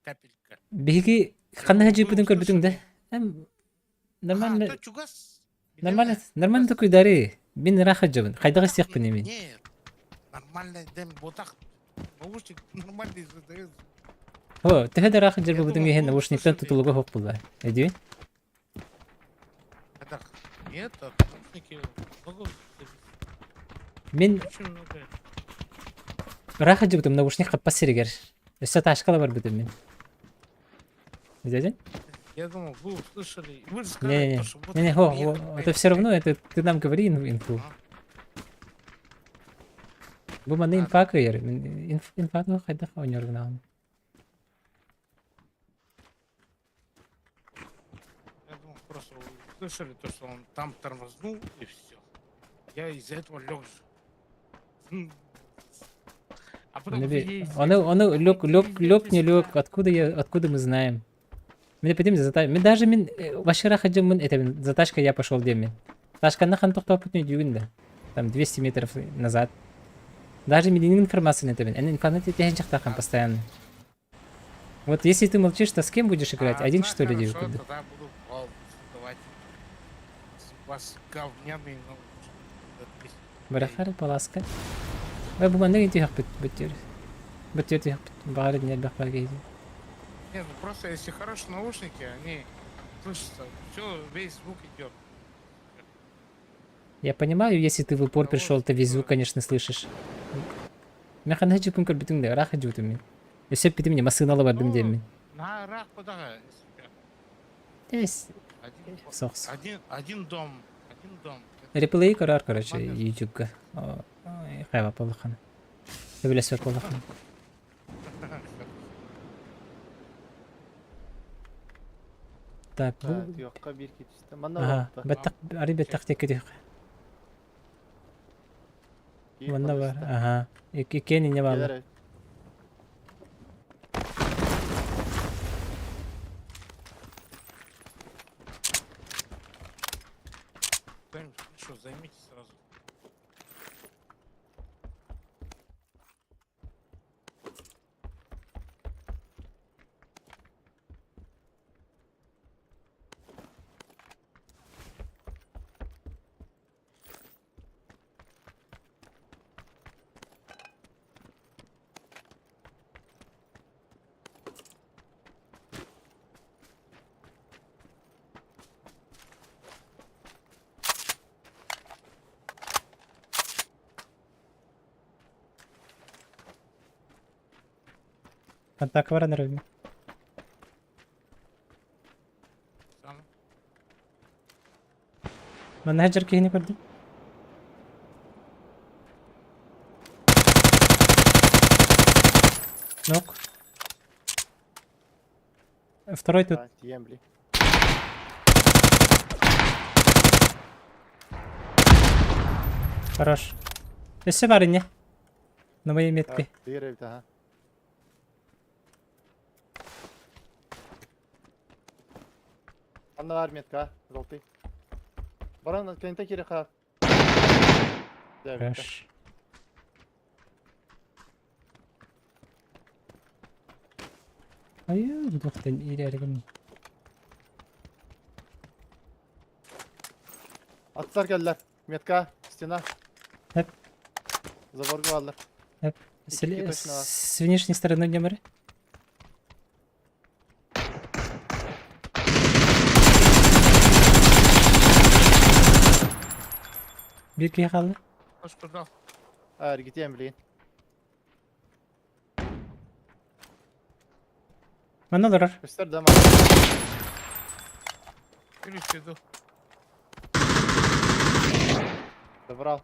капелька. Биһиги Я ханна думал, вы жыпытын көрбүтүң да. услышали. Эм, А, Нормально, то чугас. нормально, Билемэ. нормально такой дары. Мин ыраах жабын. Хайдаҕа сиэхпин мин. Нет, нормальный дэм ботах. Наушник нормальный задает. О, төһө да ыраах Я жабыбытын думал, иһин вы наушниктан услышали. тутулуга суох буолла. Эдиби? А так, нет, от наушники много зависит. Мин Очень много. ыраах жабытым наушник хаппас сиригэр. Өссө ташкала барбытым мин. Дядя? Я думал, вы услышали. Вы же сказали, Не-не-не. то, что вот Не-не, хо, приехали, хо, это все поехали. равно, это ты нам говори инфу. А. Бу манна А. инфа кыйар. Инфа туох хайдах оонньуургунаҕын. Я думал, просто вы услышали то, что он там тормознул, и все. Я из-за этого лег же. А потом Оны вы би- едете, Оны, оны лёг, лёг, лёг, не сюда. лёг, откуда я, откуда мы знаем? Мен эппитим за Мен даже мин вообще хаджым мин это мин за тачкой я пошел диэммин. Тачканы хан тохтооппут дүүгүн да. Там 200 метров назад. Даже мин информацияны этэбин. Эн информация тэһэн чахтахан постоянно. Вот если ты молчишь, то с кем будешь играть? А, Один да, что ли хорошо, диэбит курдук. тогда буду балл давать. У вас говняные наушники. Барахар паласка. Ой, бу маннык интиһэх бүттүр. Бүттүр тиһэх баҕар нербэх бар киһи. Не, ну просто если хорошие наушники, они слышатся, все, весь звук идет. Я понимаю, если ты в упор Да пришел, вот, ты весь звук, да. конечно, слышишь. Мен ханна жыпын көрбүтүң да, ыраах жыбытым мин. Өссө эппитим не массыынала бардым Ну, диэммин. На рах куда? Эс, Один, сохс. один, один дом, один дом. Это Реплей көрөр, короче, Нормально. YouTube-га. Хайва полахан. Сөбүлэспэт буоллахан. Так, бу... Туохха биир киирдэ. Манна Аха, барда. баттах, ары баттах текки түйөх. Киир Манна бар, манна аха. Иккиэн инне бааллар. Келер. Кто-нибудь что, займите сразу. Контакт баран эрэр. Самый. Манна сылдьар киһини көрдүм. Нок. Второй тут. А, тиийэн били. Хорош. Өссө бар инне. На моей метке. Биир эбит аха. Анна бар метка, желтый. Баран кэнтэ кире хаар. Хорош. Айыы, бутуохтан иирээригин. Аттар кэллэр. Метка, стена. Эп. Заборга бааллар. Эп. Икки точно бар. С внешней стороны нөмірі. Биир киһи хаалла. Точку дал. Эргитиэм билигин. Манна олорор. Көстөр да мана. Или иду. Забрал.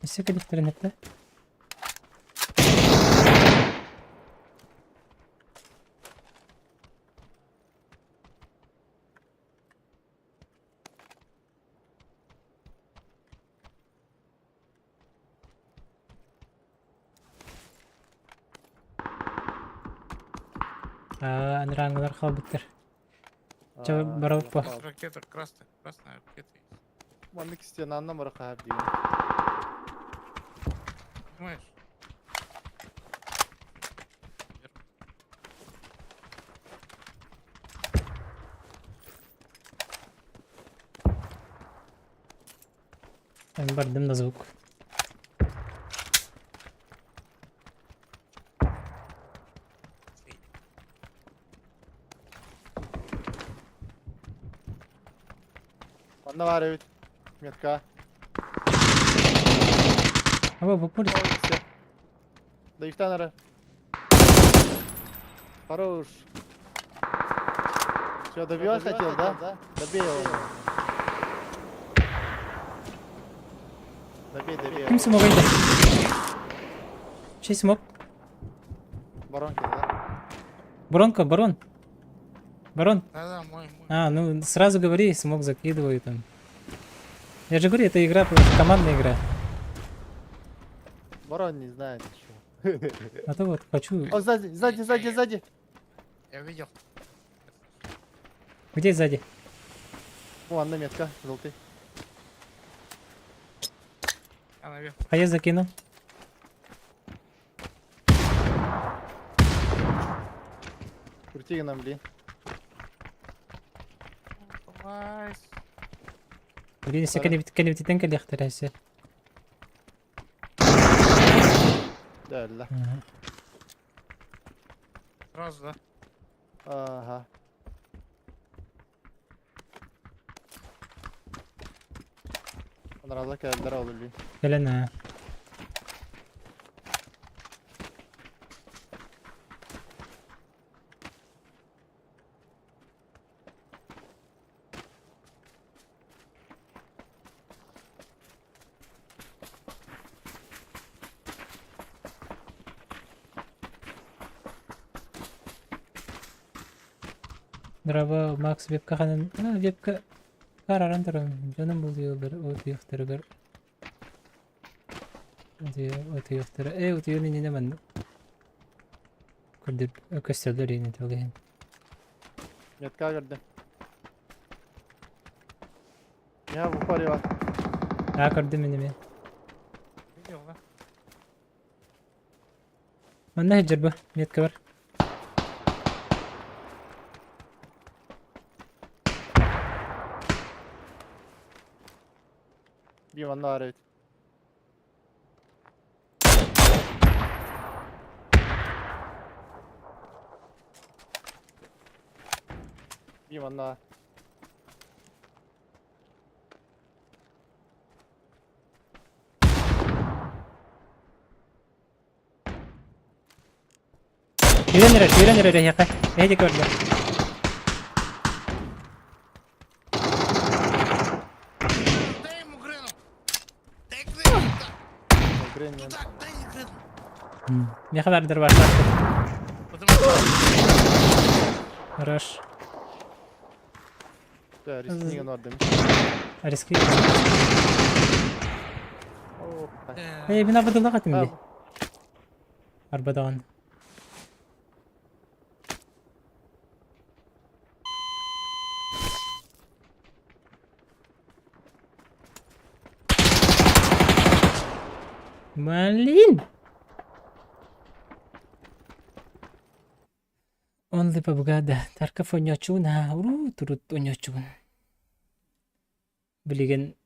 Өссө кэлиэхтэрин эттэ. Аа, анарааҥҥылар хаалбыттар. Чэ, барабыт по. Ракета красная, красная ракета есть. Маннык стенанна мара хаһар диэн. Понимаешь? Мин бардым на звук. Манна баар эбит. Метка. Аба, бу пуль. Дайыктан ара. Хорош. Все, добивать хотел, да? Добей его. Добей, добей. Ким смог ыйда? Чей смог? Баронки, да? Бронко, барон. Барон. Да-да, мой, мой. А, ну сразу говори, смог закидываю там. Я же говорю, это игра, просто командная игра. Барон не знает еще. А то вот хочу. О, сзади, сзади, сзади, сзади. Я видел. Где сзади? О, одна метка, желтый. Я наверх. А я закину. Крути нам, блин. Давай. Блин, если кэлибититэн кэлиэхтэрэ өссө. Да, да. Сразу, да? Ага. Анаралла кэллэр ол блин. Кэлэн аа. Драба Макс вебка ханан а вебка караран туран дьонум булуйаллар утуйахтарыгар утуйахтара э утуйан иннинэ маннык Көрдөр көстөллөр иһин ол иһин. Метка көрдүм. Я в упоре бар. Аа көрдүм мин эмиэ. Видел, да? Манна сылдьар бу метка бар. Биир манна баар эбит. Биир манна баар. Сүүрэн эрэр, сүүрэн эрэр эһиэхэ. Эһиги көрдө. Дай ему грену! Дай грену туда! Грен Туда, дай грену! Миэхэ баардар баартаах. Потому что Хорош. Да, рискни ордым. Риски. Эй, мин арбадылах этим ди. Арбадаҕын. Блин! Only пабгада Тарков онньооччубун аа урут урут онньооччубун. Билигин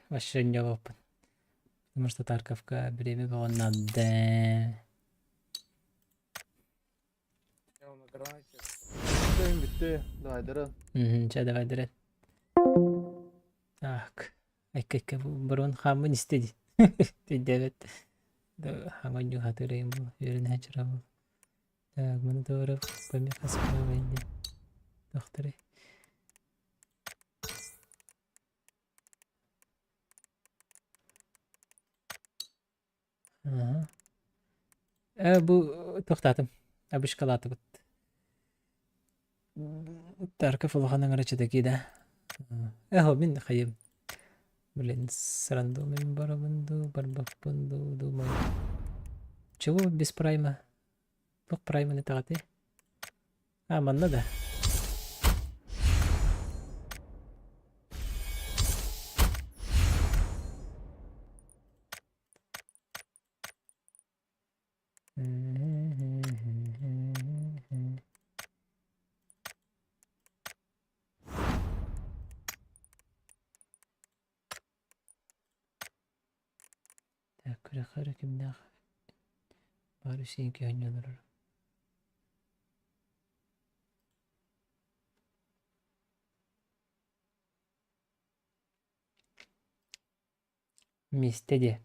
вообще онньообоппун. Потому что Тарковка бириэмэ бөҕө наада. Я на гранате. Бүттү, давай Мм, чэ давай дырын. Так. Айка-айка барон хааммын истэ дии. Өйдөөбөт. Хаҥа онньуу хатырайым бу. Үөрэнэ чарабыл. Так, маны туора помеха справа диэн. Тохторой. Аха. Э, бу тохтаатым. Обышкалаатыбыт. Тарков улахан ыҥыраччыта да. Эхо, мин хайым. Блин, с рандомами барабын дуу, барбаппын дуу, думаю. Чего без прайма? Туох прайманы таҕатый? А, манна да. Так, күрэххэ эрэ кимнээх баар үсиҥки оонньуулар Миэстэ диэ.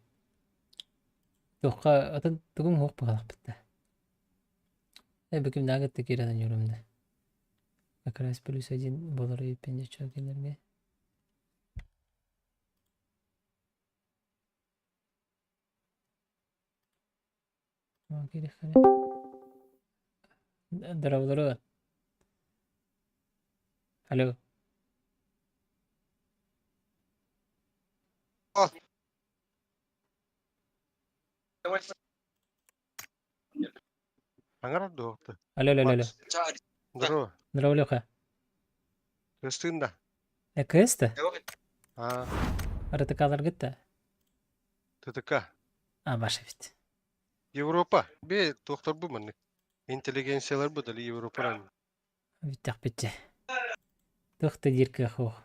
Туохха атын тугуҥ суох быһалаахпыт да. Э бу кимнээҕи кытта киирэн оонньуурум да. Как раз плюс один буолар эбиппин дьэ кинилэргэ. Здорово, Алло. Аҥар дуохта. Алло, алло, алло. Здорово. Здорово, Леха. Кыстыын да. Э, КС-то? А, РТК-ларгыт да? ТТК. А, ваша ведь. Европа. Бе туохтар бу маннык. Интеллигенциялар бу дали Европаран. Бүттэхпитчэ. Туох да диир кыах суох.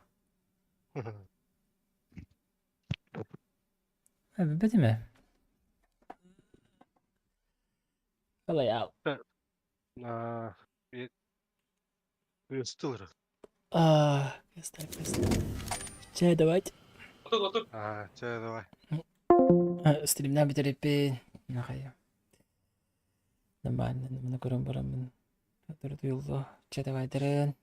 Бүппэтим ээ. Балай А, бе кыстылар. А, кыста, кыста. Чай давать. А, чэ давай. Стримнаа бүтэриппин. Нахайа. Нормально, маны көрөн бараммын. Туйуллу. Чэ давай дырын.